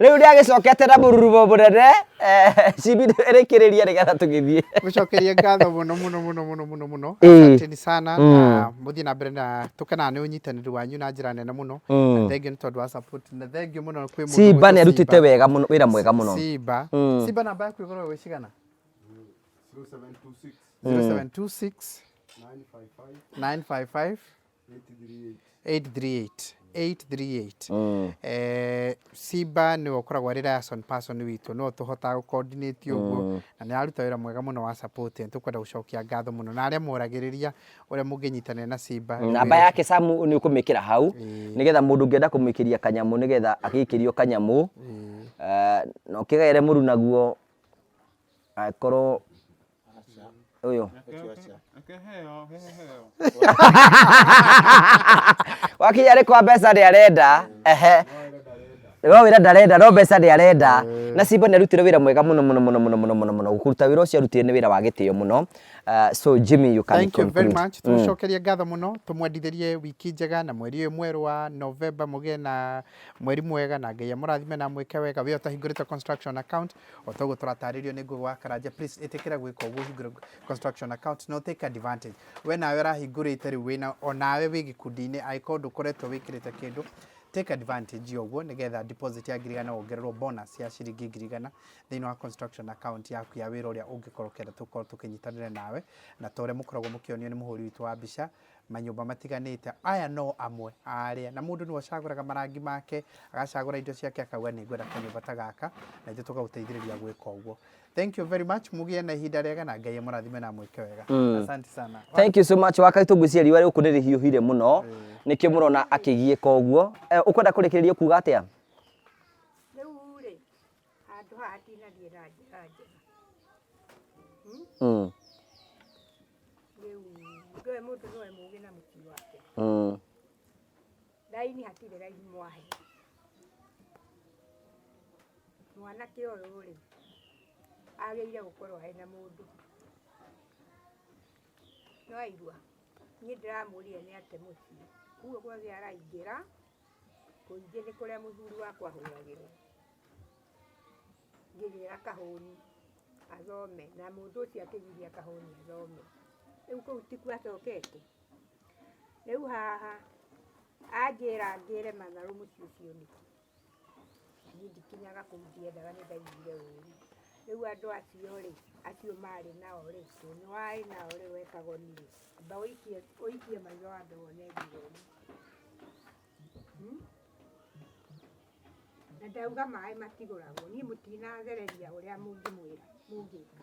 Rĩu nĩ agĩcokete na mũrurumo mũnene eh, Cibi rĩkĩrĩria nĩgetha tũgĩthiĩ. Gũcokeria ngatho mũno mũno mũno mũno mũno mũno. Asanteni sana na mũthiĩ na mbere na tũkenaga nĩ ũnyitanĩri wanyu na njĩra nene mũno. Na thengiũ nĩ tondũ wa support na thengiũ mũno kwĩ mũndũ Simba nĩ arutĩte wega mũno wĩra mwega mũno. Simba. Simba namba yaku ĩkoragwo ĩ cigana? 0726 0726 955 955 838. 838 838 eh, Simba nĩwe ũkoragwo arĩ liaison person witũ nĩwe tũhotaga gũ coordinate ũguo na nĩ araruta wĩra mwega mũno wa support nĩ tũkwenda gũcokia ngatho mũno na arĩa moragĩrĩria ũrĩa mũngĩnyitanĩra na Simba Namba yake Samu nĩ ũkũmĩkĩra hau nĩgetha mũndũ ũngĩenda kũmũikĩria kanyamũ nĩgetha agĩikĩrio kanyamũ eh, na ũkĩgaĩre mũru naguo angĩkorwo Ũyũ. Wakinya nĩ kwa mbeca nĩ arenda. Ehe. No wĩra ndarenda, no mbeca nĩ arenda. Na Simba nĩ arutire wĩra mwega mũno mũno mũno mũno mũno mũno mũno. Kũruta wĩra ũcio arutire nĩ wĩra wa gĩtĩo mũno. So Jimmy you can Thank you very conclude. much. Tũcokerie ngatho mũno, tũmwendithĩrie wiki njega na mweri ũyũ mwerũ wa November mũgĩe na mweri mwega na Ngai amũrathime na amwĩke wega. We ũtahingũrĩte construction account, O ta ũguo tũratarĩrio nĩ Ngũgĩ wa Karanja, please ĩtĩkĩra gwĩka ũguo ũhingũre construction account na take advantage. We nawe ũrahingũrĩte rĩu wĩna onawe wĩ gĩkundi-inĩ angĩkorwo ndũkoretwo wĩkĩrĩte kĩndũ, take advantage ya ũguo nĩgetha deposit ya ngiri igana wongererwo bonus ya ciringi 1,000 thĩinĩ wa construction account yaku ya wĩra ũrĩa ũngĩkorwo ũkĩenda tũkorwo tũkĩnyitanĩra nawe na ta ũrĩa mũkoragwo mũkĩonio nĩ mũhũri witũ wa mbica manyũmba matiganĩte, aya no amwe a arĩa, na mũndũ nĩwe ũcagũraga marangi make, agacagũra indo ciake akauga nĩ ngwenda kanyũmba ta gaka, na ithuĩ tũgagũteithĩrĩria gwĩka ũguo. Thank you very much, mũgĩe na ihinda rĩega na Ngai amũrathime na amwĩke wega. Asante sana. Thank you so much wakaitũ ngwĩciria riũa gũkũ nĩ rĩhiũhire mũno nĩkĩo mũrona akĩgiĩka ũguo. Eh, ũkwenda kũrĩkĩrĩria kuga atĩa? Rĩu rĩ, handũ haha hatinathiĩ na njĩra njega. Rĩu ndũĩ mũndũ nĩwe mũgĩ na mũciĩ wake. Raini hatirĩ raini mwahe. Mwanake ũyũ rĩ, agĩrĩire gũkorwo ena mũndũ. Nĩwaigua? Niĩ ndĩramũrire nĩ ate mũciĩ. Ũguo guothe araingĩra, kũingĩ nĩ kũrĩa mũthuri wakwa ahũragĩrwo. Ngĩgĩra kahũni athome na mũndũ ũcio akĩgiria kahũni athome. Rĩu kũu tikuo acokete? Rĩu haha anjĩra ngĩre matharũ mũciĩ ũcio nĩkĩ? Niĩ ndikinyaga kũu ndiendaga nĩ ndaiguire ũru. Rĩu andũ acio rĩ, acio marĩ nao rĩ, tondũ warĩ nao rĩ we Kagoni rĩ, amba ũikie maitho wambe wone ngironi. Na ndauga maĩ matigũragwo, niĩ mũtinathereria ũrĩa mũngĩmwĩra, mũngĩka.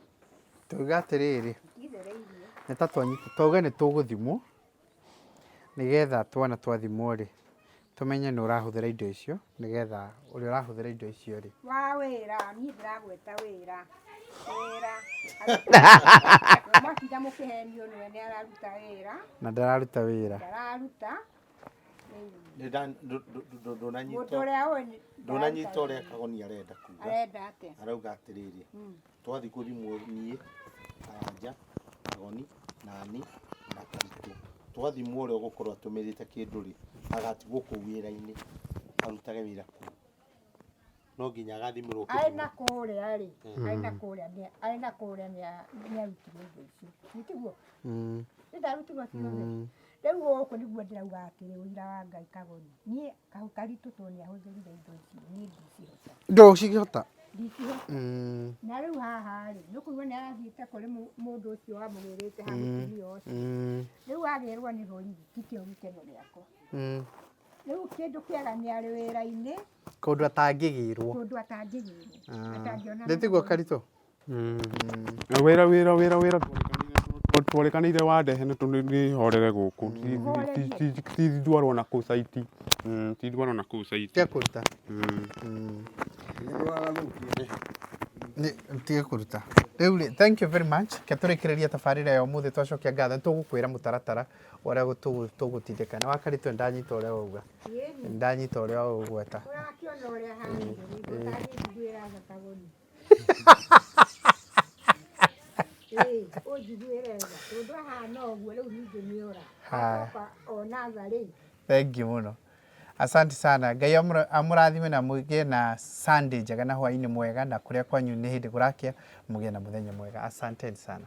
Tuge atĩrĩrĩ, Mũtithereirie. nĩ ta twanyita, twauga nĩ tũgũthimwo, nĩgetha twana twathimwo rĩ, tũmenye nũ ũrahũthĩra indo icio, nĩgetha ũrĩa ũrahũthĩra indo icio rĩ. Wa wĩra, niĩ ndĩragweta wĩra, wĩra. Mwatinda mũkĩhenio nĩwe nĩ araruta wĩra. Na ndararuta wĩra. Ndararuta. Nĩ nda- ndũ- ndũ- ndũ- ndũnanyita Mũndũ ũrĩa ũĩ nĩ- ndũnanyita ũrĩa kagoni arenda kuga arenda atĩa? arauga atĩrĩrĩ twathiĩ gũthimwo niĩ karanja kagoni nani na karitũ twathimwo ũrĩa ũgũkorwo atũmĩrĩte kĩndũ rĩ agatigwo kũu wĩra-inĩ arutage wĩra kũu no nginya agathimĩrwo Arĩ kĩthimi na kũrĩa rĩ, arĩ na kũrĩa nĩ arĩ na kũrĩa nĩ nĩ arutirwo indo icio. Nĩ tiguo? Nĩ ndarutirwo ciothe. Rĩu gũkũ nĩguo ndĩrauga atĩrĩ ũira wa Ngai Kagoni. Niĩ kahu karitũ tondũ nĩ ahũthĩrire indo icio, niĩ ndicihota. Ndũcihota. Ndicihota. Na rĩu haha rĩ, nĩ ũkũigua nĩ arathiĩte kũrĩ mũndũ ũcio wamũgĩrĩte ha mũtumia ũcio. Rĩu agĩrwo nĩ borithi, ti kĩo gĩkeno gĩakwa. Rĩu kĩndũ kĩega nĩ arĩ wĩra-inĩ. Kũndũ atangĩgĩrwo. Kũndũ atangĩgĩrwo. Atangĩona. Nĩ tiguo Karitũ? Wĩra wĩra wĩra wĩra twarĩkanĩire wandehe nĩ horere gũkũ ti ndwarwo na kũu caiti ti ndwarwo na kũu caiti. Tiga kũruta. Tiga kũruta. Rĩu rĩ, thank you very much. Reke tũrĩkĩrĩrie tabarĩra ya ũmũthĩ twacokia ngatho. Nĩ tũgũkwĩra mũtaratara ũrĩa tũgũtindĩka. Nĩ wa Karitũ nĩ ndanyita ũrĩa wauga. Nĩ ndanyita ũrĩa ũgweta. Ũrakĩona ũrĩa ahanire, ũtangĩ njiguĩra tha ta gũni. Ĩĩ, ũnjiguĩre tha. Tondũ ahana ũguo rĩu ningĩ nĩ ora. Acoka ona tha rĩ. Thank you mũno. Asante sana. Ngai amũrathime na mũgĩe na Sunday njega na hwaĩ-inĩ mwega na kũrĩa kwanyu nĩ hĩndĩ kũrakĩa mũgĩe na mũthenya mwega. Asanteni sana.